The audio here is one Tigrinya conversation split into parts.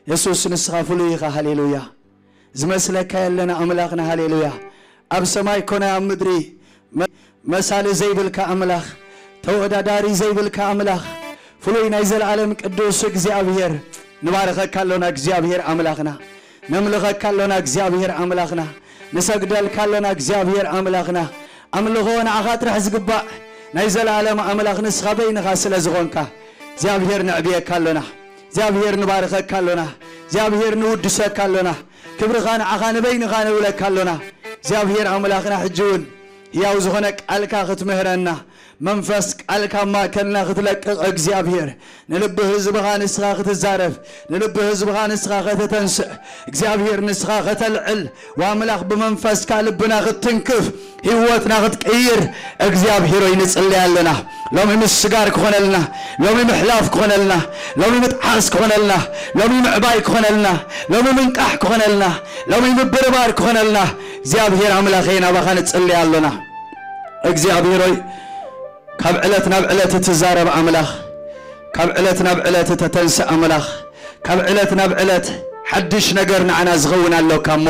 የሱስ፣ ንስኻ ፍሉይ ኢኻ። ሃሌሉያ። ዝመስለካ የለን ኣምላኽና። ሃሌሉያ። ኣብ ሰማይ ኮነ ኣብ ምድሪ መ-፣ መሳሊ ዘይብልካ ኣምላኽ፣ ተወዳዳሪ ዘይብልካ ኣምላኽ፣ ፍሉይ ናይ ዘለኣለም ቅዱስ እግዚኣብሔር፣ ንባርኸካ ኣሎና እግዚኣብሔር ኣምላኽና። ነምልኸካ ኣሎና እግዚኣብሔር ኣምላኽና። ንሰግደልካ ኣሎና እግዚኣብሔር ኣምላኽና። ኣምልኾ ንዓኻ ጥራሕ ዝግባእ ናይ ዘለኣለም ኣምላኽ ንስኻ በይንኻ ስለ ዝኾንካ እግዚኣብሔር ነዕብየካ ኣሎና። እግዚኣብሔር ንባርኸካ ኣሎና። እግዚኣብሔር ንውድሰካ ኣሎና። ክብርኻ ንዓኻ ንበይንኻ ነብለካ ኣሎና። እግዚኣብሔር ኣምላኽና ሕጂ እውን ህያው ዝኾነ ቃልካ ክትምህረና መንፈስ ቃልካ ኣብ ማእከልና ክትለቅቕ እግዚኣብሔር ንልቢ ህዝብኻ ንስኻ ክትዛረብ ንልቢ ህዝብኻ ንስኻ ከተተንስእ እግዚኣብሔር ንስኻ ከተልዕል ወኣምላኽ ብመንፈስካ ልብና ክትትንክፍ ህይወትና ክትቅይር እግዚኣብሔር ሆይ ንጽለይ ኣለና። ሎሚ ምስጋር ክኾነልና፣ ሎሚ ምሕላፍ ክኾነልና፣ ሎሚ ምጥዓስ ክኾነልና፣ ሎሚ ምዕባይ ክኾነልና፣ ሎሚ ምንቃሕ ክኾነልና፣ ሎሚ ምብርባር ክኾነልና እግዚኣብሔር ኣምላኸይ ናባኻ ንጽለይ ኣሎና። እግዚኣብሔር ሆይ ካብ ዕለት ናብ ዕለት እትዛረብ ኣምላኽ፣ ካብ ዕለት ናብ ዕለት እተተንስእ ኣምላኽ፣ ካብ ዕለት ናብ ዕለት ሓድሽ ነገር ንዓና ዝኸውን ኣሎካ እሞ፣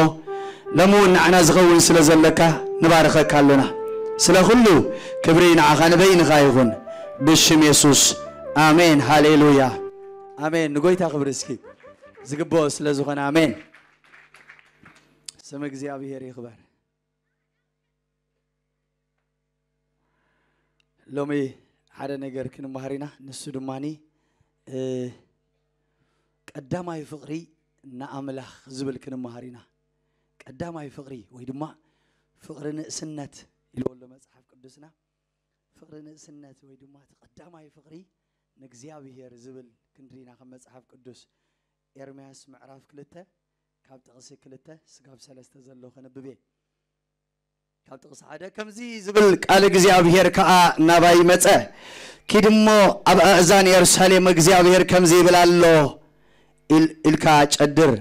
ሎሚ እውን ንዓና ዝኸውን ስለ ዘለካ ንባርኸካ ኣሎና። ስለ ኩሉ ክብሪ ንዓኻ ንበይንኻ ይኹን። ብሽም የሱስ። ኣሜን። ሃሌሉያ። ኣሜን። ንጎይታ ክብሪ እስኪ ዝግብኦ ስለ ዝኾነ። ኣሜን። ስም እግዚኣብሔር ይኽበር። ሎሚ ሓደ ነገር ክንመሃር ኢና። ንሱ ድማኒ፣ እ፣ ቀዳማይ ፍቕሪ ንኣምላኽ ዝብል ክንመሃር ኢና። ቀዳማይ ፍቕሪ ወይ ድማ ፍቕሪ ንእስነት ኢልዎ ኣሎ መጽሓፍ ቅዱስና። ፍቕሪ ንእስነት ወይ ድማ እቲ ቀዳማይ ፍቕሪ ንእግዚኣብሔር ዝብል ክንርኢ ኢና። ከም መጽሓፍ ቅዱስ ኤርምያስ ምዕራፍ ክልተ ካብ ጥቕሲ ክልተ ስጋብ ሰለስተ ዘሎ ከነብብ እየ። ካብ ጥቕሲ ሓደ ከምዚ ዝብል ቃል እግዚኣብሔር ከኣ ናባይ መጸ። ኪድ እሞ ኣብ ኣእዛን የሩሳሌም እግዚኣብሔር ከምዚ ይብል ኣሎ ኢል-፣ ኢልካ ጨድር።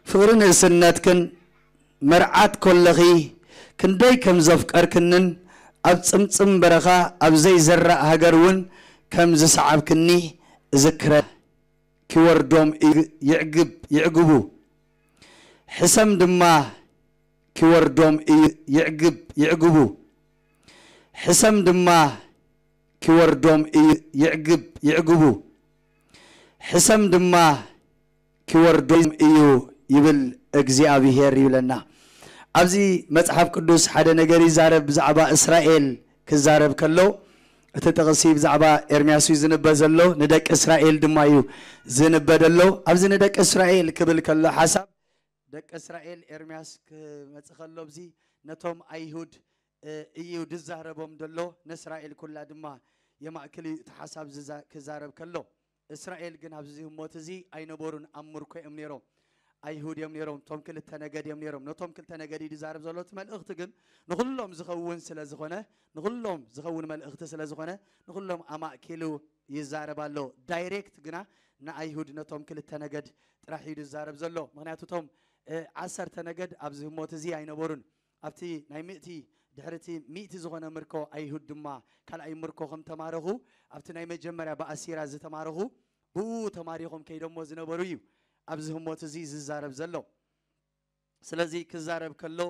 ፍቕሪ ንእስነትክን መርዓት ኮለኺ ክንደይ ከም ዘፍቀርክንን ኣብ ጽምጽም በረኻ ኣብ ዘይዝራእ ሃገር እውን ከም ዝሰዓብክኒ እዝክረ። ኪወርዶም እዩ ይዕግብ-፣ ይዕግቡ። ሕሰም ድማ ኪወርዶም እዩ ይዕግብ-፣ ይዕግቡ። ሕሰም ድማ ኪወርዶም እዩ ይዕግብ-፣ ይዕግቡ። ሕሰም ድማ ኪወርዶም እዩ ይብል እግዚኣብሔር ይብለና። ኣብዚ መጽሓፍ ቅዱስ ሓደ ነገር ይዛረብ ብዛዕባ እስራኤል ክዛረብ ከሎ፣ እቲ ጥቕሲ ብዛዕባ ኤርምያስ እዩ ዝንበ ዘሎ፣ ንደቂ እስራኤል ድማ እዩ ዝንበ ዘሎ። ኣብዚ ንደቂ እስራኤል ክብል ከሎ ሓሳብ ደቂ እስራኤል ኤርምያስ ክመጽእ ከሎ፣ ኣብዚ ነቶም ኣይሁድ፣ እ፣ እዩ ዝዛረቦም ዘሎ፣ ንእስራኤል ኩላ ድማ የማእክል እዩ እቲ ሓሳብ ዝዛ-፣ ክዛረብ ከሎ። እስራኤል ግን ኣብዚ ህሞት እዚ ኣይነበሩን፣ ኣብ ምርኮ እዮም ነይሮም። ኣይሁድ እዮም ነይሮም፣ እቶም ክልተ ነገድ እዮም ነይሮም። ነቶም ክልተ ነገድ እዩ ዝዛረብ ዘሎ። እቲ መልእኽቲ ግን ንኹሎም ዝኸውን ስለ ዝኾነ፣ ንኹሎም ዝኸውን መልእኽቲ ስለ ዝኾነ፣ ንኹሎም ኣማእኪሉ ይዛረብ ኣሎ። ዳይሬክት ግና ንኣይሁድ ነቶም ክልተ ነገድ ጥራሕ እዩ ዝዛረብ ዘሎ። ምኽንያቱ እቶም፣ እ፣ ዓሰርተ ነገድ ኣብዚ ህሞት እዚ ኣይነበሩን። ኣብቲ ናይ ሚእቲ፣ ድሕሪ እቲ ሚእቲ ዝኾነ ምርኮ ኣይሁድ ድማ ካልኣይ ምርኮ ከም ተማረኹ፣ ኣብቲ ናይ መጀመርያ ብኣሲራ ዝተማረኹ ብኡ ተማሪኾም ከይዶሞ ዝነበሩ እዩ ኣብዚ ህሞት እዚ ዝዛረብ ዘሎ። ስለዚ ክዛረብ ከሎ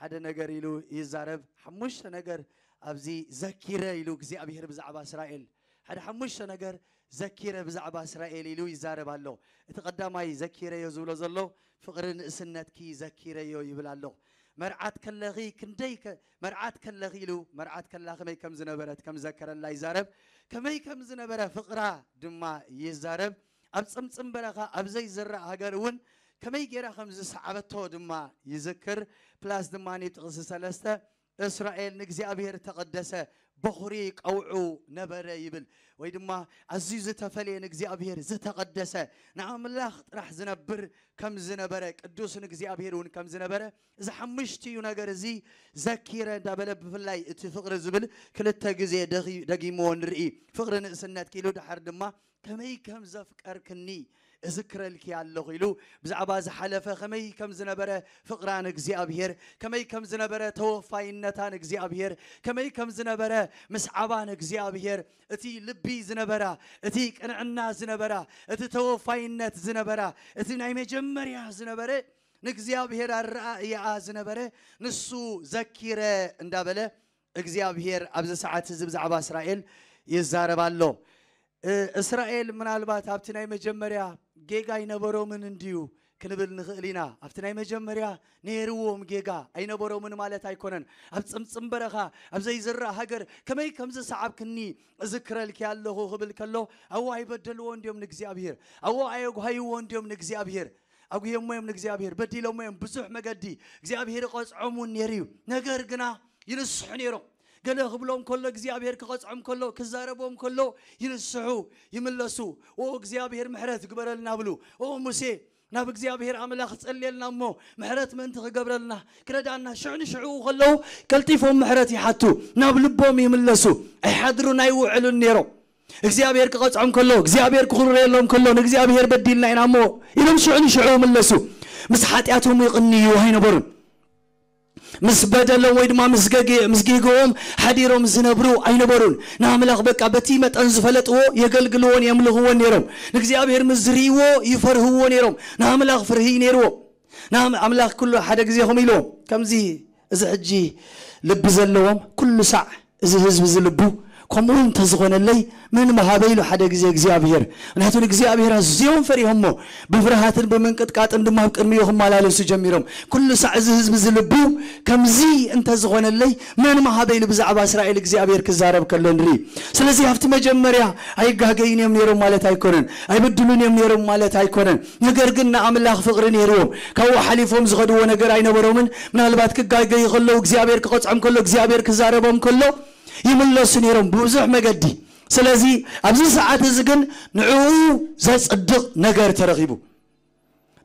ሓደ ነገር ኢሉ ይዛረብ። ሓሙሽተ ነገር ኣብዚ ዘኪረ ኢሉ እግዚኣብሔር ብዛዕባ እስራኤል፣ ሓደ ሓሙሽተ ነገር ዘኪረ ብዛዕባ እስራኤል ኢሉ ይዛረብ ኣሎ። እቲ ቀዳማይ ዘኪረዮ ዝብሎ ዘሎ ፍቕሪ ንእስነትኪ ዘኪረዮ ይብል ኣሎ። መርዓት ከለኺ ክንደይ ከ-፣ መርዓት ከለኺ ኢሉ መርዓት ከላ ከመይ ከም ዝነበረት ከም ዘከረላ ይዛረብ። ከመይ ከም ዝነበረ ፍቕራ ድማ ይዛረብ። ኣብ ጽምጽም በረኻ ኣብ ዘይዝራእ ሃገር እውን ከመይ ገይራ ከም ዝሰዓበቶ ድማ ይዝክር። ፕላስ ድማ ጥቕሲ ሰለስተ እስራኤል ንእግዚኣብሔር ተቐደሰ በኹሪ ቀውዑ ነበረ ይብል። ወይ ድማ ኣዝዩ ዝተፈልየ ንእግዚኣብሔር ዝተቐደሰ ንኣምላኽ ጥራሕ ዝነብር ከም ዝነበረ ቅዱስ ንእግዚኣብሔር እውን ከም ዝነበረ እዚ ሓሙሽቲኡ ነገር እዚ ዘኪረ እንዳበለ ብፍላይ እቲ ፍቕሪ ዝብል ክልተ ግዜ ደኺ-፣ ደጊምዎ ንርኢ። ፍቕሪ ንእስነት ኪሉ ደሓር ድማ ከመይ ከም ዘፍቀርክኒ እዝክረልኪ ኣለኹ ኢሉ ብዛዕባ ዝሓለፈ ከመይ ከም ዝነበረ ፍቕራ ንእግዚኣብሔር፣ ከመይ ከም ዝነበረ ተወፋይነታ ንእግዚኣብሔር፣ ከመይ ከም ዝነበረ ምስዓባ ንእግዚኣብሔር፣ እቲ ልቢ ዝነበራ፣ እቲ ቅንዕና ዝነበራ፣ እቲ ተወፋይነት ዝነበራ፣ እቲ ናይ መጀመርያ ዝነበረ ንእግዚኣብሔር ኣረኣእያኣ ዝነበረ ንሱ ዘኪረ እንዳበለ እግዚኣብሔር ኣብዚ ሰዓት እዚ ብዛዕባ እስራኤል ይዛረብ ኣሎ። እ፣ እስራኤል ምናልባት ኣብቲ ናይ መጀመርያ ጌጋ ኣይነበሮምን እንድዩ ክንብል ንኽእል ኢና። ኣብቲ ናይ መጀመርያ ነይርዎም ጌጋ ኣይነበሮምን ማለት ኣይኮነን። ኣብ ጽምጽም በረኻ፣ ኣብ ዘይዝራእ ሃገር ከመይ ከም ዝሰዓብክኒ እዝክረልኪ ኣለኹ ክብል ከሎ፣ ኣዎ ኣይበደልዎ እንድዮም ንእግዚኣብሔር፣ ኣዎ ኣየጉሃይዎ እንድዮም ንእግዚኣብሔር። ኣጉየሞ እዮም ንእግዚኣብሔር፣ በዲሎሞ እዮም ብዙሕ መገዲ። እግዚኣብሔር ይቐጽዖም እውን ነይሩ እዩ። ነገር ግና ይንስሑ ነይሮም። ገለ ክብሎም ከሎ፣ እግዚኣብሔር ክቐጽዖም ከሎ፣ ክዛረቦም ከሎ፣ ይንስሑ፣ ይምለሱ። "ኦ እግዚኣብሔር ምሕረት ግበረልና" ብሉ። "ኦ ሙሴ ናብ እግዚኣብሔር ኣምላኽ ጸልየልና እሞ ምሕረት ምእንቲ ክገብረልና፣ ክረዳና" ሽዑ ንሽዑ ከለዉ ቀልጢፎም ምሕረት ይሓቱ፣ ናብ ልቦም ይምለሱ። ኣይሓድሩን ኣይውዕሉን ነይሮም። እግዚኣብሔር ክቐጽዖም ከሎ፣ እግዚኣብሔር ክኹርየሎም ከሎ፣ "ንእግዚኣብሔር በዲልና ኢና እሞ" ኢሎም ሽዑ ንሽዑ ይምለሱ። ምስ ሓጢኣቶም ይቕንዩ ኣይነበሩን። ምስ በደሎም ወይ ድማ ምስ ገግ-፣ ምስ ጌግኦም ሓዲሮም ዝነብሩ ኣይነበሩን። ንኣምላኽ በቃ በቲ መጠን ዝፈለጥዎ የገልግልዎን የምልኽዎን ነይሮም። ንእግዚኣብሔር ምስ ዝርእይዎ ይፈርህዎ ነይሮም። ንኣምላኽ ፍርሂ ነይርዎም። ንኣም-፣ ኣምላኽ ኩሉ ሓደ ግዜ ከምኡ ኢልዎም፣ ከምዚ እዚ ሕጂ ልቢ ዘለዎም ኩሉ ሳዕ እዚ ህዝቢ እዚ ልቡ ከምኡ እንተዝኾነለይ መን ምሃበ ኢሉ ሓደ ግዜ እግዚኣብሔር። ምክንያቱ ንእግዚኣብሔር ኣዝዮም ፈሪሆሞ፣ ብፍርሃትን ብምንቅጥቃጥን ድማ ኣብ ቅድሚኡ ክመላለሱ ጀሚሮም። ኩሉ ሳዕ እዚ ህዝቢ እዚ ልቡ ከምዚ እንተዝኾነለይ መን ምሃበ ኢሉ ብዛዕባ እስራኤል እግዚኣብሔር ክዛረብ ከሎ ንርኢ። ስለዚ ኣብቲ መጀመርያ ኣይጋገዩን እዮም ነይሮም ማለት ኣይኮነን፣ ኣይብድሉን እዮም ነይሮም ማለት ኣይኮነን። ነገር ግን ንኣምላኽ ፍቕሪ ነይርዎም። ካብኡ ሓሊፎም ዝኸድዎ ነገር ኣይነበሮምን። ምናልባት ክጋገዩ ከለዉ፣ እግዚኣብሔር ክቐጽዖም ከሎ፣ እግዚኣብሔር ክዛረቦም ከሎ ይምለሱ ነይሮም ብብዙሕ መገዲ። ስለዚ ኣብዚ ሰዓት እዚ ግን ንዕኡ ዘጽድቕ ነገር ተረኺቡ።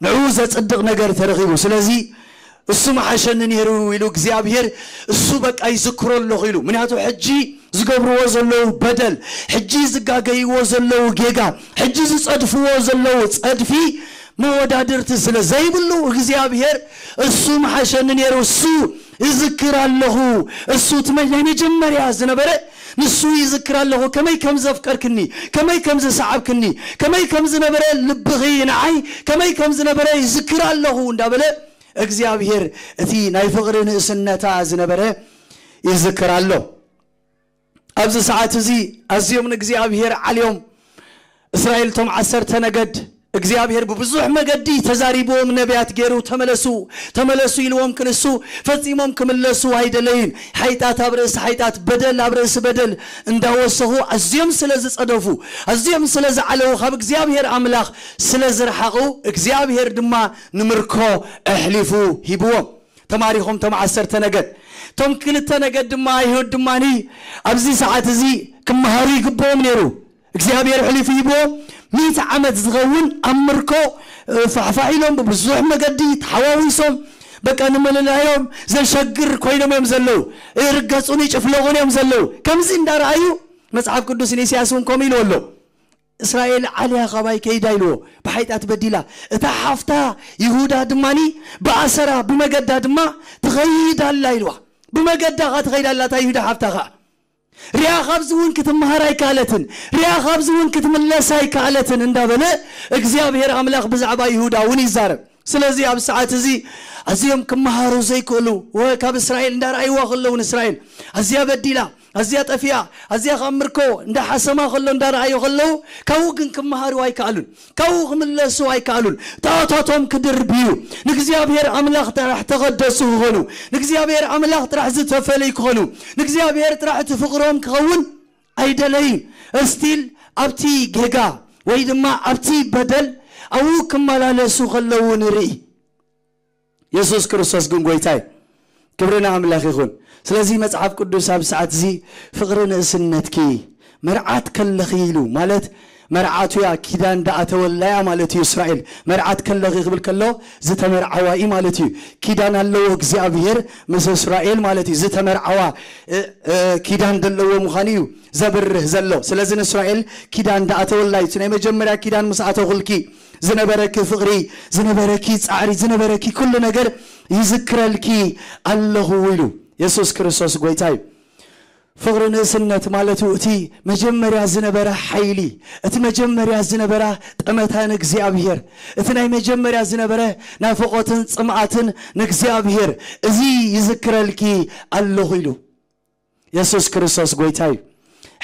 ንዕኡ ዘጽድቕ ነገር ተረኺቡ። ስለዚ እሱ መሓሸኒ ነይሩ ኢሉ እግዚኣብሔር፣ እሱ በቃ ይዝክሮ ኣለኹ ኢሉ። ምክንያቱ ሕጂ ዝገብርዎ ዘለዉ በደል፣ ሕጂ ዝጋገይዎ ዘለዉ ጌጋ፣ ሕጂ ዝጸድፍዎ ዘለዉ ጸድፊ መወዳድርቲ ስለ ዘይብሉ እግዚኣብሔር እሱ መሓሸኒ ነይሩ። እሱ ይዝክር ኣለኹ። እሱ እቲ መ-፣ ናይ መጀመርያ ዝነበረ ንሱ ይዝክር ኣለኹ። ከመይ ከም ዘፍቀርክኒ፣ ከመይ ከም ዝሰዓብክኒ፣ ከመይ ከም ዝነበረ ልብኺ ንዓይ፣ ከመይ ከም ዝነበረ ይዝክር ኣለኹ እንዳበለ እግዚኣብሔር እቲ ናይ ፍቕሪ ንእስነታ ዝነበረ ይዝክር ኣሎ። ኣብዚ ሰዓት እዚ ኣዝዮም ንእግዚኣብሔር ዓልዮም እስራኤል፣ እቶም ዓሰርተ ነገድ፣ እግዚኣብሔር ብብዙሕ መገዲ ተዛሪብዎም፣ ነቢያት ገይሩ፣ "ተመለሱ፣ ተመለሱ" ኢልዎም ክንሱ፣ ፈጺሞም ክምለሱ ኣይደለዩን። ሓይጣት ኣብ ርእሲ ሓይጣት፣ በደል ኣብ ርእሲ በደል እንዳወሰኹ፣ ኣዝዮም ስለ ዝጸደፉ፣ ኣዝዮም ስለ ዝዓለዉ፣ ካብ እግዚኣብሔር ኣምላኽ ስለ ዝረሓቑ፣ እግዚኣብሔር ድማ ንምርኮ ኣሕሊፉ ሂብዎም። ተማሪኾም እቶም ዓሰርተ ነገድ። እቶም ክልተ ነገድ ድማ፣ ኣይሁድ ድማኒ ኣብዚ ሰዓት እዚ ክመሃሩ ይግብኦም ነይሩ። እግዚኣብሔር ኣሕሊፉ ሂብዎ። ሚእቲ ዓመት ዝኸውን ኣብ ምርኮ፣ እ፣ ፋሕፋሕ ኢሎም ብብዙሕ መገዲ ተሓዋዊሶም፣ በቃ ንምልላዮም ዘሸግር ኮይኖም እዮም ዘለዉ። ይርገጹን ይጭፍለቑን እዮም ዘለዉ። ከምዚ እንዳረኣዩ መጽሓፍ ቅዱስ ንኢሳያስ እውን ከምኡ ኢልዎ ኣሎ። "እስራኤል ዓልያ ካባይ ከይዳ" ኢልዎ፣ ብሓይጣት በዲላ። እታ ሓፍታ ይሁዳ ድማኒ ብኣሰራ ብመገዳ ድማ ትኸይድ ኣላ ኢልዋ። ብመገዳ ኸዓ ትኸይድ ኣላ እታ ይሁዳ ሓፍታ ኸዓ። ሪኣ ካብዚ እውን ክትመሃር ኣይከኣለትን፣ ሪኣ ካብዚ እውን ክትምለስ ኣይከኣለትን እንዳበለ እግዚኣብሔር ኣምላኽ ብዛዕባ ይሁዳ እውን ይዛረብ። ስለዚ ኣብ ሰዓት እዚ ኣዝዮም ክመሃሩ ዘይክእሉ፣ ወ-፣ ካብ እስራኤል እንዳረኣይዋ ከለዉ ንእስራኤል ኣዝያ በዲላ፣ ኣዝያ ጠፊኣ፣ ኣዝያ ካብ ምርኮ እንዳሓሰማ ከሎ እንዳረኣዩ ከለዉ ካብኡ ግን ክመሃሩ ኣይከኣሉን። ካብኡ ክምለሱ ኣይከኣሉን። ጣዖታቶም ክድርብዩ፣ ንእግዚኣብሔር ኣምላኽ ጥራሕ ተቐደሱ ክኾኑ፣ ንእግዚኣብሔር ኣምላኽ ጥራሕ ዝተፈለዩ ክኾኑ፣ ንእግዚኣብሔር ጥራሕ እቲ ፍቕሮም ክኸውን ኣይደለዩን። እስቲል ኣብቲ ጌጋ ወይ ድማ ኣብቲ በደል ኣብኡ ክመላለሱ ከለዉ ንርኢ። የሱስ ክርስቶስ ግን ጐይታ እዩ። ክብሪ ንኣምላኽ ይኹን። ስለዚ መጽሓፍ ቅዱስ ኣብ ሰዓት እዚ ፍቕሪ ንእስነትኪ መርዓት ከለኺ ኢሉ ማለት መርዓቱ እያ፣ ኪዳን ደኣ ተወላያ ማለት እዩ። እስራኤል መርዓት ከለኺ ክብል ከሎ ዝተመርዓዋ እዩ ማለት እዩ። ኪዳን ኣለዎ እግዚኣብሔር ምስ እስራኤል ማለት እዩ። ዝተመርዓዋ፣ እ፣ እ፣ ኪዳን ዘለዎ ምዃኑ እዩ ዘብርህ ዘሎ። ስለዚ ንእስራኤል ኪዳን ደኣ ተወላዩ፣ እቲ ናይ መጀመርያ ኪዳን ምስ ኣተኹልኪ ዝነበረኪ ፍቕሪ፣ ዝነበረኪ ጻዕሪ፣ ዝነበረኪ ኩሉ ነገር ይዝክረልኪ ኣለኹ ኢሉ። የሱስ ክርስቶስ ጎይታ እዩ። ፍቕሪ ንእስነት ማለቱ እቲ መጀመርያ ዝነበረ ሓይሊ፣ እቲ መጀመርያ ዝነበረ ጠመተ ንእግዚኣብሔር፣ እቲ ናይ መጀመርያ ዝነበረ ናፍቖትን ጽምኣትን ንእግዚኣብሔር፣ እዚ ይዝክረልኪ ኣለኹ ኢሉ። የሱስ ክርስቶስ ጎይታ እዩ።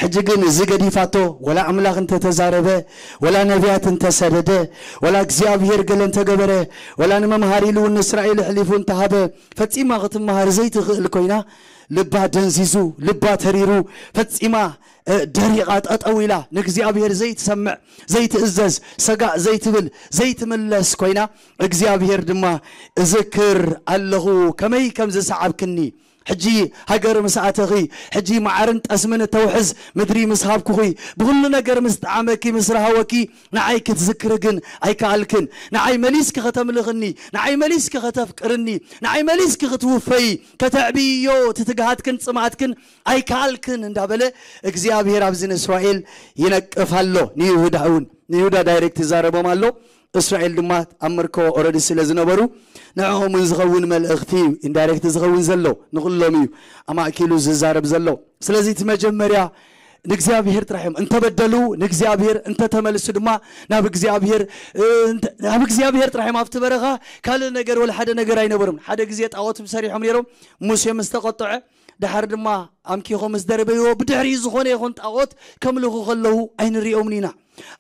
ሕጂ ግን እዚ ገዲፋቶ፣ ወላ ኣምላኽ እንተተዛረበ፣ ወላ ነቢያት እንተሰደደ፣ ወላ እግዚኣብሔር ገለ እንተገበረ፣ ወላ ንመምሃር ኢሉ እውን ንእስራኤል ኣሕሊፉ እንተሃበ፣ ፈጺማ ክትመሃር ዘይትኽእል ኮይና፣ ልባ ደንዚዙ፣ ልባ ተሪሩ፣ ፈጺማ፣ እ፣ ደሪቓ ጠጠው ኢላ፣ ንእግዚኣብሔር ዘይትሰምዕ፣ ዘይትእዘዝ፣ ሰጋእ ዘይትብል፣ ዘይትምለስ ኮይና፣ እግዚኣብሔር ድማ፣ "እዝክር ኣለኹ፣ ከመይ ከም ዝሰዓብክኒ፣ ሕጂ ሃገር ምስ ኣተኺ፣ ሕጂ መዓርን ጠስምን እተውሕዝ ምድሪ ምስ ሃብኩኺ፣ ብኹሉ ነገር ምስ ጠዓመኪ፣ ምስ ረሃወኪ፣ ንዓይ ክትዝክሪ ግን ኣይከኣልክን። ንዓይ መሊስኪ ከተምልኽኒ፣ ንዓይ መሊስኪ ከተፍቅርኒ፣ ንዓይ መሊስኪ ክትውፈዪ፣ ከተዕብይዮ እቲ ትግሃትክን ጽምኣትክን ኣይከኣልክን" እንዳበለ እግዚኣብሔር ኣብዚ ንእስራኤል ይነቅፍ ኣሎ። ንይሁዳ እውን፣ ንይሁዳ ዳይሬክት ይዛረቦም ኣሎ። እስራኤል ድማ ኣብ ምርኮ ኦረዲ ስለ ዝነበሩ፣ ንዕኦም እውን ዝኸውን መልእኽቲ እዩ፣ ኢንዳይሬክት ዝኸውን ዘሎ ንኹሎም እዩ ኣማእኪሉ ዝዛረብ ዘሎ። ስለዚ እቲ መጀመርያ ንእግዚኣብሔር ጥራሕ እዮም እንተበደሉ፣ ንእግዚኣብሔር እንተተመልሱ ድማ ናብ እግዚኣብሔር፣ እ፣ እንተ-፣ ናብ እግዚኣብሔር ጥራሕ እዮም። ኣብቲ በረኻ ካልእ ነገር ወላ ሓደ ነገር ኣይነበሮም። ሓደ ግዜ ጣዖት ሰሪሖም ነይሮም። ሙሴ ምስ ተቐጥዐ፣ ደሓር ድማ ኣምኪኾም ምስ ደርበይዎ፣ ብድሕሪኡ ዝኾነ ይኹን ጣዖት ከምልኹ ከለዉ ኣይንሪኦምን ኢና።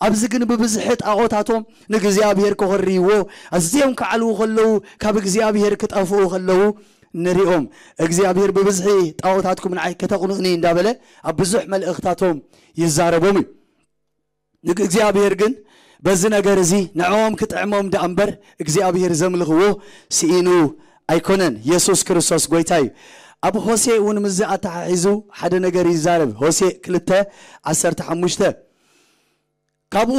ኣብዚ ግን ብብዝሒ ጣዖታቶም ንእግዚኣብሔር ከኾርይዎ፣ ኣዝዮም ክዓልዉ ከለዉ፣ ካብ እግዚኣብሔር ክጠፍኡ ከለዉ ንሪኦም። እግዚኣብሔር ብብዝሒ ጣዖታትኩም ንዓይ ከተቕንኡኒ እንዳበለ ኣብ ብዙሕ መልእኽታቶም ይዛረቦም እዩ። ንግ-፣ እግዚኣብሔር ግን በዚ ነገር እዚ ንዕኦም ክጥዕሞም ደኣ እምበር እግዚኣብሔር ዘምልኽዎ ስኢኑ ኣይኮነን። የሱስ ክርስቶስ ጎይታ እዩ። ኣብ ሆሴእ እውን ምስዚ ኣተሓሒዙ ሓደ ነገር ይዛረብ። ሆሴእ ክልተ ዓሰርተ ሓሙሽተ፣ "ካብኡ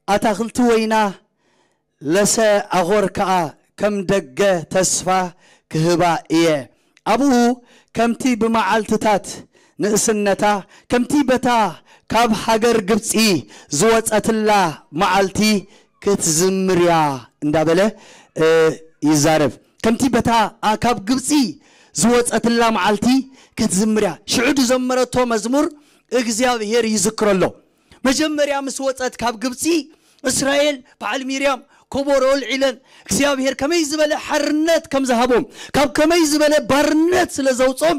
ኣታኽልቲ ወይና ለሰ ኣኾር ከኣ ከም ደገ ተስፋ ክህባ እየ። ኣብኡ ከምቲ ብመዓልትታት ንእስነታ፣ ከምቲ በታ ካብ ሃገር ግብጺ ዝወጸትላ መዓልቲ ክትዝምርያ" እንዳበለ፣ እ፣ ይዛረብ። ከምቲ በታ፣ ኣ፣ ካብ ግብጺ ዝወጸትላ መዓልቲ ክትዝምርያ። ሽዑ ዝዘመረቶ መዝሙር እግዚኣብሔር ይዝክሮ ኣሎ። መጀመርያ ምስ ወጸት ካብ ግብጺ፣ እስራኤል በዓል ሚርያም ኮቦሮ ኣልዒለን እግዚኣብሔር ከመይ ዝበለ ሓርነት ከም ዝሃቦም፣ ካብ ከመይ ዝበለ ባርነት ስለ ዘውጾም፣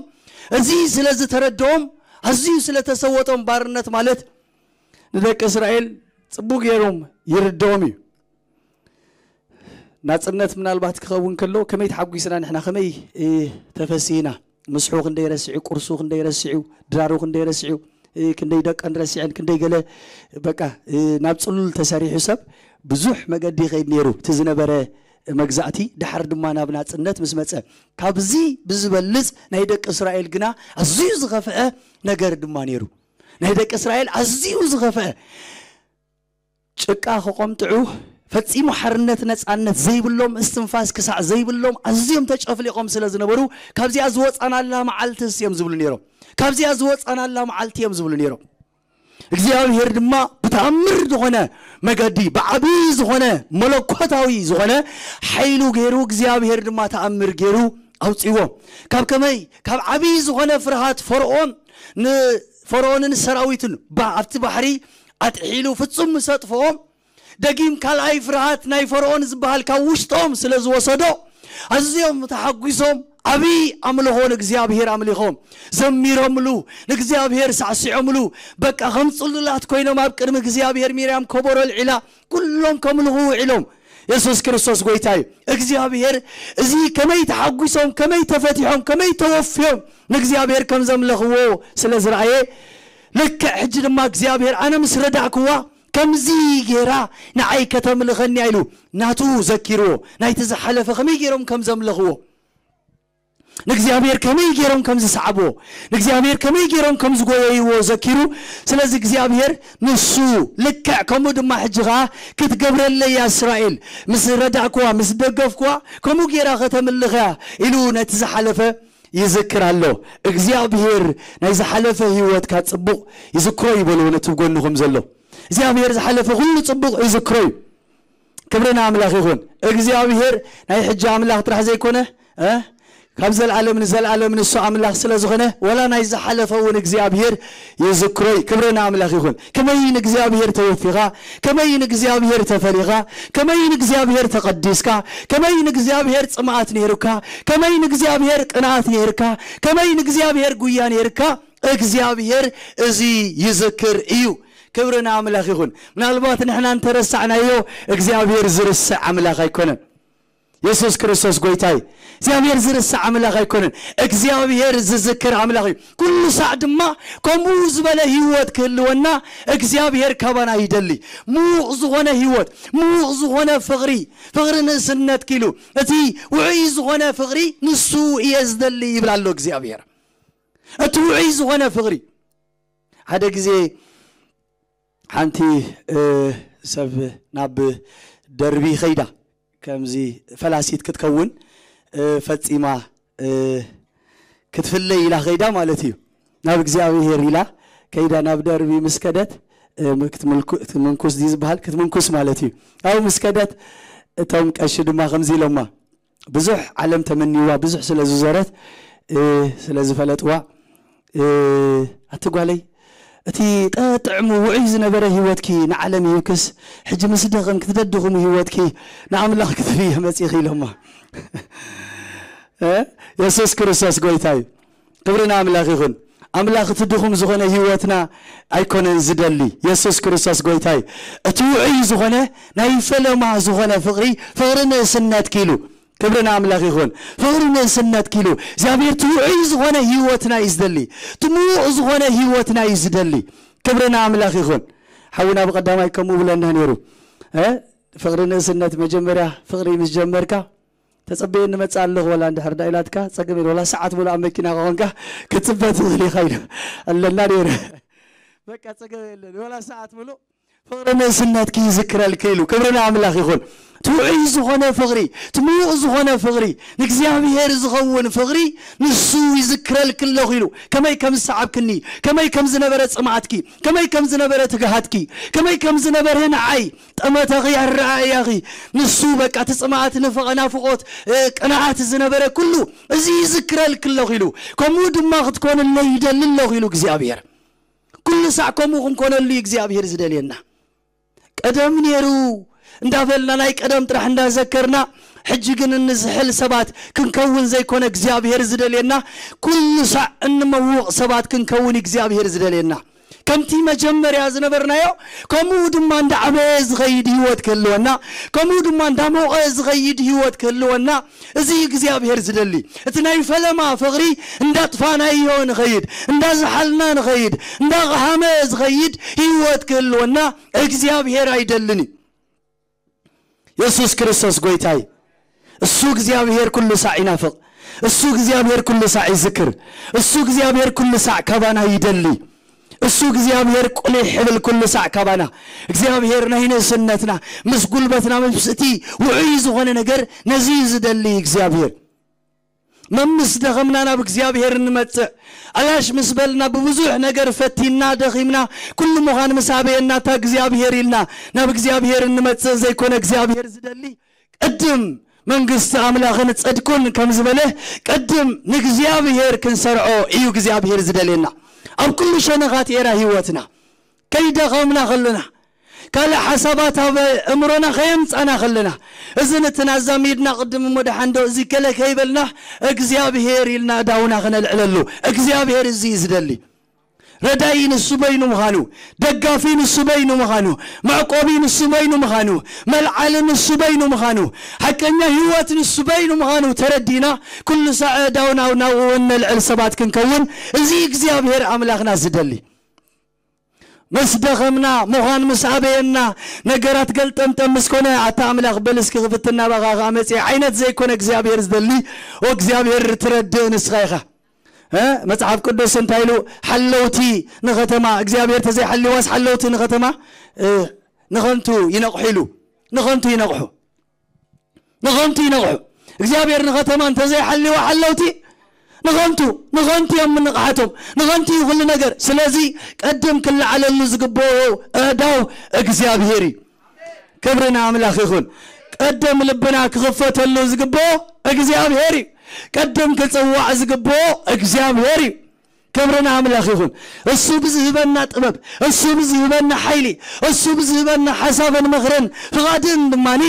እዚ ስለ ዝተረድኦም፣ ኣዝዩ ስለ ተሰወጦም፣ ባርነት ማለት ንደቂ እስራኤል ጽቡቕ ገይሮም ይርድኦም እዩ። ናጽነት ምናልባት ክኸውን ከሎ ከመይ ተሓጒስና ንሕና፣ ከመይ፣ እ፣ ተፈሲህና። ምስሑ ክንደይ ረሲዑ፣ ቁርሱ ክንደይ ረሲዑ፣ ድራሩ ክንደይ ረሲዑ፣ እ፣ ክንደይ ደቀን ረሲዐን፣ ክንደይ ገለ፣ በቃ፣ እ፣ ናብ ጽሉል ተሰሪሑ ሰብ ብዙሕ መገዲ ይኸይድ ነይሩ እቲ ዝነበረ መግዛእቲ። ድሓር ድማ ናብ ናጽነት ምስ መጸ፣ ካብዚ ብዝበልጽ ናይ ደቂ እስራኤል ግና ኣዝዩ ዝኸፍአ ነገር ድማ ነይሩ። ናይ ደቂ እስራኤል ኣዝዩ ዝኸፍአ፣ ጭቃ ክቆምጥዑ፣ ፈጺሙ ሓርነት ነጻነት ዘይብሎም፣ እስትንፋስ ክሳዕ ዘይብሎም ኣዝዮም ተጨፍሊቖም ስለ ዝነበሩ፣ "ካብዚኣ ዝወጻናላ መዓልትስ" እዮም ዝብሉ ነይሮም። "ካብዚኣ ዝወጻናላ መዓልቲ" እዮም ዝብሉ ነይሮም። እግዚኣብሔር ድማ ብተኣምር ዝኾነ መገዲ፣ ብዓቢ ዝኾነ መለኮታዊ ዝኾነ ሓይሉ ገይሩ፣ እግዚኣብሔር ድማ ተኣምር ገይሩ ኣውጽዎ። ካብ ከመይ? ካብ ዓቢ ዝኾነ ፍርሃት ፈርዖን፣ ንፈርዖንን ሰራዊቱን ባ-፣ ኣብቲ ባሕሪ ኣጥሒሉ ፍጹም ምስ ኣጥፍኦም፣ ደጊም ካልኣይ ፍርሃት ናይ ፈርዖን ዝበሃል ካብ ውሽጦም ስለ ዝወሰዶ፣ ኣዝዮም ተሓጒሶም፣ ዓቢ ኣምልኾ ንእግዚኣብሔር ኣምሊኾም፣ ዘሚሮምሉ፣ ንእግዚኣብሔር ሳዕሲዖምሉ፣ በቃ ከም ጽሉላት ኮይኖም ኣብ ቅድሚ እግዚኣብሔር ሚርያም ኮቦሮ ኣልዒላ፣ ኩሎም ከምልኹ ውዒሎም። የሱስ ክርስቶስ ጎይታ እዩ። እግዚኣብሔር እዚ ከመይ ተሓጒሶም፣ ከመይ ተፈቲሖም፣ ከመይ ተወፍዮም ንእግዚኣብሔር ከም ዘምለኽዎ ስለ ዝረኣየ፣ ልክዕ ሕጂ ድማ እግዚኣብሔር ኣነ ምስ ረዳእክዋ፣ ከምዚ ጌራ ንዓይ ከተምልኸኒ ኢሉ ናቱ ዘኪርዎ፣ ናይቲ ዝሓለፈ ከመይ ጌሮም ከም ዘምለኽዎ፣ ንእግዚኣብሔር ከመይ ጌሮም ከም ዝሰዓብዎ፣ ንእግዚኣብሔር ከመይ ጌሮም ከም ዝጎየይዎ ዘኪሩ። ስለዚ እግዚኣብሔር ንሱ ልክዕ ከምኡ ድማ ሕጂ ኸዓ ክትገብረለይ እያ እስራኤል፣ ምስ ረዳእክዋ፣ ምስ ደገፍክዋ፣ ከምኡ ጌራ ከተምልኸያ ኢሉ ነቲ ዝሓለፈ ይዝክር ኣሎ። እግዚኣብሔር ናይ ዝሓለፈ ህይወትካ ጽቡቕ ይዝክሮ እዩ በልዎ ነቲ ብጎንኹም ዘሎ። እግዚኣብሔር ዝሓለፈ ኩሉ ጽቡቕ ይዝክሮ እዩ። ክብሪ ንኣምላኽ ይኹን። እግዚኣብሔር ናይ ሕጂ ኣምላኽ ጥራሕ ዘይኮነ፣ እ? ካብ ዘልኣለም ንዘልኣለም ንሱ ኣምላኽ ስለ ዝኾነ፣ ወላ ናይ ዝሓለፈ እውን እግዚኣብሔር ይዝክሮ እዩ። ክብሪ ንኣምላኽ ይኹን። ከመይ ንእግዚኣብሔር ተወፊኻ፣ ከመይ ንእግዚኣብሔር ተፈሊኻ፣ ከመይ ንእግዚኣብሔር ተቐዲስካ፣ ከመይ ንእግዚኣብሔር ጽምኣት ነይሩካ፣ ከመይ ንእግዚኣብሔር ቅንኣት ነይርካ፣ ከመይ ንእግዚኣብሔር ጉያ ነይርካ፣ እግዚኣብሔር እዚ ይዝክር እዩ። ክብሪ ንኣምላኽ ይኹን። ምናልባት ንሕና እንተረሳዕናዮ፣ እግዚኣብሔር ዝርስዕ ኣምላኽ ኣይኮነን። የሱስ ክርስቶስ ጎይታይ እግዚኣብሔር ዝርስዕ ኣምላኽ ኣይኮነን። እግዚኣብሔር ዝዝክር ኣምላኽ እዩ። ኩሉ ሳዕ ድማ ከምኡ ዝበለ ህይወት ክህልወና እግዚኣብሔር ካባና ይደሊ። ምዉቕ ዝኾነ ህይወት፣ ምዉቕ ዝኾነ ፍቕሪ፣ ፍቕሪ ንእስነት ኪሉ፣ እቲ ውዑይ ዝኾነ ፍቕሪ ንሱ እየ ዝደሊ ይብል ኣሎ እግዚኣብሔር። እቲ ውዑይ ዝኾነ ፍቕሪ። ሓደ ግዜ ሓንቲ፣ እ፣ ሰብ ናብ ደርቢ ኸይዳ፣ ከምዚ ፈላሲት ክትከውን፣ እ፣ ፈጺማ፣ እ፣ ክትፍለይ ኢላ ኸይዳ ማለት እዩ። ናብ እግዚኣብሔር ኢላ ከይዳ ናብ ደርቢ ምስ ከደት፣ እ፣ ክትምልኩ-፣ ክትምንኩስ ድዩ ዝበሃል? ክትምንኩስ ማለት እዩ። ኣብኡ ምስ ከደት እቶም ቀሺ ድማ ከምዚ ኢሎማ፣ ብዙሕ ዓለም ተመንይዋ፣ ብዙሕ ስለ ዝዞረት፣ እ፣ ስለ ዝፈለጥዋ፣ እ፣ ኣቲ ጓለይ፣ እቲ ጠ-፣ ጥዕሙ ውዑይ ዝነበረ ህይወትኪ ንዓለም ይህብክስ፣ ሕጂ ምስ ደኸም ክትደድኹም ህይወትኪ ንኣምላኽ ክትብየ መጺኺ ኢሎማ። እ? የሱስ ክርስቶስ ጎይታ እዩ። ክብሪ ንኣምላኽ ይኹን። ኣምላኽ እቲ ድኹም ዝኾነ ህይወትና ኣይኮነን ዝደሊ። የሱስ ክርስቶስ ጎይታ እዩ። እቲ ውዑይ ዝኾነ ናይ ፈለማ ዝኾነ ፍቕሪ፣ ፍቕሪ ንእስነት ኪሉ። ክብሪ ንኣምላኽ ይኹን። ፍቕሪ ንእስነት ኪሉ። እግዚኣብሔር እቲ ውዑይ ዝኾነ ህይወትና እዩ ዝደሊ። እቲ ምዉቕ ዝኾነ ህይወትና እዩ ዝደሊ። ክብሪ ንኣምላኽ ይኹን። ሓውና ብቐዳማይ ከምኡ ብለና ነይሩ። እ? ፍቕሪ ንእስነት መጀመርያ ፍቕሪ ምስ ጀመርካ፣ "ተጸበየኒ መጽእ ኣለኹ፣ ወላ እንድሕር ዳ" ኢላትካ፣ ጸገም የለ፣ ወላ ሰዓት ሙሉእ ኣብ መኪና ከኾንካ ክትጽበ ትኽእል ኢኻ ኢሉ ኣለና ነይሩ። በቃ ጸገም የለን፣ ወላ ሰዓት ሙሉእ ፍቕሪ ንእስነትኪ ይዝክረልኪ ኢሉ። ክብሪ ንኣምላኽ ይኹን። እቲ ውዑይ ዝኾነ ፍቕሪ፣ እቲ ምዉቕ ዝኾነ ፍቕሪ፣ ንእግዚኣብሔር ዝኸውን ፍቕሪ ንሱ ይዝክረልኪ ኣለኹ ኢሉ። ከመይ ከም ዝሰዓብክኒ፣ ከመይ ከም ዝነበረ ጽምኣትኪ፣ ከመይ ከም ዝነበረ ትግሃትኪ፣ ከመይ ከም ዝነበረ ንዓይ ጠመተኺ፣ ኣረኣእያኺ፣ ንሱ በቃ እቲ ጽምኣት፣ ንፍቐ-፣ ናፍቖት፣ እ፣ ቅንኣት ዝነበረ ኩሉ እዚ ይዝክረልኪ ኣለኹ ኢሉ። ከምኡ ድማ ክትኮንለይ ይደሊ ኣለኹ ኢሉ እግዚኣብሔር። ኩሉ ሳዕ ከምኡ ክንኮነሉ እዩ እግዚኣብሔር ዝደልየና። ቀደም ነይሩ እንዳበልና ናይ ቀደም ጥራሕ እንዳዘከርና፣ ሕጂ ግን እንዝሕል ሰባት ክንከውን ዘይኮነ እግዚኣብሔር ዝደልየና፣ ኩሉ ሳዕ እንመውቕ ሰባት ክንከውን እግዚኣብሔር ዝደልየና። ከምቲ መጀመርያ ዝነበርናዮ፣ ከምኡ ድማ እንዳዓበየ ዝኸይድ ህይወት ክህልወና፣ ከምኡ ድማ እንዳሞቐ ዝኸይድ ህይወት ክህልወና፣ እዚ እግዚኣብሔር ዝደሊ። እቲ ናይ ፈለማ ፍቕሪ እንዳጥፋናዮ ንኸይድ፣ እንዳዝሓልና ንኸይድ፣ እንዳቕሃመ ዝኸይድ ህይወት ክህልወና እግዚኣብሔር ኣይደልን እዩ። የሱስ ክርስቶስ ጎይታይ። እሱ እግዚኣብሔር ኩሉ ሳዕ ይናፍቕ። እሱ እግዚኣብሔር ኩሉ ሳዕ ይዝክር። እሱ እግዚኣብሔር ኩሉ ሳዕ ካባና ይደሊ። እሱ እግዚኣብሔር ቁሊሕ ይብል ኩሉ ሳዕ ካባና። እግዚኣብሔር ናይ ንእስነትና፣ ምስ ጉልበትና፣ ምስ እቲ ውዑይ ዝኾነ ነገር፣ ነዚ እዩ ዝደሊ እግዚኣብሔር። መምስ ደኸምና ናብ እግዚኣብሔር እንመጽእ። ኣላሽ ምስ በልና ብብዙሕ ነገር ፈቲና ደኺምና፣ ኩሉ ምዃን ምስ ኣበየና እታ እግዚኣብሔር ኢልና ናብ እግዚኣብሔር እንመጽእ ዘይኮነ እግዚኣብሔር ዝደሊ፣ ቅድም መንግስቲ ኣምላኽን ጽድቁን ከም ዝበለ፣ ቅድም ንእግዚኣብሔር ክንሰርዖ እዩ እግዚኣብሔር ዝደልየና። ኣብ ኩሉ ሸነኻት ኤራ ህይወትና ከይደኸምና ከለና፣ ካልእ ሓሳባት ኣብ እምሮና ከየምጻና ከለና፣ እዚ ንትን ኣዛሚድና ቅድም እሞ ደሓን ዶ እዚ ከለ ከይበልና፣ እግዚኣብሔር ኢልና እዳውና ክነልዕለሉ። እግዚኣብሔር እዚ እዩ ዝደሊ። ረዳኢ ንሱ በይኑ ምዃኑ፣ ደጋፊ ንሱ በይኑ ምዃኑ፣ መዕቆቢ ንሱ በይኑ ምዃኑ፣ መልዓሊ ንሱ በይኑ ምዃኑ፣ ሓቀኛ ህይወት ንሱ በይኑ ምዃኑ ተረዲና፣ ኩሉ ሳዕ እዳውና ናብኡ እነልዕል ሰባት ክንከውን፣ እዚ እግዚኣብሔር ኣምላኽና ዝደሊ። ምስ ደኸምና፣ ምዃን ምስ ኣበየና፣ ነገራት ገልጠምጠም ምስ ኮነ፣ ኣታ ኣምላኽ በል እስኪ ክፍትና ባኻ ከኣ መጽየ ዓይነት ዘይኮነ እግዚኣብሔር ዝደሊ፣ ኦ እግዚኣብሔር ትረድእ ንስኻ ኢኻ። እ? መጽሓፍ ቅዱስ እንታይ ኢሉ? ሓለውቲ ንኸተማ፣ እግዚኣብሔር ተዘይሓልዋስ ሓለውቲ ንኸተማ፣ እ፣ ንኸንቱ ይነቕሑ ኢሉ። ንኸንቱ ይነቕሑ። ንኸንቱ ይነቕሑ። እግዚኣብሔር ንኸተማ እንተዘይሓልዋ ሓለውቲ፣ ንኸንቱ፣ ንኸንቱ እዮም ምንቕሓቶም። ንኸንቱ እዩ ኩሉ ነገር። ስለዚ ቀድም ክለዓለሉ ዝግብኦ ኣእዳው እግዚኣብሔር እዩ። ክብሪ ንኣምላኽ ይኹን። ቀደም ልብና ክኽፈተሉ ዝግብኦ እግዚኣብሔር እዩ። ቀደም ክጽዋዕ ዝግብኦ እግዚኣብሔር እዩ። ክብሪ ንኣምላኽ ይኹን። እሱ ብዝህበና ጥበብ፣ እሱ ብዝህበና ሓይሊ፣ እሱ ብዝህበና ሓሳብን ምኽርን ፍቓድን ድማኒ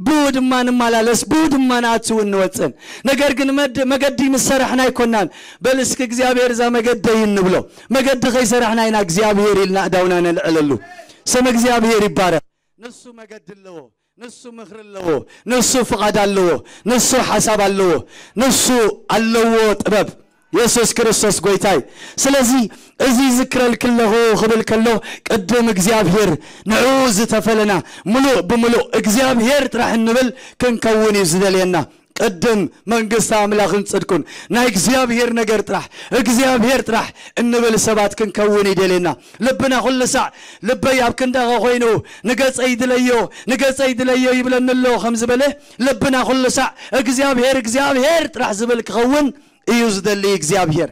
ብኡ ድማ ንመላለስ፣ ብኡ ድማ ንኣትውን ንወፅን። ነገር ግን መድ-፣ መገዲ ምስ ሰራሕና ኣይኮናን። በል እስኪ እግዚኣብሔር እዛ መገደይ እንብሎ። መገዲ ከይሰራሕና ኢና እግዚኣብሔር ኢልና እዳውና ነልዕለሉ። ስም እግዚኣብሔር ይባረክ። ንሱ መገዲ ኣለዎ፣ ንሱ ምኽሪ ኣለዎ፣ ንሱ ፍቓድ ኣለዎ፣ ንሱ ሓሳብ ኣለዎ፣ ንሱ ኣለዎ ጥበብ። የሱስ ክርስቶስ ጎይታይ። ስለዚ እዚ ዝክረልክ ኣለኹ ክብል ከሎ ቅድም እግዚኣብሔር ንዑ ዝተፈለና ምሉእ ብምሉእ እግዚኣብሔር ጥራሕ እንብል ክንከውን እዩ ዝደልየና። ቅድም መንግስቲ ኣምላኽን ጽድቁን ናይ እግዚኣብሔር ነገር ጥራሕ እግዚኣብሔር ጥራሕ እንብል ሰባት ክንከውን ይደልየና። ልብና ኩሉ ሳዕ ልበይ ኣብ ክንዳኻ ኮይኑ ንገጸይ ድለዮ ንገጸይ ድለዮ ይብለኒ ኣሎ ከም ዝበለ ልብና ኩሉ ሳዕ እግዚኣብሔር እግዚኣብሔር ጥራሕ ዝብል ክኸውን እዩ ዝደሊ እግዚኣብሔር።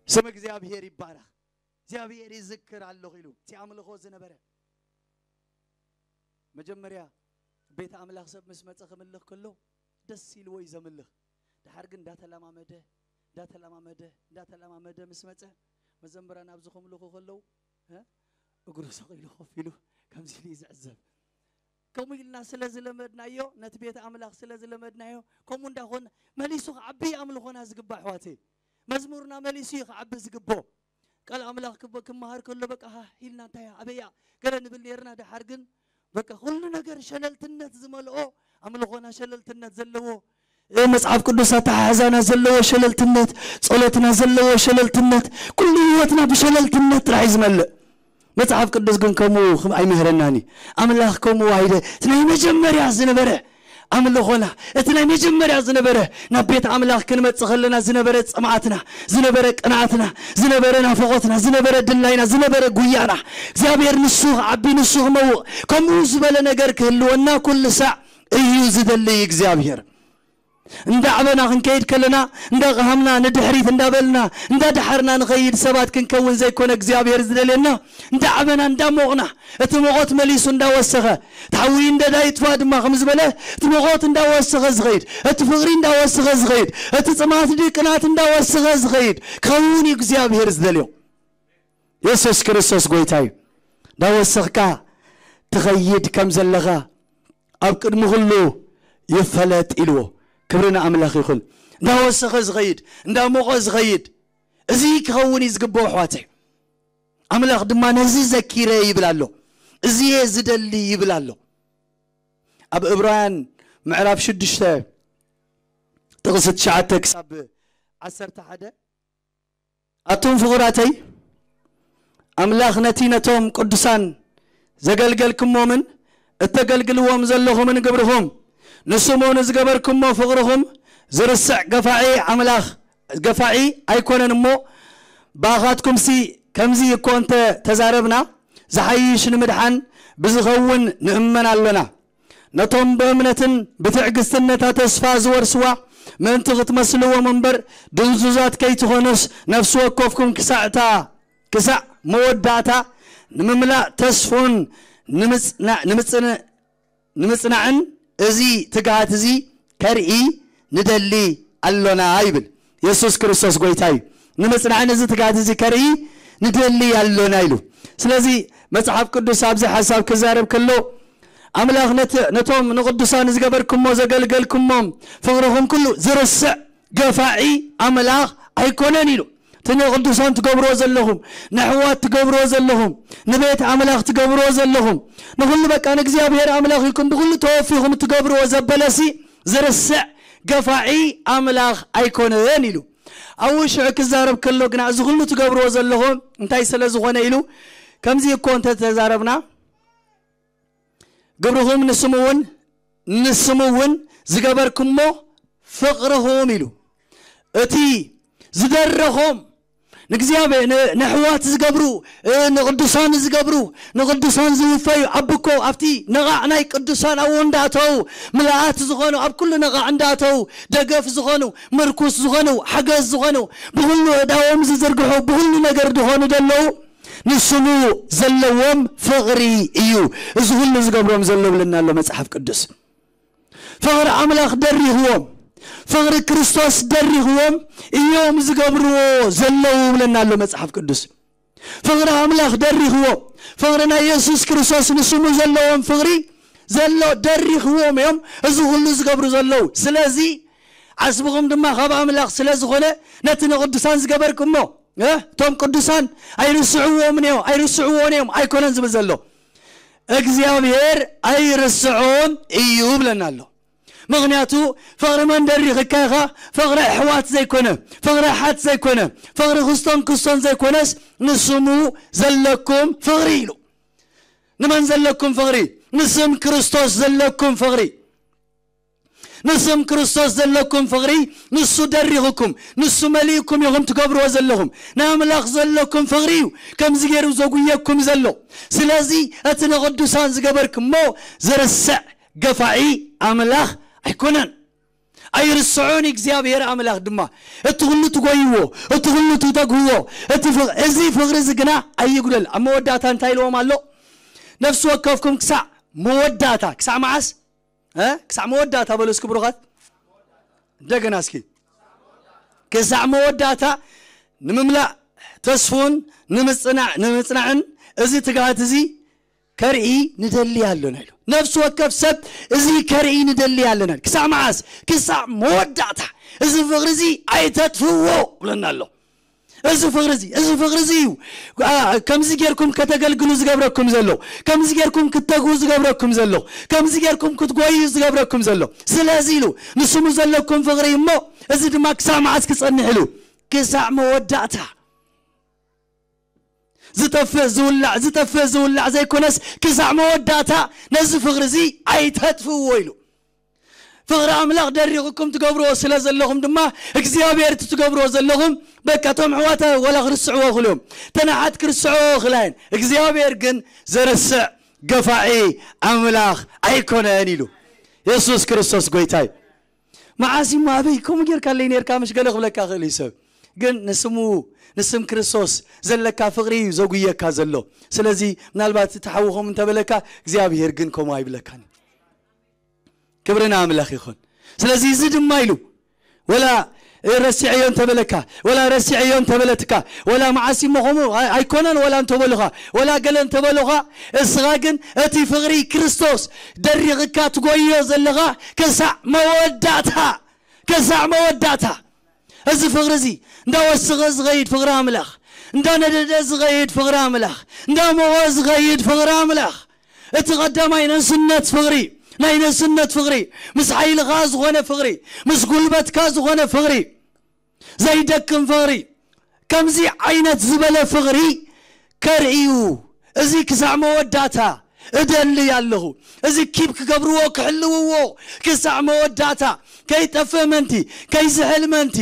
ስም እግዚኣብሔር ይባረኽ። እግዚኣብሔር ይዝክር ኣለኹ ኢሉ እቲ ኣምልኾ ዝነበረ መጀመርያ ቤት ኣምላኽ ሰብ ምስ መጸ ክምልኽ ከሎ ደስ ኢልዎ እዩ ዘምልኽ። ድሓር ግን እንዳተለማመደ እንዳተለማመደ እንዳተለማመደ ምስ መጸ መዘምራን ኣብዚ ከምልኹ ከለዉ እ? እግሩ ሰቕ ኢሉ ኮፍ ኢሉ ከምዚ ኢሉ እዩ ዝዕዘብ። ከምኡ ኢልና ስለ ዝለመድናዮ ነቲ ቤት ኣምላኽ ስለ ዝለመድናዮ ከምኡ እንዳኾነ መሊሱ ክዓቢ ኣምልኾና ዝግባእ ኣሕዋተይ። መዝሙርና መሊሱ እዩ ክዓቢ ዝግብኦ። ቃል ኣምላኽ ክበ-፣ ክመሃር ከሎ በቃ ሃ ኢልና እንታይ እያ ኣበይ እያ ገለ ንብል ነርና። ድሓር ግን በቃ ኩሉ ነገር ሸለልትነት ዝመልኦ ኣምልኾና ሸለልትነት ዘለዎ እ፣ መጽሓፍ ቅዱስ ኣተሓሕዛና ዘለዎ ሸለልትነት፣ ጸሎትና ዘለዎ ሸለልትነት፣ ኩሉ ህይወትና ብሸለልትነት ጥራሕ እዩ ዝመልእ። መጽሓፍ ቅዱስ ግን ከምኡ ክም-፣ ኣይምህረናን እዩ። ኣምላኽ ከምኡ ኣይደ እቲ ናይ መጀመርያ ዝነበረ ኣምልኾና እቲ ናይ መጀመርያ ዝነበረ ናብ ቤት ኣምላኽ ክንመጽእ ከለና ዝነበረ ጽምኣትና ዝነበረ ቅንኣትና ዝነበረ ናፍቖትና ዝነበረ ድላይና ዝነበረ ጉያና እግዚኣብሔር ንሱ ክዓቢ ንሱ ክመውቕ ከምኡ ዝበለ ነገር ክህልወና ኩሉ ሳዕ እዩ ዝደሊ እግዚኣብሔር። እንዳዕበና ክንከይድ ከለና እንዳቐሃምና ንድሕሪት እንዳበልና እንዳደሓርና ንኸይድ ሰባት ክንከውን ዘይኮነ እግዚኣብሔር ዝደልየና። እንዳዕበና እንዳሞቕና እቲ ሙቐት መሊሱ እንዳወሰኸ እቲ ሓዊ እንደዳ ይጥፋእ ድማ ከም ዝበለ እቲ ሙቐት እንዳወሰኸ ዝኸይድ እቲ ፍቕሪ እንዳወሰኸ ዝኸይድ እቲ ጽማት ድቅናት እንዳወሰኸ ዝኸይድ ክኸውን እዩ እግዚኣብሔር ዝደልዮ። የሱስ ክርስቶስ ጎይታ እዩ። እንዳወሰኽካ ትኸይድ ከም ዘለኻ ኣብ ቅድሚ ኩሉ ይፈለጥ ኢልዎ። ክብሪ ንኣምላኽ ይኹን። እንዳወሰኸ ዝኸይድ እንዳሞቐ ዝኸይድ እዚ ክኸውን እዩ ዝግብኦ ኣሕዋተይ። ኣምላኽ ድማ ነዚ ዘኪረ ይብል ኣሎ። እዚየ ዝደሊ ይብል ኣሎ። ኣብ እብራውያን ምዕራፍ ሽዱሽተ ጥቕሲ ትሽዓተ ክሳብ ዓሰርተ ሓደ ኣቱም ፍቑራተይ ኣምላኽ ነቲ ነቶም ቅዱሳን ዘገልገልኩሞምን እተገልግልዎም ዘለኹምን ግብርኹም ንስሙ ንዝገበርኩሞ ፍቕርኹም ዝርስዕ ገፋዒ ኣምላኽ ገፋዒ ኣይኮነን እሞ ብኣኻትኩምሲ ከምዚ እኮ እንተ ተዛረብና ዝሓይሽ ንምድሓን ብዝኸውን ንእመን ኣሎና። ነቶም ብእምነትን ብትዕግስትን ነታ ተስፋ ዝወርስዋ ምእንቲ ክትመስልዎም እምበር ድንዙዛት ከይትኾኑስ ነፍሲ ወከፍኩም ክሳዕታ ክሳዕ መወዳእታ ንምምላእ ተስፉን ንምጽና- ንምጽን- ንምጽናዕን እዚ ትግሃት እዚ ከርኢ ንደሊ ኣሎና ይብል። የሱስ ክርስቶስ ጎይታ እዩ። ንምጽናዕን እዚ ትግሃት እዚ ከርኢ ንደሊ ኣሎና ኢሉ። ስለዚ መጽሓፍ ቅዱስ ኣብዚ ሓሳብ ክዛረብ ከሎ ኣምላኽ ነቲ ነቶም ንቕዱሳን ዝገበርኩሞ ዘገልገልኩሞም ፍቕርኹም ኩሉ ዝርስዕ ገፋዒ ኣምላኽ ኣይኮነን ኢሉ። እቲ ንቕዱሳን ትገብርዎ ዘለኹም ንኣሕዋት ትገብርዎ ዘለኹም ንቤት ኣምላኽ ትገብርዎ ዘለኹም ንኹሉ በቃ ንእግዚኣብሔር ኣምላኽ ኢልኩም ብኹሉ ተወፊኹም እትገብርዎ ዘበለሲ ዝርስዕ ገፋዒ ኣምላኽ ኣይኮነን ኢሉ። ኣብኡ ሽዑ ክዛረብ ከሎ ግና እዚ ኩሉ ትገብርዎ ዘለኹም እንታይ ስለ ዝኾነ ኢሉ ከምዚ እኮ እንተተዛረብና ግብርኹም ንስሙ እውን ንስሙ እውን ዝገበርኩሞ ፍቕርኹም ኢሉ እቲ ዝደረኾም ንእግዚኣብሔር ንኣሕዋት ዝገብሩ ንቅዱሳን ዝገብሩ ንቅዱሳን ዝውፈዩ ኣብኮ ኣብቲ ነቓዕ ናይ ቅዱሳን ኣብኡ እንዳእተው ምልኣት ዝኾኑ ኣብ ኩሉ ነቓዕ እንዳእተው ደገፍ ዝኾኑ ምርኩስ ዝኾኑ ሓገዝ ዝኾኑ ብኩሉ እዳዎም ዝዝርግሑ ብኩሉ ነገር ዝኾኑ ዘለዉ ንስሙ ዘለዎም ፍቕሪ እዩ እዚ ኩሉ ዝገብሮም ዘሎ ብለና ኣሎ መጽሓፍ ቅዱስ። ፍቕሪ ኣምላኽ ደሪኽዎም፣ ፍቕሪ ክርስቶስ ደሪኽዎም እዮም ዝገብርዎ ዘለዉ ብለና ኣሎ መጽሓፍ ቅዱስ። ፍቕሪ ኣምላኽ ደሪኽዎም፣ ፍቕሪ ናይ የሱስ ክርስቶስ ንስሙ ዘለዎም ፍቕሪ ዘሎ ደሪኽዎም እዮም እዚ ኩሉ ዝገብሩ ዘለዉ። ስለዚ ዓስብኹም ድማ ካብ ኣምላኽ ስለ ዝኾነ ነቲ ንቕዱሳን ዝገበርኩሞ እቶም ቅዱሳን ኣይርስዕዎምን እዮም ኣይርስዕዎን እዮም ኣይኮነን ዝብል ዘሎ እግዚኣብሔር ኣይርስዖን እዩ ብለና ኣሎ። ምኽንያቱ ፍቕሪ መን ደሪኽካ ኢኻ? ፍቕሪ ኣሕዋት ዘይኮነ፣ ፍቕሪ ኣሓት ዘይኮነ፣ ፍቕሪ ክስቶን ክስቶን ዘይኮነስ ንስሙ ዘለኩም ፍቕሪ ኢሉ። ንመን ዘለኩም ፍቕሪ? ንስም ክርስቶስ ዘለኩም ፍቕሪ። ንስም ክርስቶስ ዘለኩም ፍቕሪ ንሱ ደሪኹኩም፣ ንሱ መሊእኩም ኢኹም ትገብርዎ ዘለኹም። ንኣምላኽ ዘለኩም ፍቕሪ እዩ ከምዚ ገይሩ ዘጉየኩም ዘሎ። ስለዚ እቲ ንቕዱሳን ዝገበርኩሞ ዝርስዕ ገፋዒ ኣምላኽ ኣይኮነን። ኣይርስዖን እግዚኣብሔር ኣምላኽ ድማ። እቲ ኩሉ ትጎይዎ፣ እቲ ኩሉ ትተግህዎ፣ እቲ ፍቕ- እዚ ፍቕሪ እዚ ግና ኣይጉደል። ኣብ መወዳእታ እንታይ ኢልዎም ኣሎ? ነፍሲ ወከፍኩም ክሳዕ መወዳእታ፣ ክሳዕ መዓስ? እ? ክሳዕ መወዳእታ በሉ እስኪ ብሩኻት። እንደገና እስኪ ክሳዕ መወዳእታ ንምምላእ ተስፉን ንምጽናዕ ንምጽናዕን እዚ ትግሃት እዚ ከርኢ ንደሊ ኣለና ኢሉ። ነፍሲ ወከፍ ሰብ እዚ ከርኢ ንደሊ ኣለና። ክሳዕ መዓስ? ክሳዕ መወዳእታ። እዚ ፍቕሪ እዚ ኣይተጥፍዎ ብለና ኣሎ። እዚ ፍቕሪ እዚ እዚ ፍቕሪ እዚ እዩ። አ፣ ከምዚ ጌርኩም ከተገልግሉ ዝገብረኩም ዘሎ፣ ከምዚ ጌርኩም ክትተግሁ ዝገብረኩም ዘሎ፣ ከምዚ ጌርኩም ክትጎዩ ዝገብረኩም ዘሎ። ስለዚ ኢሉ ንስሙ ዘለኩም ፍቕሪ እሞ እዚ ድማ ክሳዕ መዓስ ክጸንሕ ኢሉ? ክሳዕ መወዳእታ። ዝጠፍእ ዝውላዕ ዝጠፍእ ዝውላዕ ዘይኮነስ ክሳዕ መወዳእታ ነዚ ፍቕሪ እዚ ኣይተጥፍዎ ኢሉ። ፍቕሪ ኣምላኽ ደሪኹኩም ትገብርዎ ስለ ዘለኹም ድማ እግዚኣብሔር እቲ ትገብርዎ ዘለኹም በቃ እቶም ኣሕዋት ወላ ክርስዕዎ ይኽእሉ እዮም፣ ተናሓት ክርስዕዎ ይኽእላ እየን። እግዚኣብሔር ግን ዘርስዕ ገፋዒ ኣምላኽ ኣይኮነን ኢሉ። የሱስ ክርስቶስ ጎይታ እዩ። መዓስ እሞ ኣበይ ከምኡ ጌርካለይ ኔርካ ምሽ ገለ ክብለካ ይኽእል እዩ ሰብ። ግን ንስሙ ንስም ክርስቶስ ዘለካ ፍቕሪ እዩ ዘጉየካ ዘሎ። ስለዚ ምናልባት እቲ ሓውኹም እንተበለካ እግዚኣብሔር ግን ከምኡ ኣይብለካን። ክብሪ ንኣምላኽ ይኹን። ስለዚ እዚ ድማ ኢሉ ወላ ረሲዐዮ እንተበለካ ወላ ረሲዐዮ እንተበለትካ ወላ መዓስ እሞ ከምኡ ኣይ- ኣይኮነን ወላ እንተበሉኻ ወላ ገለ እንተበሉኻ እስኻ ግን እቲ ፍቕሪ ክርስቶስ ደሪቕካ ትጎዮ ዘለኻ ክሳዕ መወዳእታ ክሳዕ መወዳእታ እዚ ፍቕሪ እዚ እንዳወሰኸ ዝኸይድ ፍቕሪ ኣምላኽ እንዳነደደ ዝኸይድ ፍቕሪ ኣምላኽ እንዳሞቐ ዝኸይድ ፍቕሪ ኣምላኽ እቲ ቀዳማይ ነንስነት ፍቕሪ ናይ ነንስነት ፍቕሪ ምስ ሓይልኻ ዝኾነ ፍቕሪ ምስ ጉልበትካ ዝኾነ ፍቕሪ ዘይደክም ፍቕሪ ከምዚ ዓይነት ዝበለ ፍቕሪ ከርእዩ እዚ ክሳዕ መወዳእታ እደሊ ኣለኹ። እዚ ኪብ ክገብርዎ ክሕልውዎ ክሳዕ መወዳእታ ከይጠፍእ ምእንቲ ከይዝሕል ምእንቲ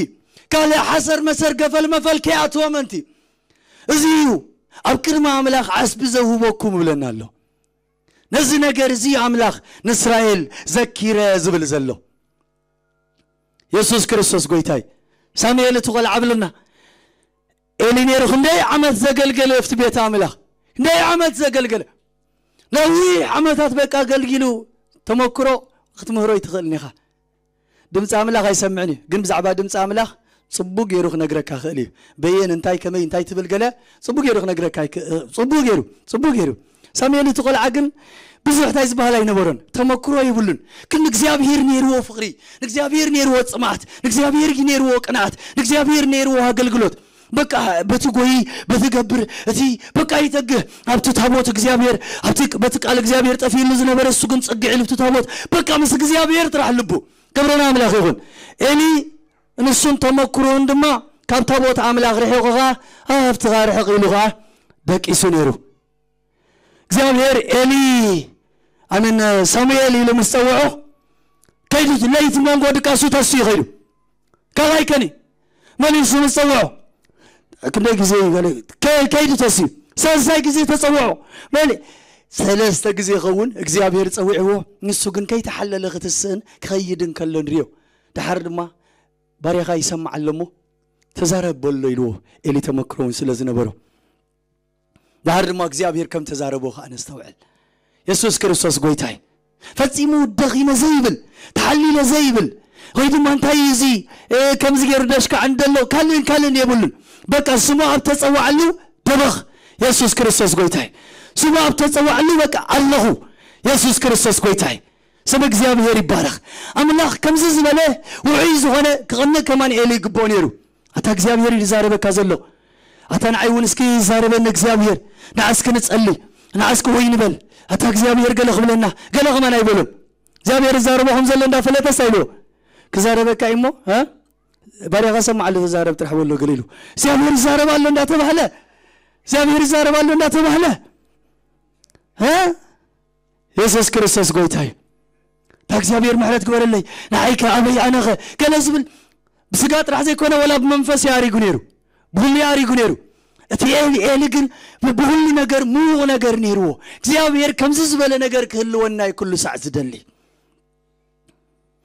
ካልእ ሓሰር መሰር ገፈል መፈል ከይኣትዎ ምእንቲ እዚ እዩ ኣብ ቅድሚ ኣምላኽ ዓስቢ ዘውህበኩም ይብለና ኣሎ። ነዚ ነገር እዚ ኣምላኽ ንእስራኤል ዘኪረ ዝብል ዘሎ የሱስ ክርስቶስ ጎይታይ። ሳሙኤል እቲ ቆልዓ ብልና ኤሊ ነይሩ ክንደይ ዓመት ዘገልገለ ኣብቲ ቤት ኣምላኽ ክንደይ ዓመት ዘገልገለ ነዊሕ ዓመታት በቃ ኣገልጊሉ ተመክሮ ክትምህሮ ይትኽእልን ኢኻ። ድምፂ ኣምላኽ ኣይሰምዕን እዩ፣ ግን ብዛዕባ ድምፂ ኣምላኽ ፅቡቅ ገይሩ ክነግረካ ክእል እዩ። በየን እንታይ ከመይ እንታይ ትብል ገለ ፅቡቅ ገይሩ ክነግረካ ይክ- እ፣ ፅቡቅ ገይሩ ፅቡቅ ገይሩ ሳሙኤል እቲ ቆልዓ ግን ብዙሕ ታይ ዝበሃል ኣይነበሮን፣ ተመክሮ ይብሉን። ግን ንእግዚኣብሔር ነይርዎ ፍቕሪ፣ ንእግዚኣብሔር ነይርዎ ፅማት፣ ንእግዚኣብሔር ነይርዎ ቅንኣት፣ ንእግዚኣብሔር ነይርዎ ኣገልግሎት። በቃ በቲ ጎይ በቲ ገብር እቲ በቃ ይተግህ ኣብቲ ታቦት እግዚኣብሔር ኣብቲ በቲ ቃል እግዚኣብሔር ጠፊሉ ዝነበረ እሱ ግን ጸግዕ ኢሉ ኣብቲ ታቦት በቃ ምስ እግዚኣብሔር ጥራሕ ልቡ ክብሪ ንኣምላኽ ይኹን። ኤሊ ንሱን ተመክሮን ድማ ካብ ታቦት ኣምላኽ ርሒቑ ኸዓ ኣብቲ ኸዓ ርሕቕ ኢሉ ኸዓ ደቂሱ ነይሩ። እግዚኣብሔር ኤሊ ኣምን ሳሙኤል ኢሉ ምስ ጸውዖ ከይዱ ለይቲ መንጎ ድቃሱ ተስዩ ከይዱ ካልኣይ ከኒ መሊሱ ምስ ጸውዖ ክንደይ ግዜ ይበለ ከ- ከይዱ ተስዩ ሰለስታይ ግዜ ተጸውዖ መሊ ሰለስተ ግዜ ይኸውን እግዚኣብሔር ጸዊዕዎ። ንሱ ግን ከይተሓለለ ክትስእን ክኸይድ እንከሎ ንሪዮ። ድሓር ድማ ባርያኻ ይሰምዕ ኣሎ እሞ ተዛረብ በሎ ኢልዎ። ኤሊ ተመክሮውን ስለ ዝነበሮ ድሓር ድማ እግዚኣብሔር ከም ተዛረቦ ከኣ ነስተውዕል። የሱስ ክርስቶስ ጎይታይ። ፈጺሙ ደኺመ ዘይብል፣ ተሓሊለ ዘይብል፣ ወይ ድማ እንታይ እዩ እዚ፣ እ፣ ከምዚ ገይሩ ደሽካዕ እንደሎ፣ ካልእን ካልእን የብሉን። በቃ ስሙ ኣብ ተጸዋዕሉ ደበኽ። የሱስ ክርስቶስ ጎይታይ። ስሙ ኣብ ተጸዋዕሉ በቃ ኣለኹ። የሱስ ክርስቶስ ጎይታይ። ስም እግዚኣብሔር ይባረኽ። ኣምላኽ ከምዚ ዝበለ ውዑይ ዝኾነ ክቕንእ ከማን ኤሊ ይግብኦ ነይሩ። ኣታ እግዚኣብሔር እዩ ዝዛረበካ ዘሎ። ኣታ ንዓይ እውን እስኪ ይዛረበኒ እግዚኣብሔር። ንዓ እስኪ ንጸሊ። ንዓ እስኪ ወይ ንበል። ኣታ እግዚኣብሔር ገለ ክብለና፣ ገለ ከማን ኣይበሎም። እግዚኣብሔር ይዛረቦ ከም ዘሎ እንዳፈለጠስ ኣይብሎ። ክዛረበካ እዩ እሞ፣ እ? ባርያኻ ሰማዕ ኣሎ ተዛረብ ጥራሕ በሎ ገለ ኢሉ። እግዚኣብሔር ይዛረብ ኣሎ እንዳተባህለ፣ እግዚኣብሔር ይዛረብ ኣሎ እንዳተባህለ፣ እ? የሱስ ክርስቶስ ጎይታ እዩ። እታ እግዚኣብሔር ምሕረት ግበረለይ፣ ንዓይከ ኣበይ ኣነኸ ገለ ዝብል ብስጋ ጥራሕ ዘይኮነ ወላ ብመንፈስ እዩ ኣሪጉ ነይሩ፣ ብኹሉ እዩ ኣሪጉ ነይሩ። እቲ ኤሊ፣ ኤሊ ግን ብ-፣ ብኹሉ ነገር ምዉቕ ነገር ነይርዎ። እግዚኣብሔር ከምዚ ዝበለ ነገር ክህልወና እዩ ኩሉ ሳዕ ዝደሊ።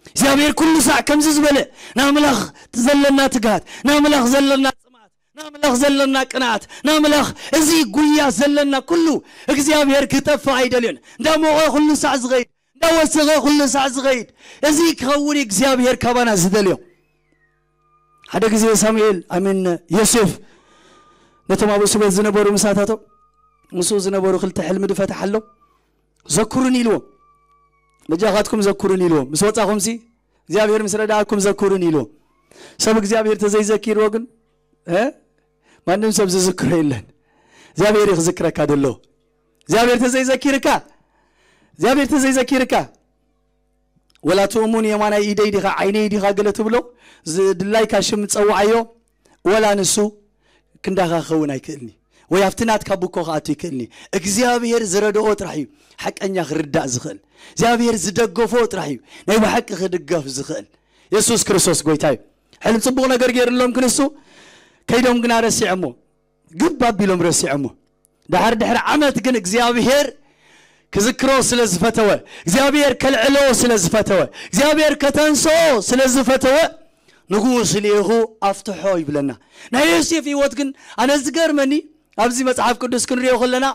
እግዚኣብሔር ኩሉ ሳዕ ከምዚ ዝበለ ንኣምላኽ ዘለና ትግሃት፣ ንኣምላኽ ዘለና ጽምኣት፣ ንኣምላኽ ዘለና ቅንኣት፣ ንኣምላኽ እዚ ጉያ ዘለና ኩሉ እግዚኣብሔር ክጠፍእ ኣይደልዮን። እንዳሞቐ ኩሉ ሳዕ ዝኸይድ፣ እንዳወሰኸ ኩሉ ሳዕ ዝኸይድ፣ እዚ ክኸውን እግዚኣብሔር ካባና ዝደልዮ። ሓደ ግዜ ሳሙኤል፣ ኣሜን፣ ዮሴፍ ነቶም ኣብ እስር ቤት ዝነበሩ ምሳታቶም፣ ምስኡ ዝነበሩ ክልተ ሕልሚ ድፈታሓሎም፣ ዘኩሩኒ ኢልዎም። በጃኻትኩም ዘኩሩኒ ኢልዎም። ምስ ወጻኹምሲ እግዚኣብሔር ምስ ረዳእኩም ዘኩሩኒ ኢልዎም። ሰብ እግዚኣብሔር ተዘይዘኪርዎ ግን፣ እ? ማንም ሰብ ዝዝክሮ የለን። እግዚኣብሔር እዩ ክዝክረካ ደሎ። እግዚኣብሔር ተዘይዘኪርካ፣ እግዚኣብሔር ተዘይዘኪርካ፣ ወላ ትእሙን የማናይ ኢደይ ዲኻ ዓይነይ ዲኻ ገለ ትብሎ፣ ዝድላይካ ሽም ጸውዓዮ፣ ወላ ንሱ ክንዳኻ ክኸውን ኣይክእልኒ፣ ወይ ኣብቲ ናትካ ቡኮ ክኣቱ ይክእልኒ። እግዚኣብሔር ዝረድኦ ጥራሕ እዩ ሓቀኛ ክርዳእ ዝኽእል። እግዚኣብሔር ዝደገፎ ጥራሕ እዩ ናይ ብሓቂ ክድገፍ ዝኽእል። የሱስ ክርስቶስ ጎይታ እዩ። ሕልም ጽቡቕ ነገር ገይሩሎም ክንሱ፣ ከይዶም ግና ረሲዐሞ፣ ግብ ኣቢሎም ረሲዐሞ። ድሓር ድሕሪ ዓመት ግን እግዚኣብሔር ክዝክሮ ስለ ዝፈተወ፣ እግዚኣብሔር ከልዕሎ ስለ ዝፈተወ፣ እግዚኣብሔር ከተንስኦ ስለ ዝፈተወ፣ ንጉስ ልኢኹ ኣፍትሖ ይብለና። ናይ ዮሴፍ ህይወት ግን ኣነ ዝገርመኒ፣ ኣብዚ መጽሓፍ ቅዱስ ክንሪኦ ከለና፣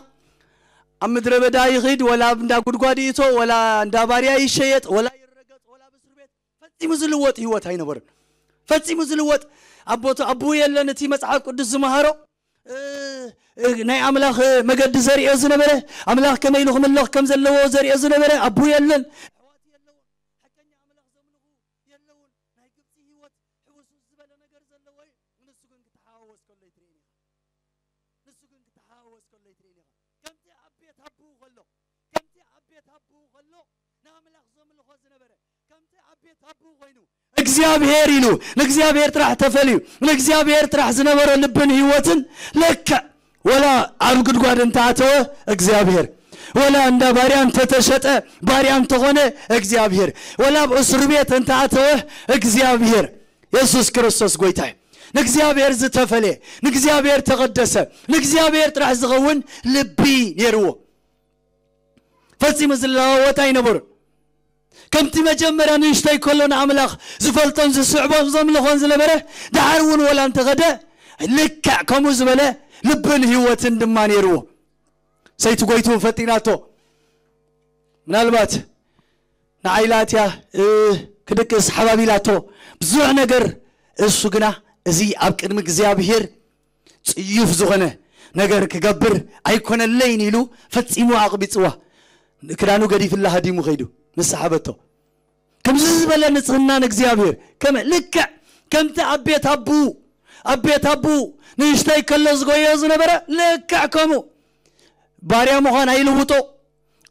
ኣብ ምድረ በዳ ይኺድ፣ ወላ ኣብ እንዳ ጉድጓድ ይእቶ፣ ወላ እንዳ ባርያ ይሸየጥ፣ ወላ ይረገጽ፣ ወላ ኣብ እስር ቤት፣ ፈጺሙ ዝልወጥ ህይወት ኣይነበረን። ፈጺሙ ዝልወጥ ኣቦቱ፣ ኣቦኡ የለን፣ እቲ መጽሓፍ ቅዱስ ዝመሃሮ፣ እ፣ እ፣ ናይ ኣምላኽ መገዲ ዘርእዮ ዝነበረ፣ ኣምላኽ ከመይ ኢሉ ክምለኽ ከም ዘለዎ ዘርእዮ ዝነበረ ኣቦኡ የለን፣ ኣሕዋቱ የለውን፣ ሓቀኛ ኣምላኽ ዘምልኹ የለውን። ናይ ግብጺ ህይወት ሕውስውስ ዝበለ ነገር ዘለዎ እዩ። ንሱ ግን ክተሓዋወስ ከሎ ይትርእየኒ ኢኻ። ንሱ ግን ክተሓዋወስ ከሎ ይትርእየኒ ኢኻ። ከምቲ ኣብ ቤት ኣቦኡ ከሎ፣ ከምቲ ኣብ ቤት ኣቦኡ ከሎ ንኣምላኽ ዘምልኾ ዝነበረ፣ ከምቲ ኣብ ቤት ኣቦኡ ኮይኑ እግዚኣብሔር ኢሉ ንእግዚኣብሔር ጥራሕ ተፈልዩ፣ ንእግዚኣብሔር ጥራሕ ዝነበሮ ልብን ህይወትን ልክዕ፣ ወላ ኣብ ጉድጓድ እንተኣተወ እግዚኣብሔር፣ ወላ እንዳ ባርያ እንተተሸጠ፣ ባርያ እንተኾነ እግዚኣብሔር፣ ወላ ኣብ እስር ቤት እንተኣተወ እግዚኣብሔር። የሱስ ክርስቶስ ጎይታ እዩ። ንእግዚኣብሔር ዝተፈልየ፣ ንእግዚኣብሔር ተቐደሰ፣ ንእግዚኣብሔር ጥራሕ ዝኸውን ልቢ ነይርዎ። ፈጺሙ ዝለዋወጥ ኣይነበሩን። ከምቲ መጀመርያ ንእሽተይ ከሎ ንኣምላኽ ዝፈልጦን ዝስዕቦን ዘምልኾን ዝነበረ፣ ደሓር እውን ወላ እንተኸደ ልክዕ ከምኡ ዝበለ ልብን ህይወትን ድማ ነይርዎ። ሰይቲ ጎይቱ ፈጢናቶ። ምናልባት ንዓይ ኢላትያ፣ እ፣ ክድቅስ ሓባብ ኢላቶ ብዙሕ ነገር። እሱ ግና እዚ ኣብ ቅድሚ እግዚኣብሔር ጽዩፍ ዝኾነ ነገር ክገብር ኣይኮነለይን ኢሉ ፈጺሙ ኣቕቢጽዋ። ክዳኑ ገዲፍላ ሃዲሙ ኸይዱ ምስ ሰሓበቶ። ከምዚ ዝበለ ንጽህና ንእግዚኣብሔር ከመ-፣ ልክዕ ከምቲ ኣብ ቤት ኣቡ፣ ኣብ ቤት ኣቡ ንእሽተይ ከሎ ዝጎዮ ዝነበረ ልክዕ ከምኡ። ባርያ ምዃን ኣይልውጦ፣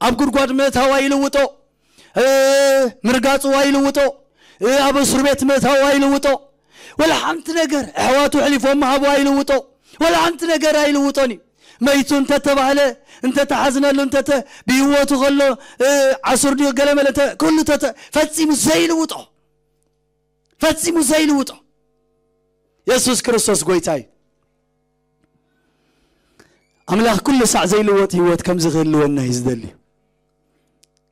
ኣብ ጉድጓድ ምእታው ኣይልውጦ፣ እ፣ ምርጋጹ ኣይልውጦ፣ እ፣ ኣብ እስር ቤት ምእታው ኣይልውጦ፣ ወላ ሓንቲ ነገር ኣሕዋቱ ኣሕሊፎም ምሃቡ ኣይልውጦ፣ ወላ ሓንቲ ነገር ኣይልውጦን እዩ። መይቱ እንተተባህለ፣ እንተተሓዝነሉ፣ እንተተ-፣ ብህይወቱ ከሎ፣ እ፣ ዓሱር ድዩ ገለ መለ እንተ-፣ ኩሉ እንተተ-፣ ፈጺሙ ዘይልውጦ፣ ፈጺሙ ዘይልውጦ። የሱስ ክርስቶስ ጎይታ እዩ። ኣምላኽ ኩሉ ሳዕ ዘይልወጥ ህይወት ከምዚ ክህልወና እዩ ዝደሊ።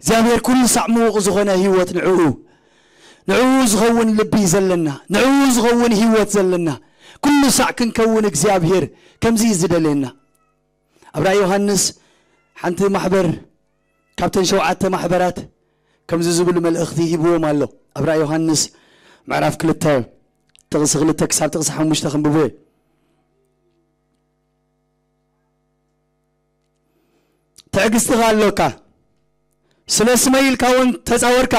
እግዚኣብሔር ኩሉ ሳዕ ምዉቕ ዝኾነ ህይወት ንዕኡ፣ ንዕኡ ዝኸውን ልቢ እዩ ዘለና፣ ንዕኡ ዝኸውን ህይወት ዘለና፣ ኩሉ ሳዕ ክንከውን እግዚኣብሔር ከምዚ እዩ ዝደልየና። ኣብ ራእይ ዮሃንስ ሓንቲ ማሕበር ካብተን ሸውዓተ ማሕበራት ከምዚ ዝብል መልእኽቲ ሂብዎም ኣሎ። ኣብ ራእይ ዮሃንስ ምዕራፍ ክልተ ጥቕሲ ክልተ ክሳብ ጥቕሲ ሓሙሽተ ክንብቦ እየ። ትዕግስቲ ከ ኣሎካ፣ ስለ ስመይ ኢልካ እውን ተጻወርካ፣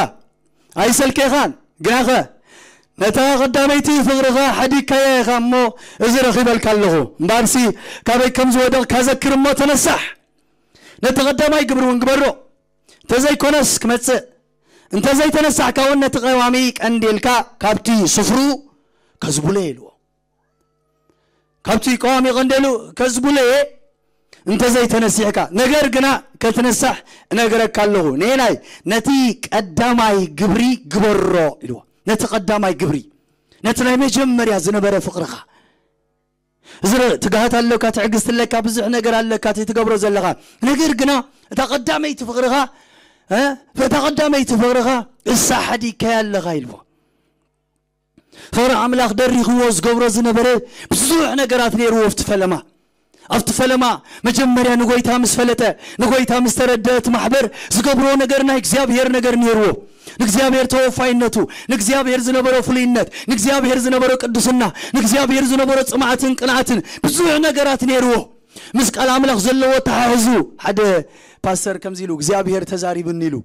ኣይሰልኬኻን። ግናኸ ነታ ቀዳመይቲ ፍቕርኻ ሓዲግካያ ኢኻ እሞ፣ እዚ ረኺበልካ ኣለኹ። እምበኣርሲ ካበይ ከም ዝወደቕካ ዘክር እሞ ተነሳሕ። ነቲ ቀዳማይ ግብሪ እውን ግበሮ። እንተዘይኮነስ ክመጽእ፣ እንተዘይተነሳሕካ እውን ነቲ ቀዋሚ ቀንዴልካ ካብቲ ስፍሩ ከዝቡለ ኢልዎ። ካብቲ ቀዋሚ ቀንዴሉ ከዝቡለ እየ፣ እንተዘይተነሲሕካ። ነገር ግና ከትንሳሕ እነግረካ ኣለኹ። ንኤናይ ነቲ ቀዳማይ ግብሪ ግበሮ ኢልዎ። ነቲ ቀዳማይ ግብሪ፣ ነቲ ናይ መጀመርያ ዝነበረ ፍቕርኻ። እዚ ረ-፣ ትግሃት ኣለካ፣ ትዕግስቲ ኣለካ፣ ብዙሕ ነገር ኣለካ፣ እቲ ትገብሮ ዘለኻ። ነገር ግና እታ ቀዳመይቲ ፍቕርኻ፣ እ፣ እታ ቀዳመይቲ ፍቕርኻ እሳ ሓዲግካያ ኣለኻ ኢልዎ። ፍቕሪ ኣምላኽ ደሪኽዎ ዝገብሮ ዝነበረ ብዙሕ ነገራት ነይርዎ ኣብቲ ፈለማ። ኣብቲ ፈለማ መጀመርያ ንጎይታ ምስ ፈለጠ፣ ንጎይታ ምስ ተረድአ፣ እቲ ማሕበር ዝገብርዎ ነገር ናይ እግዚኣብሔር ነገር ነይርዎ። ንእግዚኣብሔር ተወፋይነቱ፣ ንእግዚኣብሔር ዝነበሮ ፍሉይነት፣ ንእግዚኣብሔር ዝነበሮ ቅድስና፣ ንእግዚኣብሔር ዝነበሮ ጽምኣትን ቅንኣትን ብዙሕ ነገራት ነይርዎ። ምስ ቃል ኣምላኽ ዘለዎ ተሓሕዙ። ሓደ ፓስተር ከምዚ ኢሉ እግዚኣብሔር ተዛሪብኒ ኢሉ።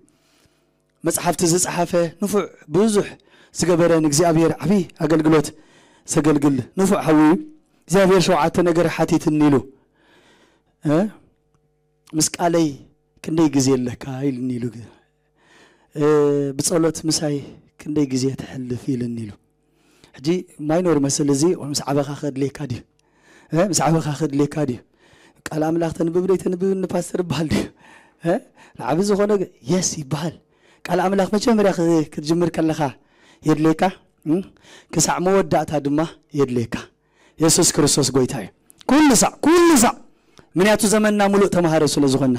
መጽሓፍቲ ዝጸሓፈ ንፉዕ ብዙሕ ዝገበረ ንእግዚኣብሔር ዓቢ ኣገልግሎት ዘገልግል ንፉዕ ሓዊ እዩ። እግዚኣብሔር ሸውዓተ ነገር ሓቲትኒ ኢሉ። እ? ምስ ቃለይ ክንደይ ግዜ ኣለካ ኢልኒ ኢሉ። እ፣ ብጸሎት ምሳይ ክንደይ ግዜ ትሕልፍ ኢልኒ ኢሉ። ሕጂ ማይኖር መስል እዚ ምስ ዓበኻ ከድልየካ ድዩ? እ፣ ምስ ዓበኻ ከድልየካ ድዩ? ቃል ኣምላኽ ተንብብ ደይ ተንብብ ንፓስተር ይበሃል ድዩ? እ፣ ንዓቢ ዝኾነ ገ-፣ የስ ይበሃል። ቃል ኣምላኽ መጀመርያ ክ-፣ ክትጅምር ከለኻ የድልየካ፣ እ፣ ክሳዕ መወዳእታ ድማ የድልየካ። የሱስ ክርስቶስ ጎይታ እዩ። ኩሉ ሳዕ፣ ኩሉ ሳዕ። ምክንያቱ ዘመንና ሙሉእ ተማሃሮ ስለ ዝኾንና።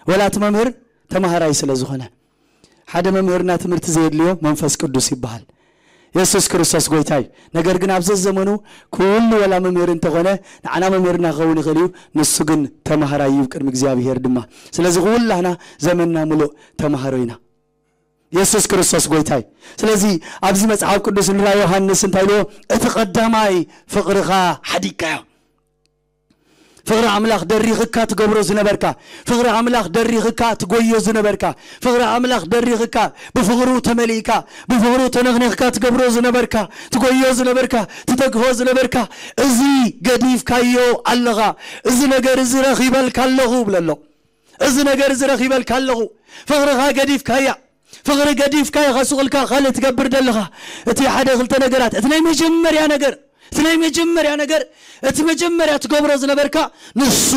ወላ እቲ መምህር ተማሃራይ ስለ ዝኾነ። ሓደ መምህርና ትምህርቲ ዘየድልዮ መንፈስ ቅዱስ ይበሃል። የሱስ ክርስቶስ ጎይታ እዩ። ነገር ግን ኣብዚ ዘመኑ ኩሉ ወላ መምህር እንተኾነ፣ ንዓና መምህርና ክኸውን ይኽእል እዩ፣ ንሱ ግን ተማሃራይ እዩ ቅድሚ እግዚኣብሔር ድማ። ስለዚ ኩላህና ዘመንና ሙሉእ ተማሃሮ ኢና። የሱስ ክርስቶስ ጎይታ እዩ። ስለዚ ኣብዚ መጽሓፍ ቅዱስ ንራ ዮሃንስ እንታይ ኢልዎ? እቲ ቀዳማይ ፍቕርኻ ሓዲግካዮ። ፍቕሪ ኣምላኽ ደሪኽካ ትገብሮ ዝነበርካ፣ ፍቕሪ ኣምላኽ ደሪኽካ ትጎዮ ዝነበርካ፣ ፍቕሪ ኣምላኽ ደሪኽካ ብፍቕሩ ተመሊእካ፣ ብፍቕሩ ተነኽኒኽካ ትገብሮ ዝነበርካ፣ ትጎዮ ዝነበርካ፣ ትደግፎ ዝነበርካ፣ እዚ ገዲፍካዮ ኣለኻ። እዚ ነገር እዚ ረኺበልካ ኣለኹ ብለሎ። እዚ ነገር እዚ ረኺበልካ ኣለኹ። ፍቕርኻ ገዲፍካያ። ፍቕሪ ገዲፍካ ኢኻ ሱቕ ኢልካ ካልእ ትገብር ዘለኻ። እቲ ሓደ ክልተ ነገራት፣ እቲ ናይ መጀመርያ ነገር፣ እቲ ናይ መጀመርያ ነገር፣ እቲ መጀመርያ ትገብሮ ዝነበርካ ንሱ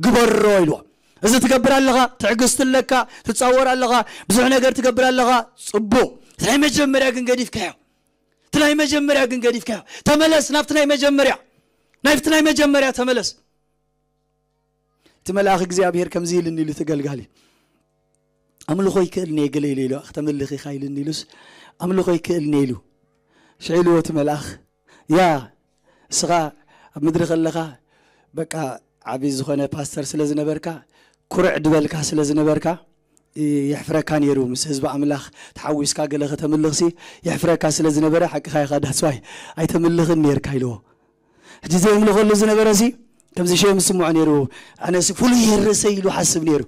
ግበሮ ኢልዎ። እዚ ትገብር ኣለኻ፣ ትዕግስቲ ኣለካ፣ ትጻወር ኣለኻ፣ ብዙሕ ነገር ትገብር ኣለኻ፣ ጽቡቕ። እቲ ናይ መጀመርያ ግን ገዲፍካዮ። እቲ ናይ መጀመርያ ግን ገዲፍካዮ። ተመለስ ናብቲ ናይ መጀመርያ። ናብቲ ናይ መጀመርያ ተመለስ። እቲ መልኣኽ እግዚኣብሔር ከምዚ ኢልኒ ኢሉ እቲ ገልጋሊ። ኣምልኾ ይክእልኒ እየ ገለ ኢሉ ኢሉ፣ "ኣኽ ተምልኽ ኢኻ" ኢልኒ ኢሉስ፣ "ኣምልኾ ይክእልኒ እየ" ኢሉ። ሽዑ ኢልዎ እቲ መልኣኽ፣ "ያ፣ እስኻ ኣብ ምድሪ ከለኻ በቃ ዓቢ ዝኾነ ፓስተር ስለ ዝነበርካ፣ ኩርዕ ድበልካ ስለ ዝነበርካ፣ ይ-፣ የሕፍረካ ነይሩ። ምስ ህዝቢ ኣምላኽ ተሓዊስካ ገለ ከተምልኽሲ የሕፍረካ ስለ ዝነበረ፣ ሓቅኻ ኢኻ፣ that's why ኣይተምልኽን ነይርካ" ኢልዎ። ሕጂ ዘየምልኸሉ ዝነበረ ሲ ከምዚ ሸም ዝስምዖ ነይሩ። ኣነ ሲ ፍሉይ እየ ርእሰይ ኢሉ ሓስብ ነይሩ።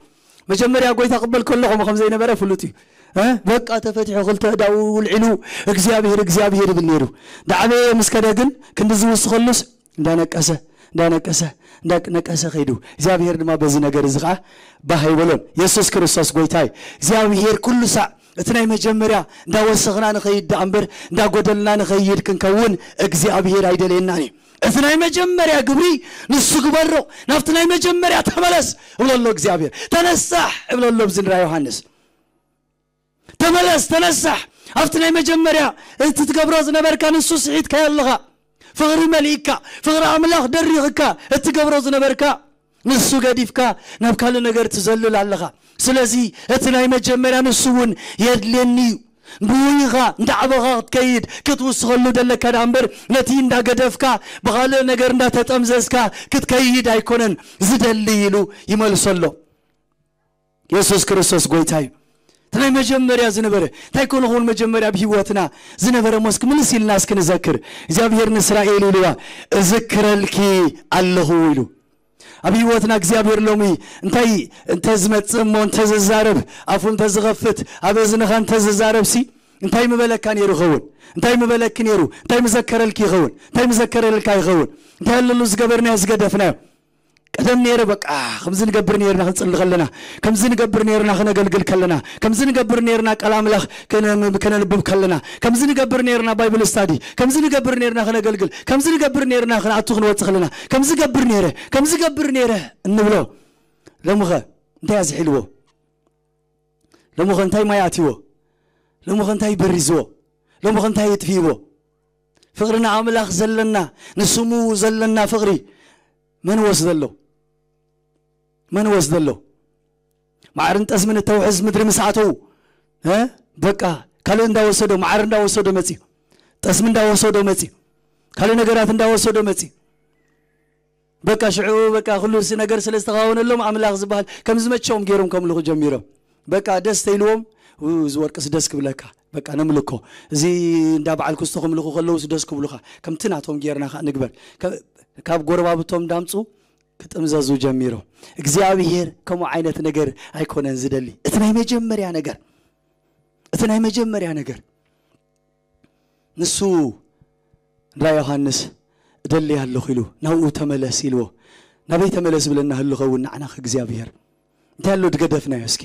መጀመርያ ጎይታ ክበል ከለኹ ከም ዘይነበረ ፍሉጥ እዩ። እ? በቃ ተፈቲሑ ክልተ እዳኡ ውልዒሉ እግዚኣብሔር፣ እግዚኣብሔር ይብል ነይሩ። ዳዕበየ ምስ ከደ ግን ክንዲ ዝውስኸሉስ እንዳነቀሰ፣ እንዳነቀሰ፣ እንዳነቀሰ ከይዱ። እግዚኣብሔር ድማ በዚ ነገር እዚ ኸዓ ባህ ኣይበሎን። የሱስ ክርስቶስ ጎይታ እዩ። እግዚኣብሔር ኩሉ ሳዕ እቲ ናይ መጀመርያ እንዳወሰኽና ንኸይድ ደኣ እምበር እንዳጎደልና ንኸይድ ክንከውን እግዚኣብሔር ኣይደልየናን እዩ። እቲ ናይ መጀመርያ ግብሪ ንሱ ግበሮ፣ ናብቲ ናይ መጀመርያ ተመለስ እብሎ ኣሎ እግዚኣብሔር። ተነሳሕ እብሎ ኣሎ ኣብዚ ንራ ዮሃንስ። ተመለስ፣ ተነሳሕ። ኣብቲ ናይ መጀመርያ እቲ ትገብሮ ዝነበርካ ንሱ ስሒትካዮ ኣለኻ። ፍቕሪ መሊእካ፣ ፍቕሪ ኣምላኽ ደሪኽካ፣ እትገብሮ ዝነበርካ ንሱ ገዲፍካ ናብ ካልእ ነገር ትዘልል ኣለኻ። ስለዚ እቲ ናይ መጀመርያ ንሱ እውን የድልየኒ እዩ። ብውይኻ እንዳዓበኻ ክትከይድ ክትውስኸሉ ደለካ ደኣ እምበር፣ ነቲ እንዳገደፍካ ብኻልእ ነገር እንዳተጠምዘዝካ ክትከይድ ኣይኮነን ዝደሊ ኢሉ ይመልሰሎ። የሱስ ክርስቶስ ጎይታ እዩ። እቲ ናይ መጀመርያ ዝነበረ እንታይ ኮነ ኸውን? መጀመርያ ኣብ ህይወትና ዝነበረ ሞስ ክምልስ ኢልና እስኪ ንዘክር። እግዚኣብሔር ንእስራኤል ኢልዋ፣ እዝክረልኪ ኣለኹ ኢሉ። ኣብ ህይወትና እግዚኣብሔር ሎሚ እንታይ እንተዝመጽእ እሞ እንተዝዛረብ፣ ኣፉ እንተዝኸፍት፣ ኣብ እዝንኻ እንተዝዛረብሲ እንታይ ምበለካ ነይሩ ይኸውን? እንታይ ምበለኪ ነይሩ? እንታይ ምዘከረልኪ ይኸውን? እንታይ ምዘከረልካ ይኸውን? እንታይ ኣለሉ ዝገበርናዮ ዝገደፍናዮ? ቀደም ነይረ በቃ ከምዚ ንገብር ነይርና፣ ክንጽሊ ከለና ከምዚ ንገብር ነይርና፣ ክነገልግል ከለና ከምዚ ንገብር ነይርና፣ ቃል ኣምላኽ ከነ- ከነንብብ ከለና ከምዚ ንገብር ነይርና፣ ባይብል ስታዲ ከምዚ ንገብር ነይርና፣ ክነገልግል ከምዚ ንገብር ነይርና፣ ክንኣቱ ክንወጽእ ከለና ከምዚ ገብር ነይረ፣ ከምዚ ገብር ነይረ እንብሎ። ሎምኸ እንታይ ኣዝሒልዎ? ሎምኸ እንታይ ማይ ኣትይዎ? ሎምኸ እንታይ በሪዝዎ? ሎምኸ እንታይ የጥፊእዎ? ፍቕሪ ንኣምላኽ ዘለና፣ ንስሙ ዘለና ፍቕሪ መን ወስደሎ? መን ወስደሎ? ማዕርን ጠስምን እተውሕዝ ምድሪ ምስ ኣተዉ፣ እ? በቃ ካልእ እንዳወሰዶ፣ ማዕር እንዳወሰዶ መጽዩ፣ ጠስሚ እንዳወሰዶ መጽዩ፣ ካልእ ነገራት እንዳወሰዶ መጽዩ። በቃ ሽዑ በቃ ኩሉ ስ- ነገር ስለ ዝተኻወነሎም ኣምላኽ ዝበሃል ከም ዝመቸዎም ገይሮም ከምልኹ ጀሚሮም። በቃ ደስ ተይልዎም፣ "ው፣ እዚ ወርቅስ ደስ ክብለካ፣ በቃ ነምልኮ፣ እዚ እንዳ በዓል ክስቶ ከምልኹ ከለውስ ደስ ክብሉኻ፣ ከምቲ ናቶም ጌርና ከዓ ንግበር." ከ- ካብ ጎረባብቶም ዳምፁ ክጥምዘዙ ጀሚሮም። እግዚኣብሔር ከምኡ ዓይነት ነገር ኣይኮነን ዝደሊ። እቲ ናይ መጀመርያ ነገር፣ እቲ ናይ መጀመርያ ነገር ንሱ እንዳ ዮሃንስ እደሊ ኣለኹ ኢሉ ናብኡ ተመለስ ኢልዎ። ናበይ ተመለስ ብለና ህሉ ኸውን ንዓና እግዚኣብሔር? እንታይ ኣሎ ድገደፍናዮ? እስኪ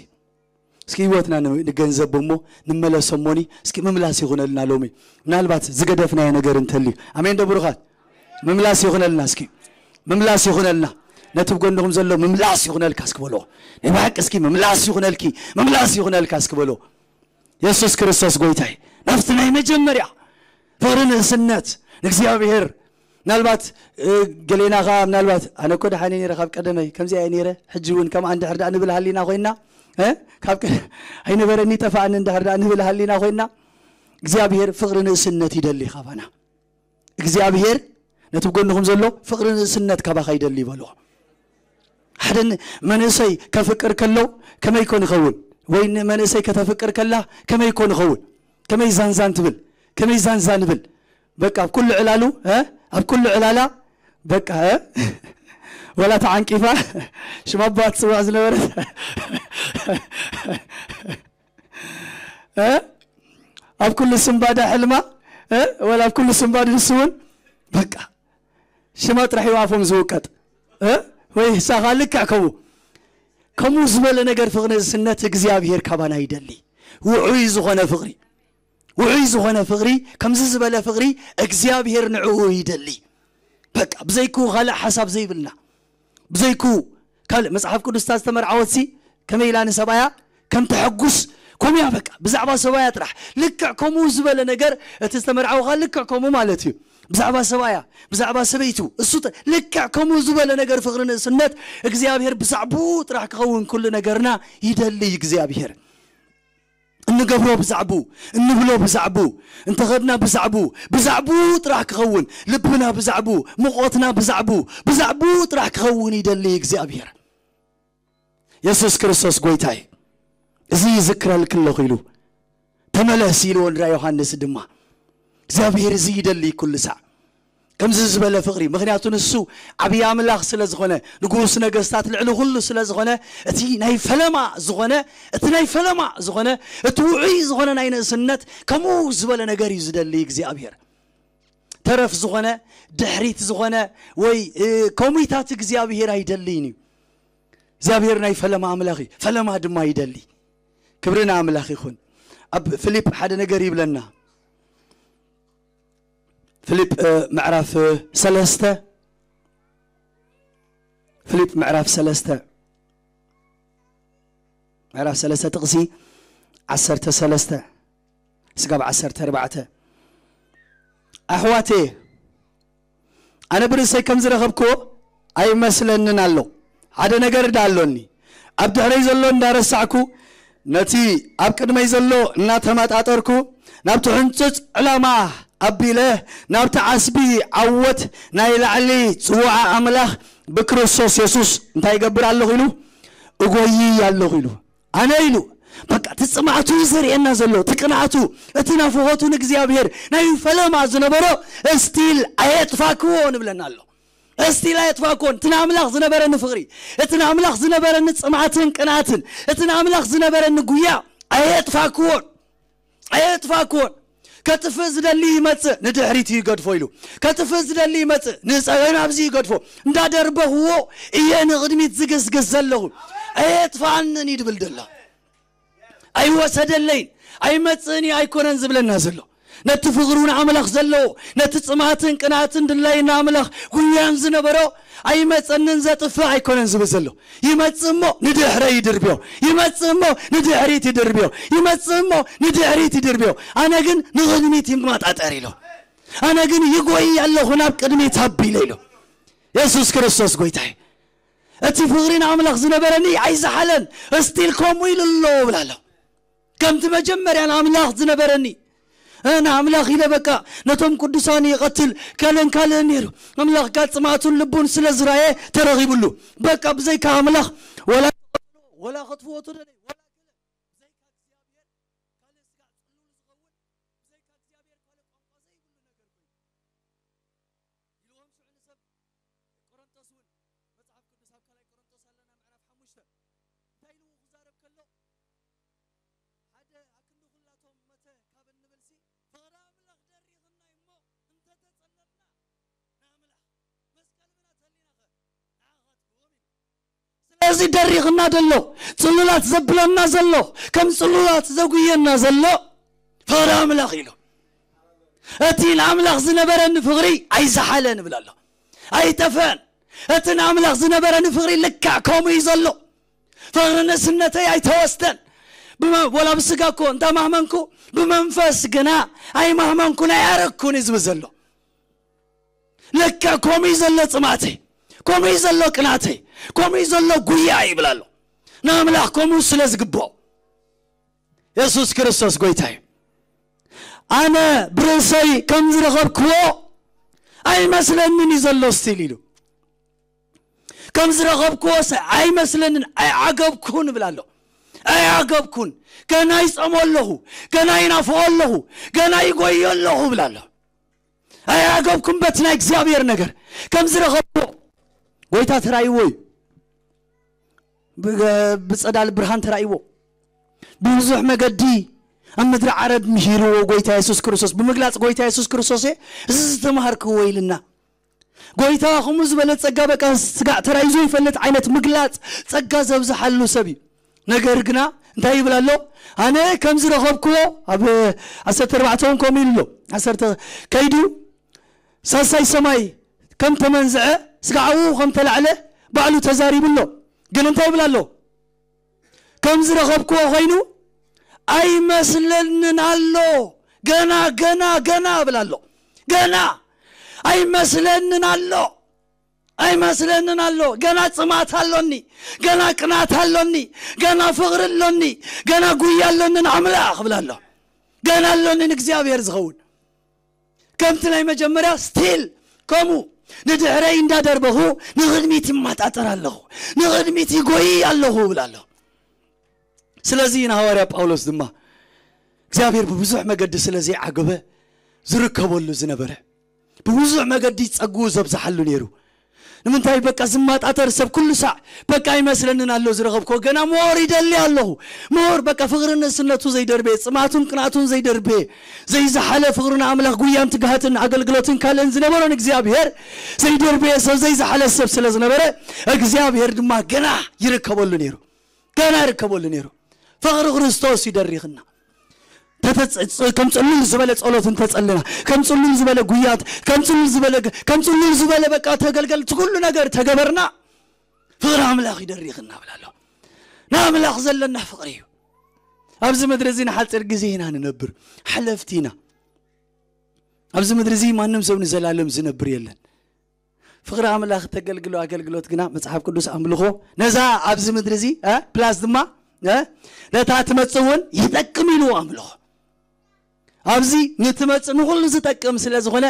እስኪ ህይወትና ን- ንገንዘብ እሞ ንመለሶ እሞኒ እስኪ ምምላስ ይኹነልና ሎሚ። ምናልባት ዝገደፍናዮ ነገር እንተልዩ፣ ኣሜን ዶ ብሩኻት? ምምላስ ይኹነልና እስኪ፣ ምምላስ ይኹነልና። ነቲ ብጎንኹም ዘሎ ምምላስ ይኹነልካ እስኪ በሎ። ናይ ብሓቂ እስኪ ምምላስ ይኹነልኪ፣ ምምላስ ይኹነልካ እስኪ በሎ። የሱስ ክርስቶስ ጎይታይ ናብቲ ናይ መጀመርያ ፍቕሪ ንእስነት ንእግዚኣብሔር። ምናልባት እ፣ ገሌና ኸዓ ምናልባት ኣነ እኮ ደሓነ ነይረ ካብ ቀደመይ ከምዚ ኣየ ነይረ፣ ሕጂ እውን ከምኣ እንድሕር ደኣ ንብል ሃሊና ኮይና እ፣ ካብ ቀ- ኣይነበረኒ ጠፋኣኒ እንድሕር ደኣ ንብል ሃሊና ኮይና እግዚኣብሔር ፍቕሪ ንእስነት ይደሊ ካባና። እግዚኣብሔር ነቲ ብጎንኹም ዘሎ ፍቕሪ ንእስነት ካባኻ ይደሊ ይበሎ። ሓደ ን- መንእሰይ ከፍቅር ከሎ ከመይ ኮን ይኸውን? ወይ ንመንእሰይ ከተፍቅር ከላ ከመይ ኮን ይኸውን? ከመይ ዛንዛን ትብል? ከመይ ዛንዛን ይብል? በቃ ኣብ ኩሉ ዕላሉ እ? ኣብ ኩሉ ዕላላ በቃ እ? ወላ ተዓንቂፋ ሽም ኣቦኣ ትፅዋዕ ዝነበረት እ? ኣብ ኩሉ ስምባዳ ሕልማ እ? ወላ ኣብ ኩሉ ስምባዳ ንሱ እውን በቃ ሽማ ጥራሕ እዩ ኣፎም ዝውቀጥ እ? ወይ ሳኻ ልክዕ ከምኡ ከምኡ ዝበለ ነገር ፍቕሪ ንእስነት እግዚኣብሔር ካባና ይደሊ። ውዑይ ዝኾነ ፍቕሪ፣ ውዑይ ዝኾነ ፍቕሪ፣ ከምዚ ዝበለ ፍቕሪ እግዚኣብሔር ንዕኡ ይደሊ። በቃ ብዘይክኡ ካልእ ሓሳብ ዘይብልና፣ ብዘይክኡ ካልእ መጽሓፍ ቅዱስታ ዝተመርዓወትሲ ከመይ ኢላ ንሰብኣያ ከም ተሐጉስ ከምኡያ። በቃ ብዛዕባ ሰብኣያ ጥራሕ ልክዕ ከምኡ ዝበለ ነገር እቲ ዝተመርዓወ ኸዓ ልክዕ ከምኡ ማለት እዩ። ብዛዕባ ሰብኣያ፣ ብዛዕባ ሰበይቱ እሱ ጥ- ልክዕ ከምኡ ዝበለ ነገር ፍቕሪ ንእስነት እግዚኣብሔር ብዛዕብኡ ጥራሕ ክኸውን ኩሉ ነገርና ይደሊ እግዚኣብሔር። እንገብሮ ብዛዕብኡ፣ እንብሎ ብዛዕብኡ፣ እንተኸድና ብዛዕብኡ፣ ብዛዕብኡ ጥራሕ ክኸውን፣ ልብና ብዛዕብኡ፣ ምቖትና ብዛዕብኡ፣ ብዛዕብኡ ጥራሕ ክኸውን ይደሊ እግዚኣብሔር። የሱስ ክርስቶስ ጎይታይ እዚ ይዝክረልኪ ኣለኹ ኢሉ ተመለስ ኢልዎ ንዳ ዮሃንስ ድማ እግዚኣብሔር እዚ ይደሊ ኩሉ ሳዕ ከምዚ ዝበለ ፍቕሪ። ምኽንያቱ ንሱ ዓብዪ ኣምላኽ ስለ ዝኾነ፣ ንጉስ ነገስታት ልዕሊ ኩሉ ስለ ዝኾነ፣ እቲ ናይ ፈለማ ዝኾነ፣ እቲ ናይ ፈለማ ዝኾነ፣ እቲ ውዑይ ዝኾነ ናይ ንእስነት ከምኡ ዝበለ ነገር እዩ ዝደሊ እግዚኣብሔር። ተረፍ ዝኾነ፣ ድሕሪት ዝኾነ ወይ እ፣ ከምኡታት እግዚኣብሔር ኣይደልይን እዩ። እግዚኣብሔር ናይ ፈለማ ኣምላኽ እዩ፣ ፈለማ ድማ ይደሊ። ክብሪ ንኣምላኽ ይኹን። ኣብ ፊልፕ ሓደ ነገር ይብለና። ፊልፕ እ፣ ምዕራፍ እ፣ ሰለስተ፣ ፊልፕ ምዕራፍ ሰለስተ፣ ምዕራፍ ሰለስተ ጥቕሲ ዓሰርተ ሰለስተ ስጋብ ዓሰርተ ኣርባዕተ። ኣሕዋቴ፣ ኣነ ብርእሰይ ከም ዝረኸብክዎ ኣይመስለንን ኣሎ። ሓደ ነገር ዳ ኣሎኒ፣ ኣብ ድሕረይ ዘሎ እንዳረሳዕኩ ነቲ ኣብ ቅድመይ ዘሎ እናተመጣጠርኩ፣ ናብቲ ሕንጽጽ ዕላማ ኣቢለ፣ ናብቲ ዓስቢ ዓወት ናይ ላዕሊ ጽውዓ ኣምላኽ ብክርስቶስ የሱስ እንታይ ይገብር ኣለኹ ኢሉ? እጎይ ኣለኹ ኢሉ። ኣነ ኢሉ። በቃ እቲ ጽምኣቱ እዩ ዘርእየና ዘሎ፣ እቲ ቅንኣቱ፣ እቲ ናፍቖቱ ንእግዚኣብሔር፣ ናይ ፈለማ ዝነበሮ፣ እስቲል ኣየጥፋክዎ ንብለና ኣሎ። እስቲል ኣየጥፋክዎን። እቲ ንኣምላኽ ዝነበረኒ ፍቕሪ፣ እቲ ንኣምላኽ ዝነበረኒ ጽምኣትን ቅንኣትን፣ እቲ ንኣምላኽ ዝነበረኒ ጉያ ኣየጥፋክዎን። ኣየጥፋክዎን። ከጥፍእ ዝደሊ ይመጽእ፣ ንድሕሪት ይገድፎ ኢሉ። ከጥፍእ ዝደሊ ይመጽእ፣ ንጸ-፣ ናብዚ ይገድፎ። እንዳደርበኽዎ እየ ንቕድሚት ዝግስግስ ዘለኹ። ኣየጥፋኣንን እዩ ድብል ደሎ። ኣይወሰደለይን፣ ኣይመጽእን እዩ ኣይኮነን ዝብለና ዘሎ። ነቲ ፍቕሩ ንኣምላኽ ዘለዎ፣ ነቲ ጽምኣትን ቅንኣትን ድላይን ንኣምላኽ ጉያን ዝነበሮ ኣይመጸንን ዘጥፍእ ኣይኮነን ዝብል ዘሎ። ይመጽእ እሞ ንድሕረ ይድርብዮ፣ ይመጽእ እሞ ንድሕሪት ይድርብዮ፣ ይመጽእ እሞ ንድሕሪት ይድርብዮ። ኣነ ግን ንቕድሚት ይመጣጠር ኢሎ። ኣነ ግን ይጎይ ኣለኹ ናብ ቅድሚት ኣቢለ ኢሎ። የሱስ ክርስቶስ ጎይታይ። እቲ ፍቕሪ ንኣምላኽ ዝነበረኒ ኣይዝሓለን፣ እስቲል ከምኡ ኢሉ ኣሎ እብላለሁ። ከምቲ መጀመርያ ንኣምላኽ ዝነበረኒ፣ እ፣ ንኣምላኽ ኢለ በቃ ነቶም ቅዱሳን ይቐትል ካልእን ካልእን ነይሩ። ኣምላኽ ጋር ጽምኣቱን ልቡን ስለ ዝረኣየ ተረኺብሉ። በቃ ብዘይካ ኣምላኽ ወላ፣ ወላ ከጥፍዎ ተደለዩ፣ ወላ ብዘይካ እግዚኣብሔር ካልእ ስጋዕ ጽሉል ዝኸውን፣ ብዘይካ እግዚኣብሔር ካልእ ቋንቋ ዘይብሉ ነገር ኮይኑ። ኢልዎም ሽዑ ንሰብ ቆሮንቶስ እውን፣ መጽሓፍ ቅዱስ ኣብ ካልኣይ ቆሮንቶስ ኣለና ምዕራፍ ሓሙሽተ እንታይ ኢሉ ክዛረብ ከሎ፣ ሓደ ኣክንዲ ኩላቶም መተ ካብ እንብልሲ ፍቕሪ ኣምላኽ ደሪኽና እሞ እንተተጸለልና ንኣምላኽ መስቀል ብና ተሊናኸ ንዓኻ ትህቦም ኢሉ። ስለዚ ደሪኽና ደሎ ጽሉላት ዘብለና ዘሎ፣ ከም ጽሉላት ዘጉየና ዘሎ ፍቕሪ ኣምላኽ ኢሉ። እቲ ንኣምላኽ ዝነበረኒ ፍቕሪ ኣይዝሓለን እብል ኣሎ። ኣይጠፍአን። እቲ ንኣምላኽ ዝነበረኒ ፍቕሪ ልክዕ ከምኡ እዩ ዘሎ። ፍቕሪ ንእስነተይ ኣይተወስደን። ብመ-፣ ወላ ብስጋ እኮ እንተማህመንኩ፣ ብመንፈስ ግና ኣይማህመንኩን ኣይኣረግኩን እዩ ዝብል ዘሎ። ልክዕ ከምኡ እዩ ዘሎ ጽምኣተይ፣ ከምኡ እዩ ዘሎ ቅንኣተይ፣ ከምኡ እዩ ዘሎ ጉያ ይብል ኣሎ። ንኣምላኽ ከምኡ ስለ ዝግብኦ። የሱስ ክርስቶስ ጎይታ እዩ። ኣነ ብርእሰይ ከም ዝረኸብክዎ ኣይመስለንን እዩ ዘሎ ስቲል ኢሉ። ከም ዝረኸብክዎ ሰ-፣ ኣይመስለንን፣ ኣይዓገብኩን እብል ኣሎ። ኣይዓገብኩን። ገና ይጸሞ ኣለኹ፣ ገና ይናፍቖ ኣለኹ፣ ገና ይጎዮ ኣለኹ እብል ኣሎ። ኣይዓገብኩን በቲ ናይ እግዚኣብሔር ነገር ከም ዝረኸብክዎ። ጎይታ ተራእይዎ እዩ። ብ-፣ ብጸዳል ብርሃን ተራእይዎ። ብብዙሕ መገዲ ኣብ ምድሪ ዓረብ ምሂርዎ ጎይታ የሱስ ክርስቶስ። ብምግላጽ ጎይታ የሱስ ክርስቶስ እየ፣ እዚ ዝተማሃርክዎ ኢልና። ጎይታ ከምኡ ዝበለ ጸጋ በቃ ስጋዕ ተራእዩ ዘይፈልጥ ዓይነት ምግላጽ ጸጋ ዘብዝሓሉ ሰብ እዩ። ነገር ግና እንታይ ይብል ኣሎ? ኣነ ከም ዝረኸብክዎ ኣብ ዓሰርተ ኣርባዕተ እውን ከምኡ ኢሉ ኣሎ። ዓሰርተ ከይዱ ሳልሳይ ሰማይ ከም ተመንዝዐ ስጋዕኡ ከም ተላዕለ ባዕሉ ተዛሪቡ ኣሎ። ግን እንታይ ይብል ኣሎ? ከም ዝረኸብክዎ ኮይኑ ኣይመስለንን ኣሎ። ገና፣ ገና፣ ገና እብል ኣሎ። ገና ኣይመስለንን ኣሎ። ኣይመስለንን ኣሎ። ገና ጽማት ኣሎኒ። ገና ቅናት ኣሎኒ። ገና ፍቕሪ ኣሎኒ። ገና ጉያ ኣሎኒ ንኣምላኽ እብል ኣሎ። ገና ኣሎኒ ንእግዚኣብሔር ዝኸውን። ከምቲ ናይ መጀመርያ ስቲል ከምኡ ንድሕረይ እንዳደርበኹ ንቕድሚት ይመጣጠር ኣለኹ። ንቕድሚት ይጎይ ኣለኹ እብል ኣለኹ። ስለዚ ንሃዋርያ ጳውሎስ ድማ እግዚኣብሔር ብብዙሕ መገዲ ስለ ዘይዓገበ ዝርከበሉ ዝነበረ፣ ብብዙሕ መገዲ ጸግኡ ዘብዝሓሉ ነይሩ። ንምንታይ በቃ ዝመጣጠር ሰብ ኩሉ ሳዕ በቃ ይመስለንን ኣሎ ዝረኸብኮ፣ ገና ሞር ይደሊ ኣለኹ። ሞር በቃ ፍቕሪ ንእስነቱ ዘይደርበየ፣ ጽማቱን ቅንኣቱን ዘይደርበየ፣ ዘይዝሓለ ፍቕሪ ንኣምላኽ ጉያን ትግሃትን ኣገልግሎትን ካልእን ዝነበሮን እግዚኣብሔር ዘይደርበየ ሰብ ዘይዝሓለ ሰብ ስለ ዝነበረ እግዚኣብሔር ድማ ገና ይርከበሉ ነይሩ። ገና ይርከበሉ ነይሩ። ፍቕሪ ክርስቶስ ይደሪኽና። ተተጽ-፣ ከም ጽሉል ዝበለ ጸሎት እንተጸልና፣ ከም ጽሉል ዝበለ ጉያት፣ ከም ጽሉል ዝበለ ግ-፣ ከም ጽሉል ዝበለ በቃ ተገልገልቲ ኩሉ ነገር ተገበርና፣ ፍቕሪ ኣምላኽ ይደሪኽና እብል ኣለኹ። ንኣምላኽ ዘለና ፍቕሪ እዩ። ኣብዚ ምድሪ እዚ ንሓጺር ግዜ ኢና ንነብር፣ ሓለፍቲ ኢና። ኣብዚ ምድሪ እዚ ማንም ሰብ ንዘላለም ዝነብር የለን። ፍቕሪ ኣምላኽ ተገልግሎ ኣገልግሎት ግና መጽሓፍ ቅዱስ ኣምልኾ ነዛ ኣብዚ ምድሪ እዚ፣ እ፣ ፕላስ ድማ እ? ነታ ትመጽእ እውን ይጠቅም ኢሉ ኣምልኾ። ኣብዚ ንትመጽእ ንኹሉ ዝጠቅም ስለ ዝኾነ፣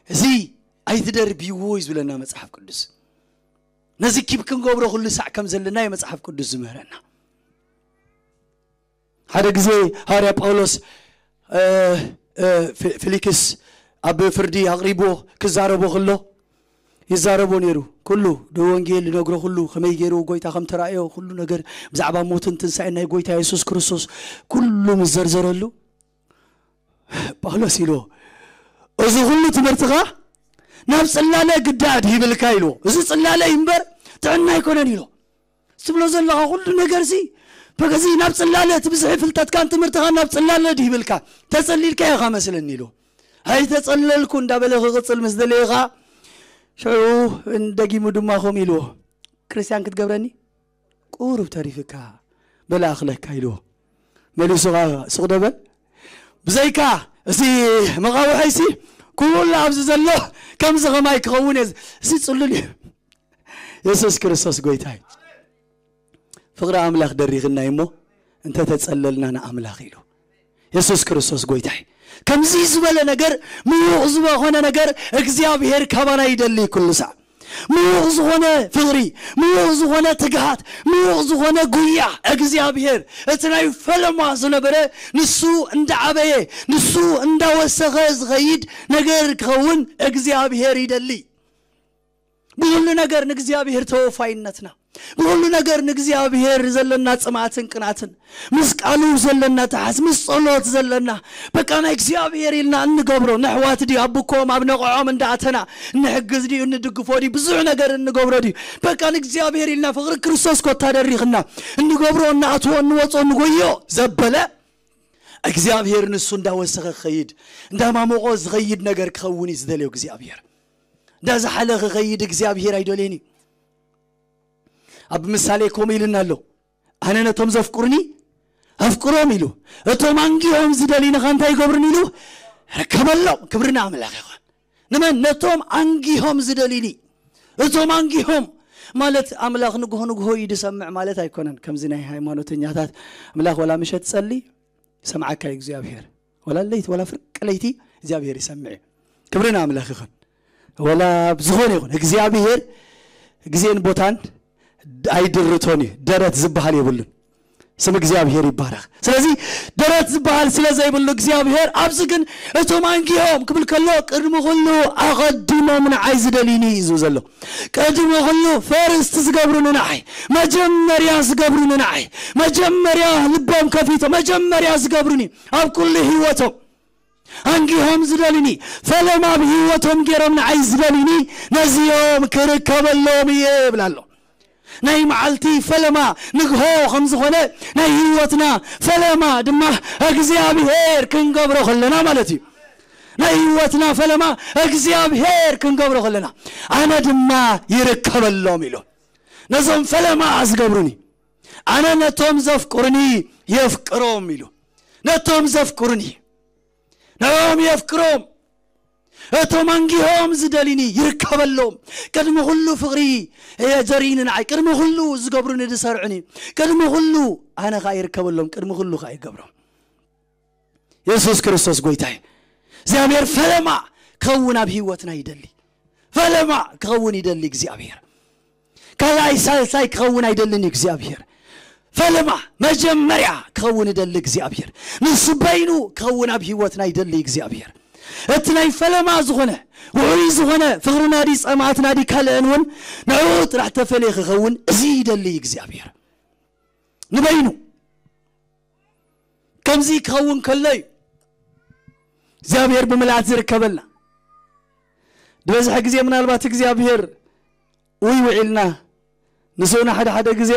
እዚ ኣይትደርብይዎ እዩ ዝብለና መጽሓፍ ቅዱስ። ነዚ ኪብ ክንገብሮ ኩሉ ሳዕ ከም ዘለና እዩ መጽሓፍ ቅዱስ ዝምህረና። ሓደ ግዜ ሃዋርያ ጳውሎስ፣ እ፣ እ፣ ፊ-፣ ፊሊክስ ኣብ ፍርዲ ኣቕሪብዎ ክዛረቦ ከሎ ይዛረቦ ነይሩ። ኩሉ፣ ወንጌል ዝነግሮ ኩሉ፣ ከመይ ገይሩ ጎይታ ከም ተራእዮ፣ ኩሉ ነገር ብዛዕባ ሞትን ትንሳኤን ናይ ጎይታ የሱስ ክርስቶስ ኩሉ ምስ ዘርዘረሉ፣ ጳውሎስ ኢልዎ፣ "እዚ ኩሉ ትምህርትኻ ናብ ጽላለ ግዳ ድሂብልካ" ኢልዎ። "እዚ ጽላለ እዩ እምበር ጥዕና ኣይኮነን" ኢልዎ። "ትብሎ ዘለኻ ኩሉ ነገርሲ፣ በቃ፣ እዚ ናብ ጽላለ፣ እቲ ብዝሒ ፍልጠትካን ትምህርትኻን ናብ ጽላለ ድሂብልካ፣ ተጸሊልካ ኢኻ መስለኒ" ኢልዎ። "ኣይተጸለልኩ" እንዳበለ ክቕጽል ምስ ደለየ ኸኣ፣ ሽዑ ደጊሙ ድማ ከምኡ ኢልዎ፣ "ክርስትያን ክትገብረኒ ቁሩብ ተሪፍካ በለ ኣኽለካ" ኢልዎ። መሊሱ ኸኣ ሱቕ ደበል፣ "ብዘይካ እዚ መቓውሐይሲ ኩሉ ኣብዚ ዘሎ ከምዚ ኸማይ ክኸውን እየ ዝ-" እዚ ጽሉል እዩ። የሱስ ክርስቶስ ጎይታ እዩ። ፍቕሪ ኣምላኽ ደሪኽና እዩ እሞ፣ እንተ ተጸለልና ንኣምላኽ ኢሉ። የሱስ ክርስቶስ ጎይታ እዩ። ከምዚ ዝበለ ነገር፣ ምዉቕ ዝኾነ ነገር እግዚኣብሔር ካባና ይደሊ ኩሉ ሳዕ። ምዉቕ ዝኾነ ፍቕሪ፣ ምዉቕ ዝኾነ ትግሃት፣ ምዉቕ ዝኾነ ጉያ እግዚኣብሔር፣ እቲ ናይ ፈለማ ዝነበረ፣ ንሱ እንዳዓበየ፣ ንሱ እንዳወሰኸ ዝኸይድ ነገር ክኸውን እግዚኣብሔር ይደሊ። ብኹሉ ነገር ንእግዚኣብሔር ተወፋይነትና፣ ብኹሉ ነገር ንእግዚኣብሔር ዘለና ጽምኣትን ቅንኣትን፣ ምስ ቃሉ ዘለና ትሓዝ፣ ምስ ጸሎት ዘለና፣ በቃ፣ ናይ እግዚኣብሔር ኢልና እንገብሮ፣ ነሕዋት ድዩ ኣብ ብኮም ኣብ ነቕዖም እንዳኣተና እንሕግዝ ድዩ፣ እንድግፎ ድዩ፣ ብዙሕ ነገር እንገብሮ ድዩ፣ በቃ፣ ንእግዚኣብሔር ኢልና ፍቕሪ ክርስቶስ ኮታ ደሪኽና እንገብሮ፣ እንኣትዎ፣ እንወጾ፣ እንጎዮ ዘበለ፣ እግዚኣብሔር ንሱ እንዳወሰኸ ክኸይድ፣ እንዳማሞቖ ዝኸይድ ነገር ክኸውን እዩ ዝደልዮ እግዚኣብሔር። እንዳዝሓለ ክኸይድ እግዚኣብሔር ኣይደልዮን እዩ። ኣብ ምሳሌ ከምኡ ኢልና ኣሎ፣ "ኣነ ነቶም ዘፍቅሩኒ ኣፍቅሮም" ኢሉ፣ "እቶም ኣንጊሆም ዝደልዩኒ ኸ እንታይ ይገብሩኒ?" ኢሉ፣ "ርከበሎም።" ክብሪ ንኣምላኽ ይኹን። ንመን? ነቶም ኣንጊሆም ዝደልዩኒ። እቶም ኣንጊሆም ማለት ኣምላኽ ንግሆ ንግሆ እዩ ዝሰምዕ ማለት ኣይኮነን። ከምዚ ናይ ሃይማኖተኛታት ኣምላኽ ወላ ምሸት ጸሊ ይሰምዓካ እዩ እግዚኣብሔር። ወላ ለይቲ፣ ወላ ፍርቂ ለይቲ እግዚኣብሔር ይሰምዕ እዩ። ክብሪ ንኣምላኽ ይኹን። ወላ ዝኾነ ይኹን እግዚኣብሔር ግዜን ቦታን ኣይድርቶን እዩ። ደረት ዝበሃል የብሉን። ስም እግዚኣብሔር ይባረኽ። ስለዚ ደረት ዝበሃል ስለ ዘይብሉ እግዚኣብሔር ኣብዚ ግን እቶም ኣንጊሆም ክብል ከሎ ቅድሚ ኩሉ ኣቐዲሞም ንዓይ ዝደልዩኒ እዩ ዝብል ዘሎ። ቅድሚ ኩሉ ፈርስት ዝገብሩኒ ንዓይ፣ መጀመርያ ዝገብሩኒ ንዓይ፣ መጀመርያ ልቦም ከፊቶም መጀመርያ ዝገብሩኒ ኣብ ኩሉ ህይወቶም ኣንጊሆም ዝደልዩኒ፣ ፈለማ ኣብ ህይወቶም ገይሮም ንዓይ ዝደልዩኒ ነዚኦም ክርከበሎም እየ ይብል ኣሎ። ናይ መዓልቲ ፈለማ ንግሆ ከም ዝኾነ ናይ ህይወትና ፈለማ ድማ እግዚኣብሔር ክንገብሮ ከለና ማለት እዩ። ናይ ህይወትና ፈለማ እግዚኣብሔር ክንገብሮ ከለና ኣነ ድማ ይርከበሎም ኢሉ ነዞም ፈለማ ዝገብሩኒ፣ ኣነ ነቶም ዘፍቅሩኒ የፍቅሮም ኢሉ ነቶም ዘፍቅሩኒ ንዕኦም የፍቅሮም። እቶም ኣንጊሆም ዝደልዩኒ ይርከበሎም። ቅድሚ ኩሉ ፍቕሪ ዘርእዩኒ ንዓይ፣ ቅድሚ ኩሉ ዝገብሩኒ ዝሰርዑኒ፣ ቅድሚ ኩሉ ኣነ ኸዓ ይርከበሎም፣ ቅድሚ ኩሉ ኸዓ ይገብሮም። የሱስ ክርስቶስ ጎይታ እዩ። እግዚኣብሔር ፈለማ ክኸውን ኣብ ህይወትና ይደሊ። ፈለማ ክኸውን ይደሊ እግዚኣብሔር። ካልኣይ ሳልሳይ ክኸውን ኣይደልን እዩ እግዚኣብሔር። ፈለማ መጀመርያ ክኸውን ይደሊ እግዚኣብሔር። ንሱ በይኑ ክኸውን ኣብ ህይወትና ይደሊ እግዚኣብሔር። እቲ ናይ ፈለማ ዝኾነ ውዑይ ዝኾነ ፍቕርና ድዩ ጸማእትና ድዩ ካልእን እውን ንዕኡ ጥራሕ ተፈልየ ክኸውን እዚ ይደሊ እግዚኣብሔር። ንበይኑ ከምዚ ክኸውን ከሎ እዩ እግዚኣብሔር ብምልኣት ዝርከበልና። ዝበዝሐ ግዜ ምናልባት እግዚኣብሔር ውይ ውዒልና ንስኡና ሓደ ሓደ ግዜ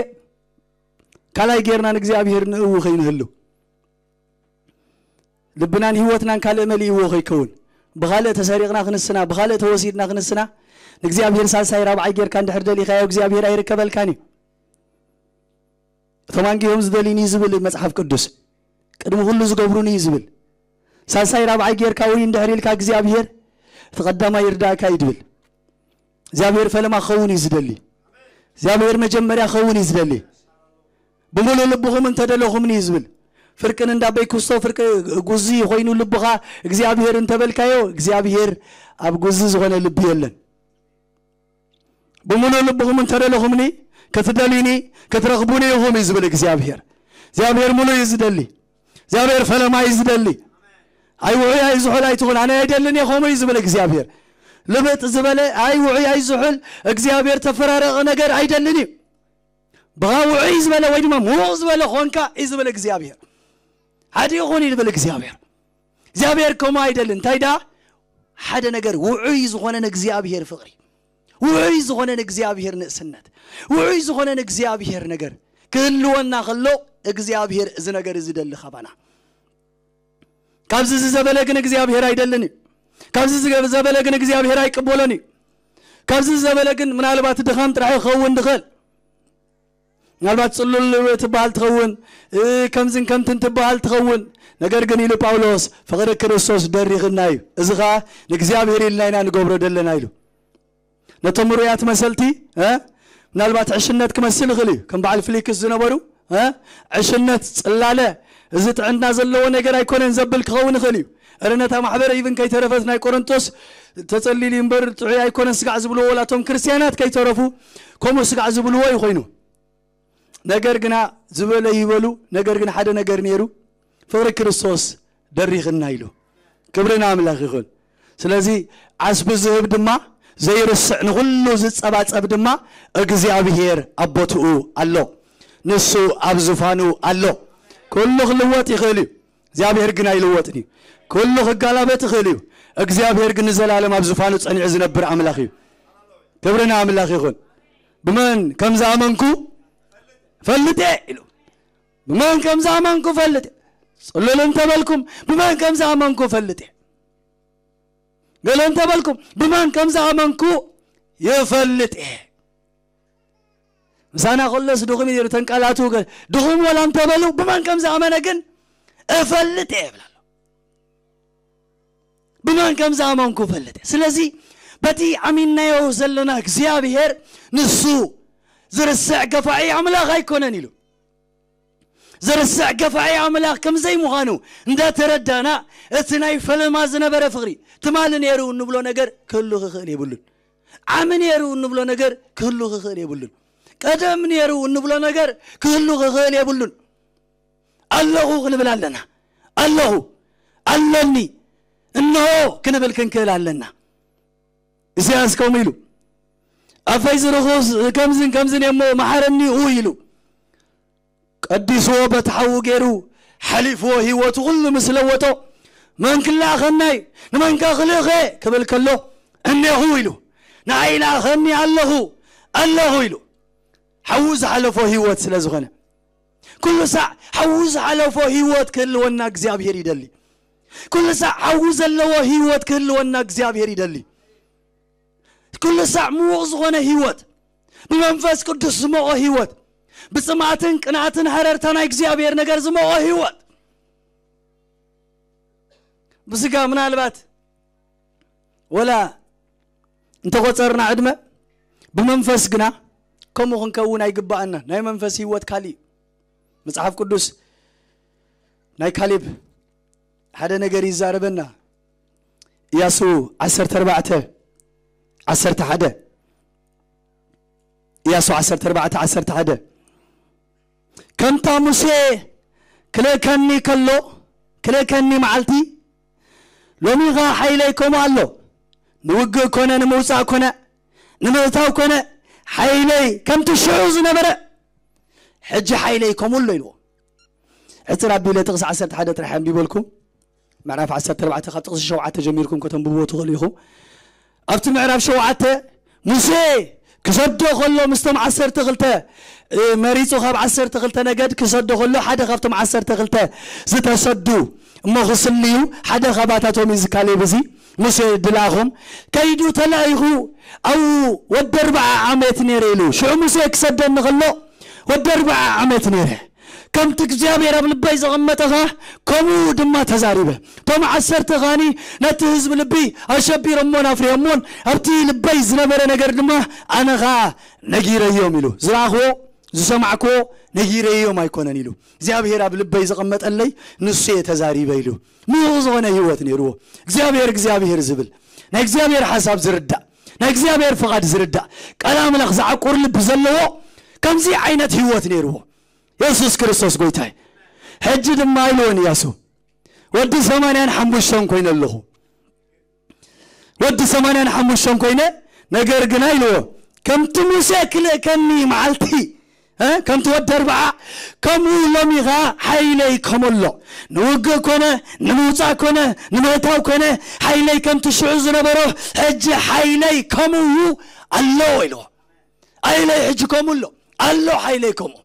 ካልኣይ ጌርና ንእግዚኣብሔር ንእዊ ከይንህሉ ልብናን ህይወትናን ካልእ መሊእዎ ከይከውን ብኻልእ ተሰሪቕና ክንስና ብኻልእ ተወሲድና ክንስና ንእግዚኣብሔር ሳልሳይ ራብዓይ ጌርካ እንድሕር ደሊኻዮ እግዚኣብሔር ኣይርከበልካን እዩ። እቶም ኣንጊሆም ዝደልዩኒ እዩ ዝብል መጽሓፍ ቅዱስ። ቅድሚ ኩሉ ዝገብሩኒ እዩ ዝብል። ሳልሳይ ራብዓይ ጌርካ ወይ እንድሕር ኢልካ እግዚኣብሔር እቲ ቀዳማይ ይርዳእካ እዩ ዝብል። እግዚኣብሔር ፈለማ ክኸውን እዩ ዝደሊ። እግዚኣብሔር መጀመርያ ክኸውን እዩ ዝደሊ። ብምሉእ ልብኹም እንተደለኹምኒ እዩ ዝብል። ፍርቂ ንእንዳ ኣቦይ ኩስቶ፣ ፍርቂ ጉዚ ኮይኑ ልብኻ እግዚኣብሔር እንተበልካዮ፣ እግዚኣብሔር ኣብ ጉዚ ዝኾነ ልቢ የለን። ብምሉእ ልብኹም እንተደለኹምኒ፣ ክትደልዩኒ፣ ክትረኽቡኒ ኢኹም እዩ ዝብል እግዚኣብሔር። እግዚኣብሔር ምሉእ እዩ ዝደሊ። እግዚኣብሔር ፈለማ እዩ ዝደሊ። ኣይ ውዑይ ኣይ ዝሑል ኣይትኹን፣ ኣነ ኣይደልን እየ ከምኡ እዩ ዝብል እግዚኣብሔር። ልብጥ ዝበለ ኣይ ውዑይ ኣይ ዝሑል እግዚኣብሔር ተፈራረቐ ነገር ኣይደልን እዩ። ብኻ ውዑይ ዝበለ ወይ ድማ ምዉቕ ዝበለ ኾንካ እዩ ዝብል እግዚኣብሔር። ሓደ ይኹን እዩ ዝብል እግዚኣብሔር። እግዚኣብሔር ከምኡ ኣይደልን። እንታይ ደኣ? ሓደ ነገር ውዑይ ዝኾነ ንእግዚኣብሔር ፍቕሪ፣ ውዑይ ዝኾነ ንእግዚኣብሔር ንእስነት፣ ውዑይ ዝኾነ ንእግዚኣብሔር ነገር ክህልወና ከሎ እግዚኣብሔር እዚ ነገር እዚ ደሊ ካባና። ካብዚ ዝዘበለ ግን እግዚኣብሔር ኣይደልን እዩ። ካብዚ ዝገ- ዘበለ ግን እግዚኣብሔር ኣይቅበሎን እዩ። ካብዚ ዘበለ ግን ምናልባት ድኻም ጥራሕ ክኸውን ድኽእል። ምናልባት ጽሉል ትበሃል ትኸውን፣ እ፣ ከምዝን ከምትን ትበሃል ትኸውን። ነገር ግን ኢሉ ጳውሎስ ፍቕሪ ክርስቶስ ደሪኽና እዩ። እዚ ኸኣ ንእግዚኣብሔር ኢልና ኢና ንገብሮ ዘለና ኢሉ። ነቶም ምሩያት መሰልቲ እ፣ ምናልባት ዕሽነት ክመስል ይኽእል እዩ። ከም በዓል ፍሊክስ ዝነበሩ እ፣ ዕሽነት ጽላለ፣ እዚ ጥዕና ዘለዎ ነገር ኣይኮነን ዘብል ክኸውን ይኽእል እዩ። እረ ነታ ማሕበር ኢቭን ከይተረፈት ናይ ቆሮንቶስ ተጸሊሉ እምበር ጥዑይ ኣይኮነን ስጋዕ ዝብልዎ፣ ወላቶም ክርስትያናት ከይተረፉ ከምኡ ስጋዕ ዝብልዎ እዩ ኮይኑ። ነገር ግና ዝበለ ይበሉ፣ ነገር ግን ሓደ ነገር ነይሩ፣ ፍቕሪ ክርስቶስ ደሪኽና ኢሉ። ክብሪ ንኣምላኽ ይኹን። ስለዚ ዓስቢ ዝህብ ድማ ዘይርስዕ ንኹሉ ዝጸባጸብ ድማ እግዚኣብሔር ኣብ ቦትኡ ኣሎ። ንሱ ኣብ ዙፋኑ ኣሎ። ኩሉ ክልወጥ ይኽእል እዩ። እግዚኣብሔር ግን ኣይልወጥን እዩ። ኩሉ ክጋላበጥ ይኽእል እዩ። እግዚኣብሔር ግን ንዘላለም ኣብ ዙፋኑ ጸኒዑ ዝነብር ኣምላኽ እዩ። ክብሪ ንኣምላኽ ይኹን። ብመን ከም ዝኣመንኩ ፈልጥ እየ ኢሉ። ብመን ከም ዝኣመንኩ ፈልጥ እየ። ጽሉል እንተበልኩም ብመን ከም ዝኣመንኩ ፈልጥ እየ። ገለ እንተበልኩም ብመን ከም ዝኣመንኩ ይፈልጥ እየ። ምሳና ከሎስ ድኹም እዩ ነይሩ፣ ተንቃላቱ ገ-፣ ድኹም ወላ እንተበሉ ብመን ከም ዝኣመነ ግን እፈልጥ እየ ይብል ኣሎ። ብመን ከም ዝኣመንኩ እፈልጥ እየ። ስለዚ በቲ ኣሚንናዮ ዘለና እግዚኣብሔር ንሱ ዝርስዕ ገፋዒ ኣምላኽ ኣይኮነን ኢሉ። ዝርስዕ ገፋዒ ኣምላኽ ከም ዘይምዃኑ እንዳተረዳና፣ እቲ ናይ ፈለማ ዝነበረ ፍቕሪ፣ ትማሊ ነይሩ እንብሎ ነገር ክህሉ ክኽእል የብሉን። ዓሚ ነይሩ እንብሎ ነገር ክህሉ ክኽእል የብሉን። ቀደም ነይሩ እንብሎ ነገር ክህሉ ክኽእል የብሉን። ኣለኹ ክንብል ኣለና። ኣለኹ፣ ኣለኒ፣ እንሆ ክንብል ክንክእል ኣለና። ኢሳያስ ከምኡ ኢሉ፣ ኣፈይ ዝርኹስ ከምዝን ከምዝን እየ እሞ መሓረኒ ኢሉ። ቀዲስዎ በቲ ሓዉ ገይሩ ሓሊፍዎ ህይወቱ ኩሉ ምስ ለወጦ፣ መን ክለኣኸናይ ንመንከ ክልእኸ ክብል ከሎ፣ እኔኹ ኢሉ፣ ንዓይ ለኣኸኒ ኣለኹ፣ ኣለኹ ኢሉ። ሓዉ ዝሓለፎ ህይወት ስለ ዝኾነ፣ ኩሉ ሳዕ ሓዉ ዝሓለፎ ህይወት ክህልወና እግዚኣብሔር ይደሊ። ኩሉ ሳዕ ሓዉ ዘለዎ ህይወት ክህልወና እግዚኣብሔር ይደሊ። ኩሉ ሳዕ ምዉቕ ዝኾነ ህይወት፣ ብመንፈስ ቅዱስ ዝሞቐ ህይወት፣ ብጽምኣትን ቅንኣትን ሃረርታ ናይ እግዚኣብሔር ነገር ዝሞቐ ህይወት። ብስጋ ምናልባት ወላ እንተቖጸርና ዕድመ፣ ብመንፈስ ግና ከምኡ ክንከውን ኣይግባኣና። ናይ መንፈስ ህይወት ካሊእ እዩ። መጽሓፍ ቅዱስ ናይ ካሌብ ሓደ ነገር ይዛረበና። ኢያሱ ዓሰርተ ኣርባዕተ ዓሰርተ ሓደ፣ ኢያሱ ዓሰርተ ኣርባዕተ ዓሰርተ ሓደ፣ ከምታ ሙሴ ክልእከኒ ከሎ፣ ክልእከኒ መዓልቲ፣ ሎሚ ኸኣ ሓይለይ ከምኡ ኣሎ። ንውግእ ኮነ፣ ንምውጻእ ኮነ፣ ንምእታው ኮነ፣ ሓይለይ ከምቲ ሽዑ ዝነበረ፣ ሕጂ ሓይለይ ከምኡ ኣሎ ኢልዎ። ሕጽር ኣቢለ ጥቕሲ ዓሰርተ ሓደ ጥራሕ ኣንቢበልኩም። ምዕራፍ ዓሰርተ ኣርባዕተ ካብ ጥቕሲ ሸውዓተ ጀሚርኩም ከተንብብዎ ትኽእሉ ኢኹም። ኣብቲ ምዕራፍ ሸውዓተ ሙሴ ክሰዶ ከሎ ምስቶም ዓሰርተ ክልተ፣ እ፣ መሪጹ ካብ ዓሰርተ ክልተ ነገድ ክሰዶ ከሎ ሓደ ካብቶም ዓሰርተ ክልተ ዝተሰዱ እሞ ክስልዩ ሓደ ካባታቶም እዩ እዚ ካሌብ እዚ ሙሴ ድልኣኹም ከይዱ ተላኢኹ ኣብኡ ወዲ ኣርብዓ ዓመት ነይረ ኢሉ። ሽዑ ሙሴ ክሰደኒ ከሎ ወዲ ኣርብዓ ዓመት ነይረ። ከምቲ እግዚኣብሔር ኣብ ልበይ ዘቐመጠኻ ከምኡ ድማ ተዛሪበ። እቶም ዓሰርተ ኻኒ ነቲ ህዝቢ ልቢ ኣሸቢሮሞን ኣፍሪሆሞን ኣብቲ ልበይ ዝነበረ ነገር ድማ ኣነ ኸኣ ነጊረዮም ኢሉ። ዝረኣኽዎ ዝሰማዕክዎ ነጊረዮም ኣይኮነን ኢሉ። እግዚኣብሔር ኣብ ልበይ ዘቐመጠለይ ንሱ እየ ተዛሪበ ኢሉ። ምዉቕ ዝኾነ ህይወት ነይርዎ። እግዚኣብሔር እግዚኣብሔር ዝብል ናይ እግዚኣብሔር ሓሳብ ዝርዳእ ናይ እግዚኣብሔር ፍቓድ ዝርዳእ ቃል ኣምላኽ ዝዓቁር ልቢ ዘለዎ ከምዚ ዓይነት ህይወት ነይርዎ። የሱስ ክርስቶስ ጎይታይ። ሕጂ ድማ ኢልዎን እያሱ ወዲ ሰማንያን ሓሙሽተን ኮይነ ኣለኹ። ወዲ ሰማንያን ሓሙሽተን ኮይነ፣ ነገር ግና ኢልዎ ከምቲ ሙሴ ክልእከኒ መዓልቲ እ፣ ከምቲ ወዲ ኣርብዓ ከምኡ ሎሚ ኸዓ ሓይለይ ከመሎ ንውግእ ኮነ ንምውፃእ ኮነ ንምእታው ኮነ ሓይለይ ከምቲ ሽዑ ዝነበሮ ሕጂ ሓይለይ ከምኡ እዩ ኣሎ ኢልዎ። ሓይለይ ሕጂ ከምኡ ኣሎ ኣሎ ሓይለይ ከምኡ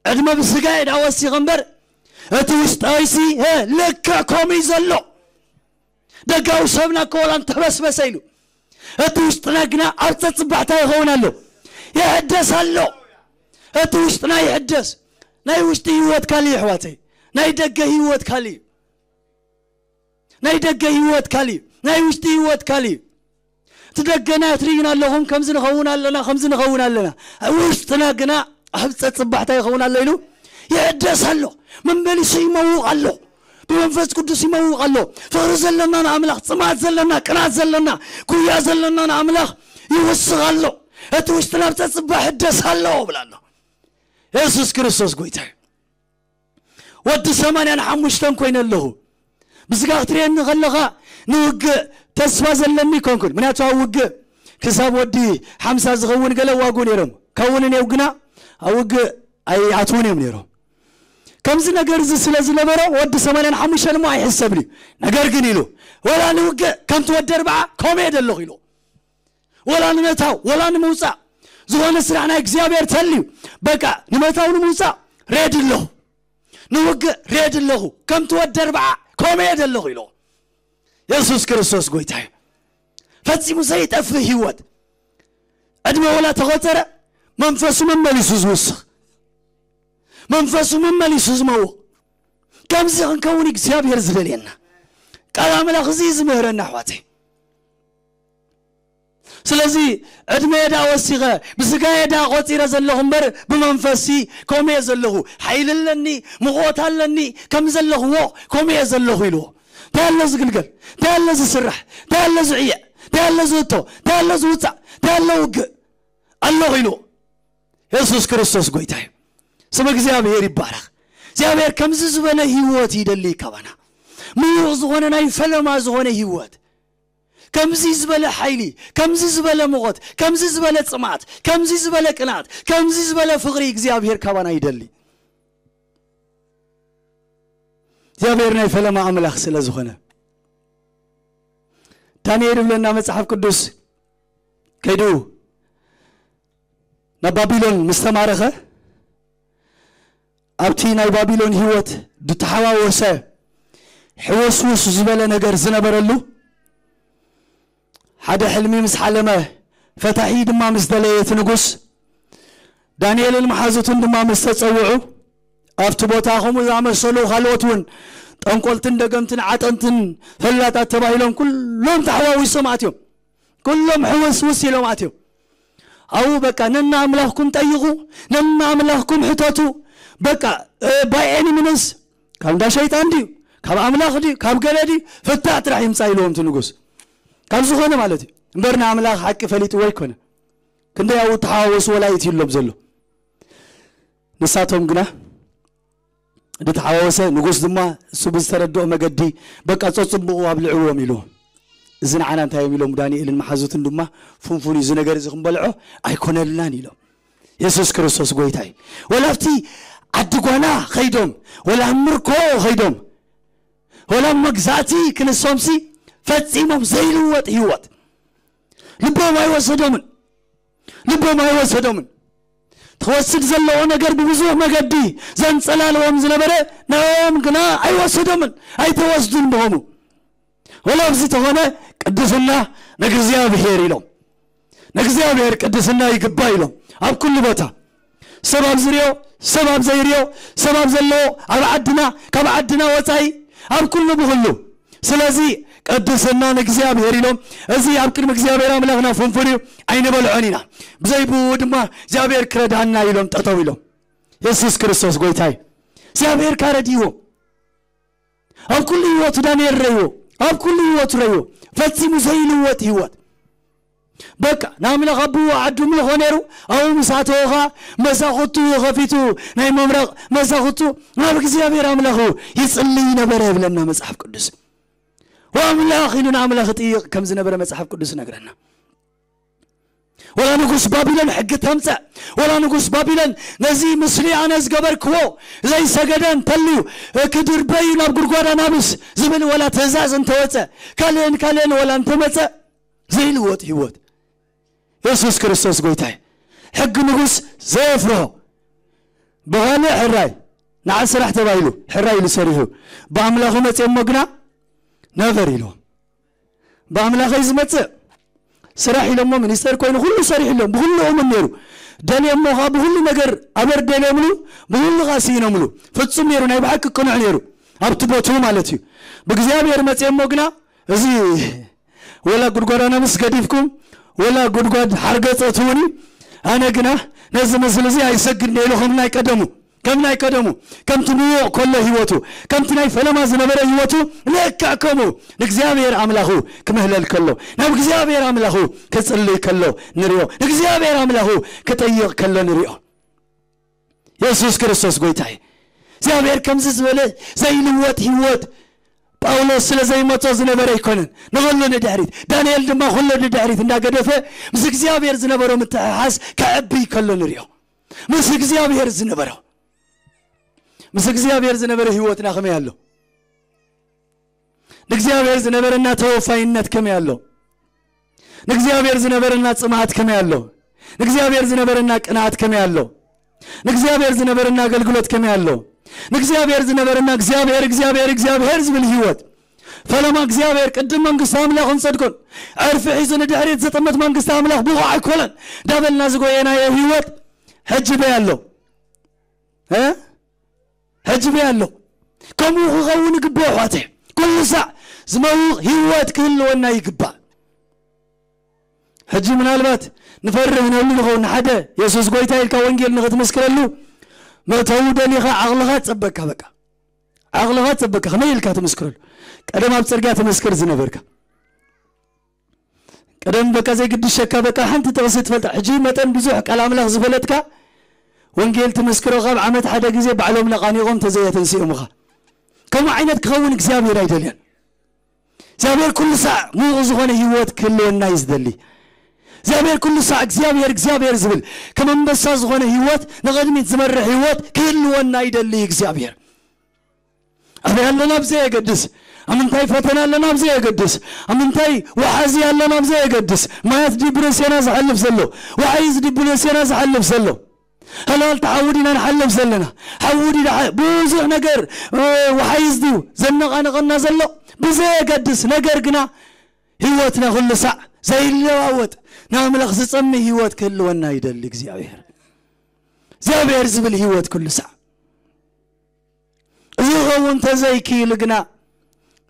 ዕድመ ብስጋ እየ ዳወሲኸ እምበር እቲ ውሽጣዊሲ እ፣ ልክዕ ከምኡ እዩ ዘሎ። ደጋዊ ሰብና እኮ ወላ እንተበስበሰ ኢሉ እቲ ውሽጥና ግና ኣብ ጸጽባሕታ ይኸውን ኣሎ ይሕደስ ኣሎ። እቲ ውሽጥና ይሕደስ። ናይ ውሽጢ ህይወት ካልእ እዩ ኣሕዋተይ። ናይ ደገ ህይወት ካልእ እዩ። ናይ ደገ ህይወት ካልእ እዩ። ናይ ውሽጢ ህይወት ካልእ እዩ። እቲ ደገና ትርእዩና ኣለኹም ከምዚ ንኸውን ኣለና ከምዚ ንኸውን ኣለና። ውሽጥና ግና ኣብ ጸጽባሕታ ይኸውን ኣሎ ኢሉ ይሕደስ ኣሎ። መመሊሱ ይመውቕ ኣሎ። ብመንፈስ ቅዱስ ይመውቕ ኣሎ። ፍቕሪ ዘለና ንኣምላኽ ጽማት ዘለና ቅናት ዘለና ጉያ ዘለና ንኣምላኽ ይውስኽ ኣሎ። እቲ ውሽጥና ኣብ ጸጽባ ይሕደስ ኣሎ ብላ ኣሎ። የሱስ ክርስቶስ ጎይታ እዩ። ወዲ ሰማንያን ሓሙሽተን ኮይነ ኣለኹ። ብስጋ ክትርእየኒ ከለኻ ንውግእ ተስፋ ዘለኒ ኣይኮንኩን። ምክንያቱ ኣብ ውግእ ክሳብ ወዲ ሓምሳ ዝኸውን ገለ ዋጉ ነይሮም። ከውንን እዮም ግና ኣብ ውግእ ኣይኣትውን እዮም ነይሮም። ከምዚ ነገር እዚ ስለ ዝነበሮ ወዲ ሰማንያን ሓሙሽተን እሞ ኣይሕሰብን እዩ። ነገር ግን ኢሉ ወላ ንውግእ ከምቲ ወዲ ኣርብዓ ከምኡ እየ ዘለኹ ኢሉ ወላ ንምእታው ወላ ንምውፃእ ዝኾነ ስራሕ ናይ እግዚኣብሔር ተልዩ በቃ ንምእታው ንምውፃእ ሬድ ኣለኹ ንውግእ ሬድ ኣለኹ ከምቲ ወዲ ኣርብዓ ከምኡ እየ ዘለኹ ኢሉ የሱስ ክርስቶስ ጎይታ እዩ። ፈጺሙ ዘይጠፍእ ህይወት ዕድመ ወላ ተቆጸረ መንፈሱ መመሊሱ ዝውስኽ መንፈሱ መመሊሱ ዝመውቕ ከምዚ ክንከውን እግዚኣብሔር ዝደልየና ቃል ኣምላኽ እዚ ዝምህረና ኣሕዋተይ። ስለዚ ዕድመ የዳ ወሲኸ ብስጋ የዳ ቆጺረ ዘለኹ እምበር ብመንፈሲ ከምኡ እየ ዘለኹ። ሓይሊ ኣለኒ፣ ምቕወት ኣለኒ፣ ከም ዘለኽዎ ከምኡ እየ ዘለኹ ኢልዎ። እንታይ ኣሎ ዝግልገል? እንታይ ኣሎ ዝስራሕ? እንታይ ኣሎ ዝዕየዕ? እንታይ ኣሎ ዝእቶ? እንታይ ኣሎ ዝውፃእ? እንታይ ኣሎ ውግእ ኣለኹ ኢልዎ። የሱስ ክርስቶስ ጎይታ እዩ። ስም እግዚኣብሔር ይባረኽ። እግዚኣብሔር ከምዚ ዝበለ ህይወት ይደሊ ካባና። ምዉቕ ዝኾነ ናይ ፈለማ ዝኾነ ህይወት ከምዚ ዝበለ ሓይሊ ከምዚ ዝበለ ምቖት ከምዚ ዝበለ ጽማት ከምዚ ዝበለ ቅናት ከምዚ ዝበለ ፍቕሪ እግዚኣብሔር ካባና ይደሊ። እግዚኣብሔር ናይ ፈለማ ኣምላኽ ስለ ዝኾነ ዳንኤል ይብለና መጽሓፍ ቅዱስ ከይዱ ናብ ባቢሎን ምስ ተማረኸ ኣብቲ ናይ ባቢሎን ህይወት ዝተሓዋወሰ ሕውስውስ ዝበለ ነገር ዝነበረሉ ሓደ ሕልሚ ምስ ሓለመ ፈታሒ ድማ ምስ ደለየ እቲ ንጉስ ዳንኤልን መሓዙትን ድማ ምስ ተጸውዑ ኣብቲ ቦታ ከምኡ ዝኣመሰሉ ካልኦት እውን ጠንቆልትን ደገምትን ዓጠንትን ፈላጣት ተባሂሎም ኩሎም ተሓዋዊሶም ኣትዮም ኩሎም ሕውስውስ ኢሎም ኣትዮም ኣብኡ በቃ ነና ኣምላኽኩም ጠይቑ ነና ኣምላኽኩም ሕተቱ በቃ ባይ ኤኒ ሚንስ ካብ እንዳ ሸይጣን ድዩ ካብ ኣምላኽ ድዩ ካብ ገለ ድዩ ፍታሕ ጥራሕ ይምፃ ኢልዎም እቲ ንጉስ ካብ ዝኾነ ማለት እዩ እምበር ንኣምላኽ ሓቂ ፈሊጥዎ ኣይኮነ ክንደይ ኣብኡ ተሓዋወሱ ወላ ይትይሎም ዘሎ ንሳቶም ግና ዝተሓዋወሰ ንጉስ ድማ እሱ ብዝተረድኦ መገዲ በቃ ጸጽብቑ ኣብልዕዎም ኢሉ እዚ ንዓና እንታይ እዮም ኢሎም ዳንኤልን መሓዙትን ድማ ፍንፉን እዩ እዚ ነገር እዚ ክንበልዖ ኣይኮነልናን ኢሎም የሱስ ክርስቶስ ጎይታ እዩ ወላ ኣብቲ ዓዲ ጓና ኸይዶም ወላ ኣብ ምርኮ ኸይዶም ወላ ኣብ መግዛእቲ ክንሶምሲ ፈጺሞም ዘይልወጥ ህይወት ልቦም ኣይወሰዶምን ልቦም ኣይወሰዶምን ትወስድ ዘለዎ ነገር ብብዙሕ መገዲ ዘንጸላልዎም ዝነበረ ንዕኦም ግና ኣይወሰዶምን ኣይተወስዱን ብኸሙ ወላ ኣብዚ ተኾነ ቅድስና ንእግዚኣብሔር ኢሎም ንእግዚኣብሔር ቅድስና ይግባ ኢሎም ኣብ ኩሉ ቦታ ሰብ ኣብ ዝርዮ ሰብ ኣብ ዘይርዮ ሰብ ኣብ ዘለዎ ኣብ ዓድና ካብ ዓድና ወፃኢ ኣብ ኩሉ ብኩሉ ስለዚ ቅድስና ንእግዚኣብሔር ኢሎም፣ እዚ ኣብ ቅድሚ እግዚኣብሔር ኣምላኽና ፍንፉን እዩ፣ ኣይንበልዖን ኢና። ብዘይ ብኡ ድማ እግዚኣብሔር ክረድኣና ኢሎም ጠጠው ኢሎም። የሱስ ክርስቶስ ጎይታይ እግዚኣብሔር ካረድይዎ ኣብ ኩሉ ህይወቱ ዳንኤል ረይዎ፣ ኣብ ኩሉ ህይወቱ ረይዎ። ፈጺሙ ዘይልወጥ ህይወት። በቃ ንኣምላኽ ኣቦኡ ዓዱ ምልኾ ነይሩ። ኣብኡ ምስ ኣተወኻ መሳኹቱ ከፊቱ ናይ ምምራቕ መሳኹቱ ናብ እግዚኣብሔር ኣምላኹ ይጽልይ ነበረ ይብለና መጽሓፍ ቅዱስ። ወኣምላኽ ኢሉ ንኣምላኽ ይጥይቕ ከም ዝነበረ መጽሓፍ ቅዱስ ይነግረና። ወላ ንጉስ ባቢሎን ሕጊ ተምጸእ፣ ወላ ንጉስ ባቢሎን ነዚ ምስሊ ኣነ ዝገበርክዎ ዘይሰገደ እንተልዩ ክድርበዩ ናብ ጉድጓድ ኣናብስ ዝብል ወላ ትእዛዝ እንተወጸ፣ ካልእን ካልእን ወላ እንተመጸ ዘይልወጥ ህይወት። የሱስ ክርስቶስ ጎይታይ። ሕጊ ንጉስ ዘየፍርሆ ብኻልእ ሕራይ ንዓ ስራሕ ተባሂሉ ሕራይ ኢሉ ሰሪሑ ብኣምላኹ መጽእ እሞ ግና ነቨር ኢልዎም። ብኣምላኸይ ዝመጽእ ስራሕ ኢሎሞ ሚኒስተር ኮይኑ ኩሉ ሰሪሑ ኢሎም ብኩሉ እሙን ነይሩ። ደልዮሞ ኸዓ ብኩሉ ነገር ኣበር ደልዮምሉ፣ ብኩሉ ኸዓ ስኢኖምሉ። ፍጹም ነይሩ፣ ናይ ብሓቂ ቅኑዕ ነይሩ ኣብቲ ቦትኡ ማለት እዩ። ብእግዚኣብሔር መጽዮሞ ግና እዚ ወላ ጉድጓድ ኣናብስ ገዲፍኩም ወላ ጉድጓድ ሓርገጸ ትውኒ፣ ኣነ ግና ነዚ ምስል እዚ ኣይሰግድን ኢሉ ከም ናይ ቀደሙ ከም ናይ ቀደሙ ከምቲ ምዉቕ ከሎ ህይወቱ ከምቲ ናይ ፈለማ ዝነበረ ህይወቱ ልክዕ ከምኡ ንእግዚኣብሔር ኣምላኹ ክምህለል ከሎ ናብ እግዚኣብሔር ኣምላኹ ክጽልይ ከሎ ንሪኦ። ንእግዚኣብሔር ኣምላኹ ክጠይቕ ከሎ ንሪኦ። የሱስ ክርስቶስ ጎይታ እዩ። እግዚኣብሔር ከምዚ ዝበለ ዘይልወጥ ህይወት ጳውሎስ ስለ ዘይመጾ ዝነበረ ኣይኮነን። ንኹሉ ንድሕሪት፣ ዳንኤል ድማ ኩሉ ንድሕሪት እንዳገደፈ ምስ እግዚኣብሔር ዝነበሮ ምትሕሓዝ ከዕብይ ከሎ ንሪኦ። ምስ እግዚኣብሔር ዝነበሮ ምስ እግዚኣብሔር ዝነበረ ህይወትና ከመይ ኣሎ? ንእግዚኣብሔር ዝነበረና ተወፋይነት ከመይ ኣሎ? ንእግዚኣብሔር ዝነበረና ጽምኣት ከመይ ኣሎ? ንእግዚኣብሔር ዝነበረና ቅንኣት ከመይ ኣሎ? ንእግዚኣብሔር ዝነበረና ኣገልግሎት ከመይ ኣሎ? ንእግዚኣብሔር ዝነበረና እግዚኣብሔር እግዚኣብሔር እግዚኣብሔር ዝብል ህይወት ፈለማ እግዚኣብሔር ቅድም መንግስቲ ኣምላኽን ጽድቁን ዕርፊ ሒዙ ንድሕሪት ዝጥምት መንግስቲ ኣምላኽ ብቑዕ ኣይኮነን እንዳበልና ዝጎየናዮ ህይወት ሕጂ በይ ኣሎ እ ሕጂ በይ ኣሎ። ከምኡ ክኸውን ይግባእ ኣሕዋተይ። ኩሉ ሳዕ ዝመውቕ ህይወት ክህልወና ይግባእ። ሕጂ ምናልባት ንፈርህ ንህሉ ንኸውን። ንሓደ የሱስ ጎይታ ኢልካ ወንጌል ንኽትምስክረሉ መእተዊ ደሊኻ ዓቕልኻ ጸበካ። በቃ ዓቕልኻ ጸበካ። ከመይ ኢልካ ትምስክረሉ? ቀደም ኣብ ጽርግያ ትምስክር ዝነበርካ ቀደም በቃ ዘይግድሸካ በቃ ሓንቲ ጥቕሲ ትፈልጣ። ሕጂ መጠን ብዙሕ ቃል ኣምላኽ ዝፈለጥካ ወንጌል ትምስክሮ ካብ ዓመት ሓደ ግዜ ባዕሎም ነቓኒቖም ተዘየተንስኦምኻ። ከምኡ ዓይነት ክኸውን እግዚኣብሔር ኣይደልያን። እግዚኣብሔር ኩሉ ሳዕ ምዉቕ ዝኾነ ህይወት ክህልወና እዩ ዝደሊ። እግዚኣብሔር ኩሉ ሳዕ እግዚኣብሔር እግዚኣብሔር ዝብል ከም ኣንበሳ ዝኾነ ህይወት ንቕድሚት ዝመርሕ ህይወት ክህልወና ይደሊ እግዚኣብሔር። ኣበይ ኣለና ኣብ ዘየገድስ፣ ኣብ ምንታይ ፈተና ኣለና ኣብ ዘየገድስ፣ ኣብ ምንታይ ወሓዚ ኣለና ኣብ ዘየገድስ፣ ማያት ዲፕሬስዮና ዝሓልፍ ዘሎ፣ ወሓይዝ ዲፕሬስዮና ዝሓልፍ ዘሎ፣ ሃላል ተሓውዲና ንሓልፍ ዘለና ሓውዲ ብዙሕ ነገር ወሓይዝ ድዩ ዘነቓነቐና ዘሎ ብዘየገድስ፣ ነገር ግና ህይወትና ኩሉ ሳዕ ዘይለዋወጥ ንኣምላኽ ዝጸምእ ህይወት ክህልወና ይደሊ እግዚኣብሔር። እግዚኣብሔር ዝብል ህይወት ኩሉ ሳዕ እዚ ክኸውን እንተዘይክኢሉ ግና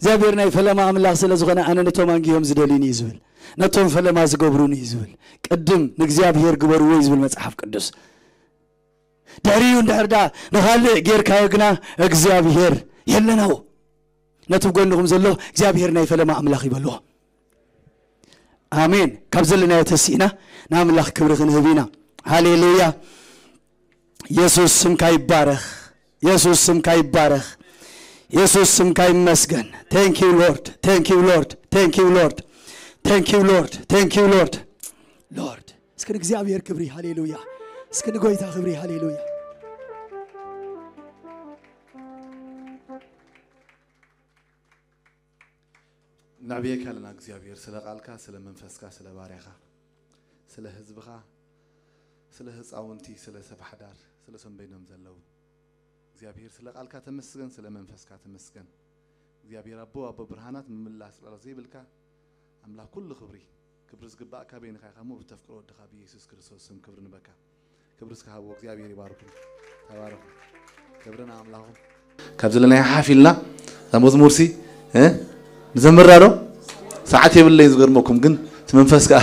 እግዚኣብሔር ናይ ፈለማ ኣምላኽ ስለ ዝኾነ ኣነ ነቶም ኣንጊሆም ዝደልዩኒ እዩ ዝብል፣ ነቶም ፈለማ ዝገብሩኒ እዩ ዝብል። ቅድም ንእግዚኣብሔር ግበርዎ እዩ ዝብል መጽሓፍ ቅዱስ። ድሕሪኡ እንድሕር ደኣ ንኻልእ ጌርካዮ ግና እግዚኣብሔር የለናዎ። ነቲ ብጎንኹም ዘሎ እግዚኣብሔር ናይ ፈለማ ኣምላኽ ይበልዎ። ኣሜን። ካብ ዘለናዮ ተሲእና ንኣምላኽ ክብሪ ክንህብ ኢና። ሃሌሉያ። የሱስ ስምካ ይባረኽ። የሱስ ስምካ ይባረኽ። የሱስ ስምካ ይመስገን። Thank you Lord. Thank you Lord. Thank you Lord. Thank you Lord. Thank you Lord. Lord እስኪ ንእግዚኣብሔር ክብሪ ሃሌሉያ። እስኪ ንጎይታ ክብሪ ሃሌሉያ። ነዕብየካ ኣለና እግዚኣብሔር ስለ ቃልካ ስለ መንፈስካ ስለ ባርያኻ ስለ ህዝብኻ ስለ ህፃውንቲ ስለ ሰብ ሓዳር ስለ ሶም በይኖም ዘለዉ እግዚኣብሔር ስለ ቃልካ ተመስገን ስለ መንፈስካ ተመስገን እግዚኣብሔር ኣቦ ኣቦ ብርሃናት ምምላስ ቃል ዘይብልካ ኣምላኽ ኩሉ ክብሪ ክብሪ ዝግባእካ በይንኻ ኢኻ እሞ ብተፍቅሮ ወድኻ ብየሱስ ክርስቶስ ስም ክብሪ ንበካ ክብሪ እስከ ሃብዎ እግዚኣብሔር ይባርኩም ተባረኹ ክብሪ ንኣምላኹም ካብ ዘለናዮ ሓፍ ኢልና እዛ መዝሙርሲ እ ንዘምራ ዶ ሰዓት የብለይን ዝገርመኩም፣ ግን እቲ መንፈስ ከኣ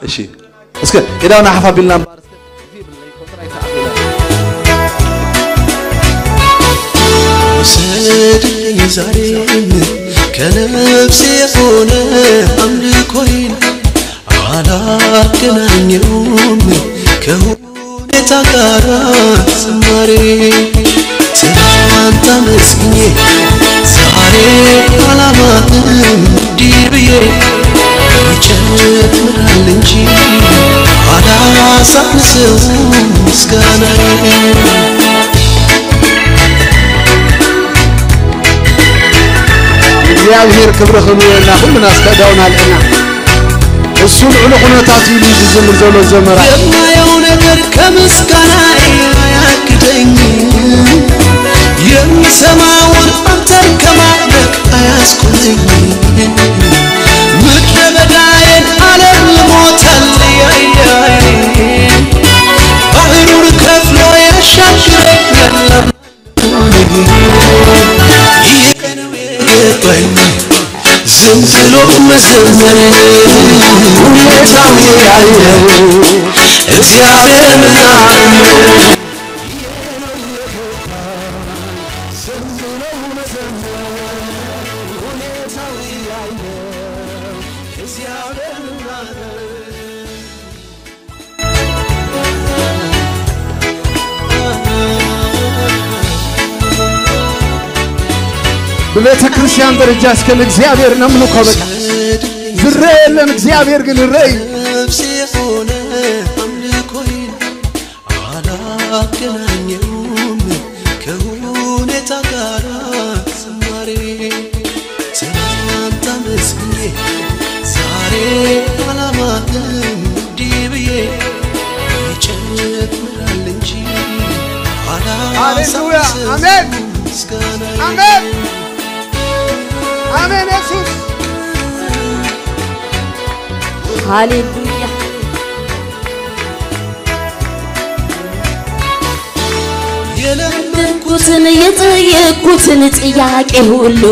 እሺ፣ እስከ ኢዳውና ሓፍ ኣቢልና እምበኣር፣ እስከ ውሰድልኝ ዛሬም ከነፍሴ ሆነ አምልኮይን አላገናኘውም ከሁኔታ ጋር ዝማሬ ትናንት አመስግኜ ዛሬ አላማህም እንዲህ ብዬ ይጨምራል እንጂ አላሳንስም ምስጋናዬ። እግዚኣብሔር ክብሪ ክብልና ኩልና እስከ እዳውና ኣልዕልና። እሱ ልዕሊ ኩነታት ኢሉ እዩ ዝዝምር ዘሎ ዘመራ። የማየው ነገር ከምስጋና አያግደኝ፣ የምሰማውን አንተን ከማድነቅ አያስቆመኝ። ምድረ በዳዬን አለምልሞታል ያያይ፣ ባህሩን ከፍሎ ያሻግረኛል። ይህ ነው የገባኝ ዝም ብሎ መዘመር፣ ሁኔታው ያየው እግዚአብሔርን ማመን። ብቤተ ክርስቲያን ደረጃ እስከ ንእግዚኣብሔር ነምልኮ። በቃ ዝረአ የለን፣ እግዚኣብሔር ግን ይረአ እዩ። አላገናኘውም ከሁኔታ ጋር ዝማሬ ትናንት አመስግኜ ዛሬ አላማህም እንዲህ ብዬ ይጨምራል እንጂ ሃሌሉያ፣ አሜን። ምስጋና አሜን፣ አሜን። ኢየሱስ ሃሌሉያ። የለመንኩትን የጠየቅኩትን ጥያቄ ሁሉ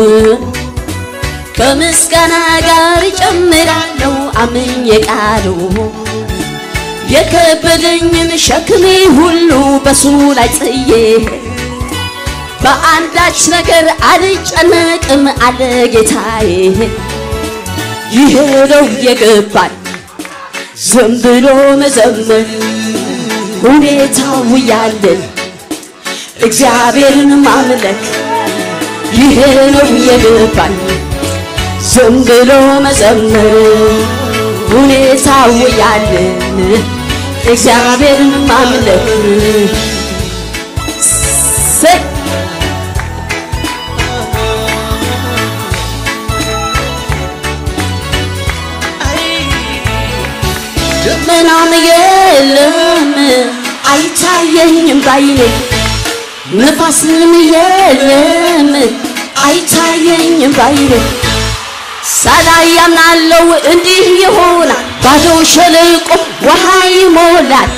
ከምስጋና ጋር እጨምራለሁ አምኜ ቃሉ የከበደኝን ሸክሜ ሁሉ በሱ ላይ ጥዬ በአንዳች ነገር አልጨነቅም አለ ጌታዬ። ይሄ ነው የገባኝ ዝም ብሎ መዘመር ሁኔታው ያለ እግዚአብሔርን ማምለክ ይሄ ነው የገባኝ። ዝም ብሎ መዘመር ሁኔታው ያለ እግዚአብሔርን ማምለክ ሰ ደመናም የለም አይታየኝም ባይኔ፣ ነፋስም የለም አይታየኝም ባይኔ። ሳላይ ያምናለው እንዲህ ይሆናል፣ ባዶ ሸለቆ ውሃ ይሞላል።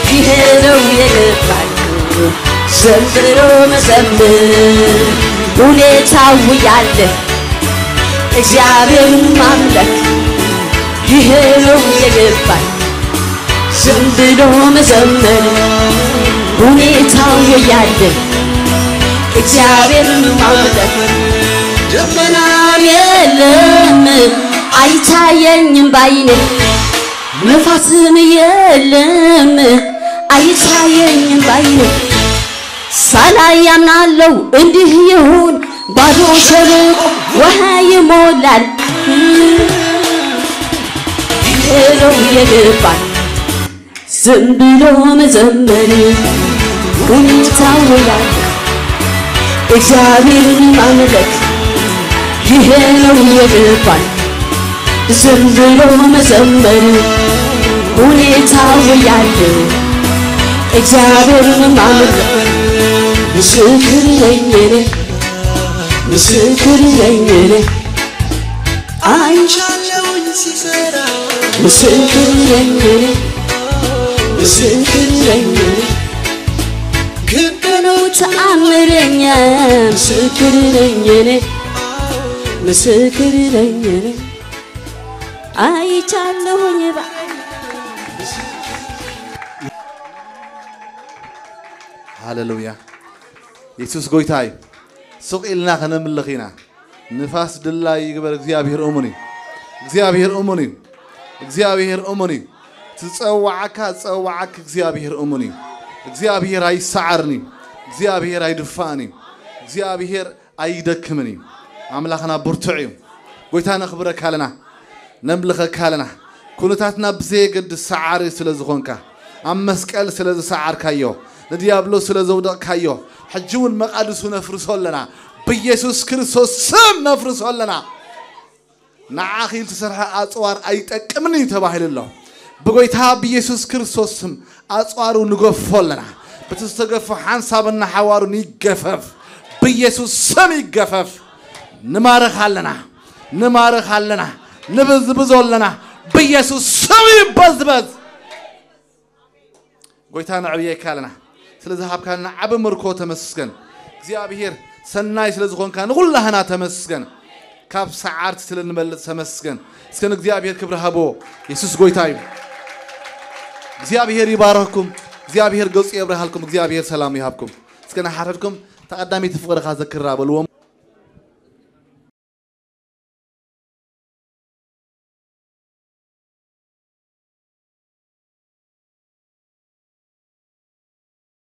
ይሄ ነው የገባኝ ዘምሮ መዘምር ሁኔታው ያለ እግዚአብሔርን ማምለክ ይሄ ነው የገባኝ ዝም ብሎ መዘመር ሁኔታው ያለ እግዚአብሔርን ማምለክ ደመናም የለም አይታየኝም ባይኔ ነፋስም የለም አይታየኝም ባይኔ ሳላይ ያምናለው እንዲህ ይሁን ባዶ ሸለቆ ውሃ ይሞላል። ይሄ ነው የገባኝ ዝም ብሎ መዘመር ሁኔታው ያለ እግዚአብሔርን ማምለክ ይሄ ነው የገባኝ ዝም ብሎ መዘመር ሁኔታው ያለ እግዚአብሔርን ማምለክ ምስክር ነኝ እኔ ምስክር ነኝ እኔ አይቻለሁኝ ሲሰራ ምስክር ነኝ እኔ ምስክር ነኝ እኔ ግድ ነው ተኣምረኛ ምስክር ነኝ እኔ፣ ምስክር ነኝ እኔ። አይቻለሁኝ በ- ሃሌሉያ። የሱስ ጎይታ እዩ። ስቕ ኢልና ከነምልኽ ኢና። ንፋስ ድላይ ይግበር። እግዚኣብሔር እሙን እዩ። እግዚኣብሔር እሙን እዩ። እግዚኣብሔር እሙን እዩ። ትጸዋዓካ ጸዋዓክ እግዚኣብሔር እሙን እዩ። እግዚኣብሔር ኣይሰዓርን እዩ። እግዚኣብሔር ኣይድፋእን እዩ። እግዚኣብሔር ኣይደክምን እዩ። ኣምላኽና ብርቱዕ እዩ። ጎይታ ነኽብረካ ኣለና። ነምልኸካ ኣለና። ኩነታትና ብዘየገድስ ሰዓሪ ስለ ዝኾንካ፣ ኣብ መስቀል ስለ ዝሰዓርካዮ፣ ንዲያብሎስ ስለ ዘውደቕካዮ፣ ሕጂ እውን መቓድሱ ነፍርሶ ኣለና። ብኢየሱስ ክርስቶስ ስም ነፍርሶ ኣለና። ንዓኺ ዝተሰርሐ ኣጽዋር ኣይጠቅምን እዩ ተባሂሉ ኣሎ። ብጎይታ ብኢየሱስ ክርስቶስ ስም ኣጽዋሩ ንገፎ ኣለና። በቲ ዝተገፎ ሓንሳብ እናሓዋሩ ንይገፈፍ። ብኢየሱስ ስም ይገፈፍ። ንማርኽ ኣለና። ንማርኽ ኣለና። ንብዝብዞ ኣለና። ብኢየሱስ ስም ይበዝበዝ። ጎይታ ነዕብየካ ኣለና። ስለ ዝሃብካና ዓቢ ምርኮ ተመስገን። እግዚኣብሔር ሰናይ ስለ ዝኾንካ ንኹላህና ተመስገን። ካብ ሰዓርቲ ስለ ንመልጥ ተመስገን። እስከ ንእግዚኣብሔር ክብሪ ሃቦ። የሱስ ጎይታ እዩ። እግዚኣብሔር ይባረኽኩም። እግዚኣብሔር ገጹ የብርሃልኩም። እግዚኣብሔር ሰላም ይሃብኩም። እስከ ንሓድሕድኩም ተቐዳሚቲ ፍቕርኻ ዘክራ በልዎ።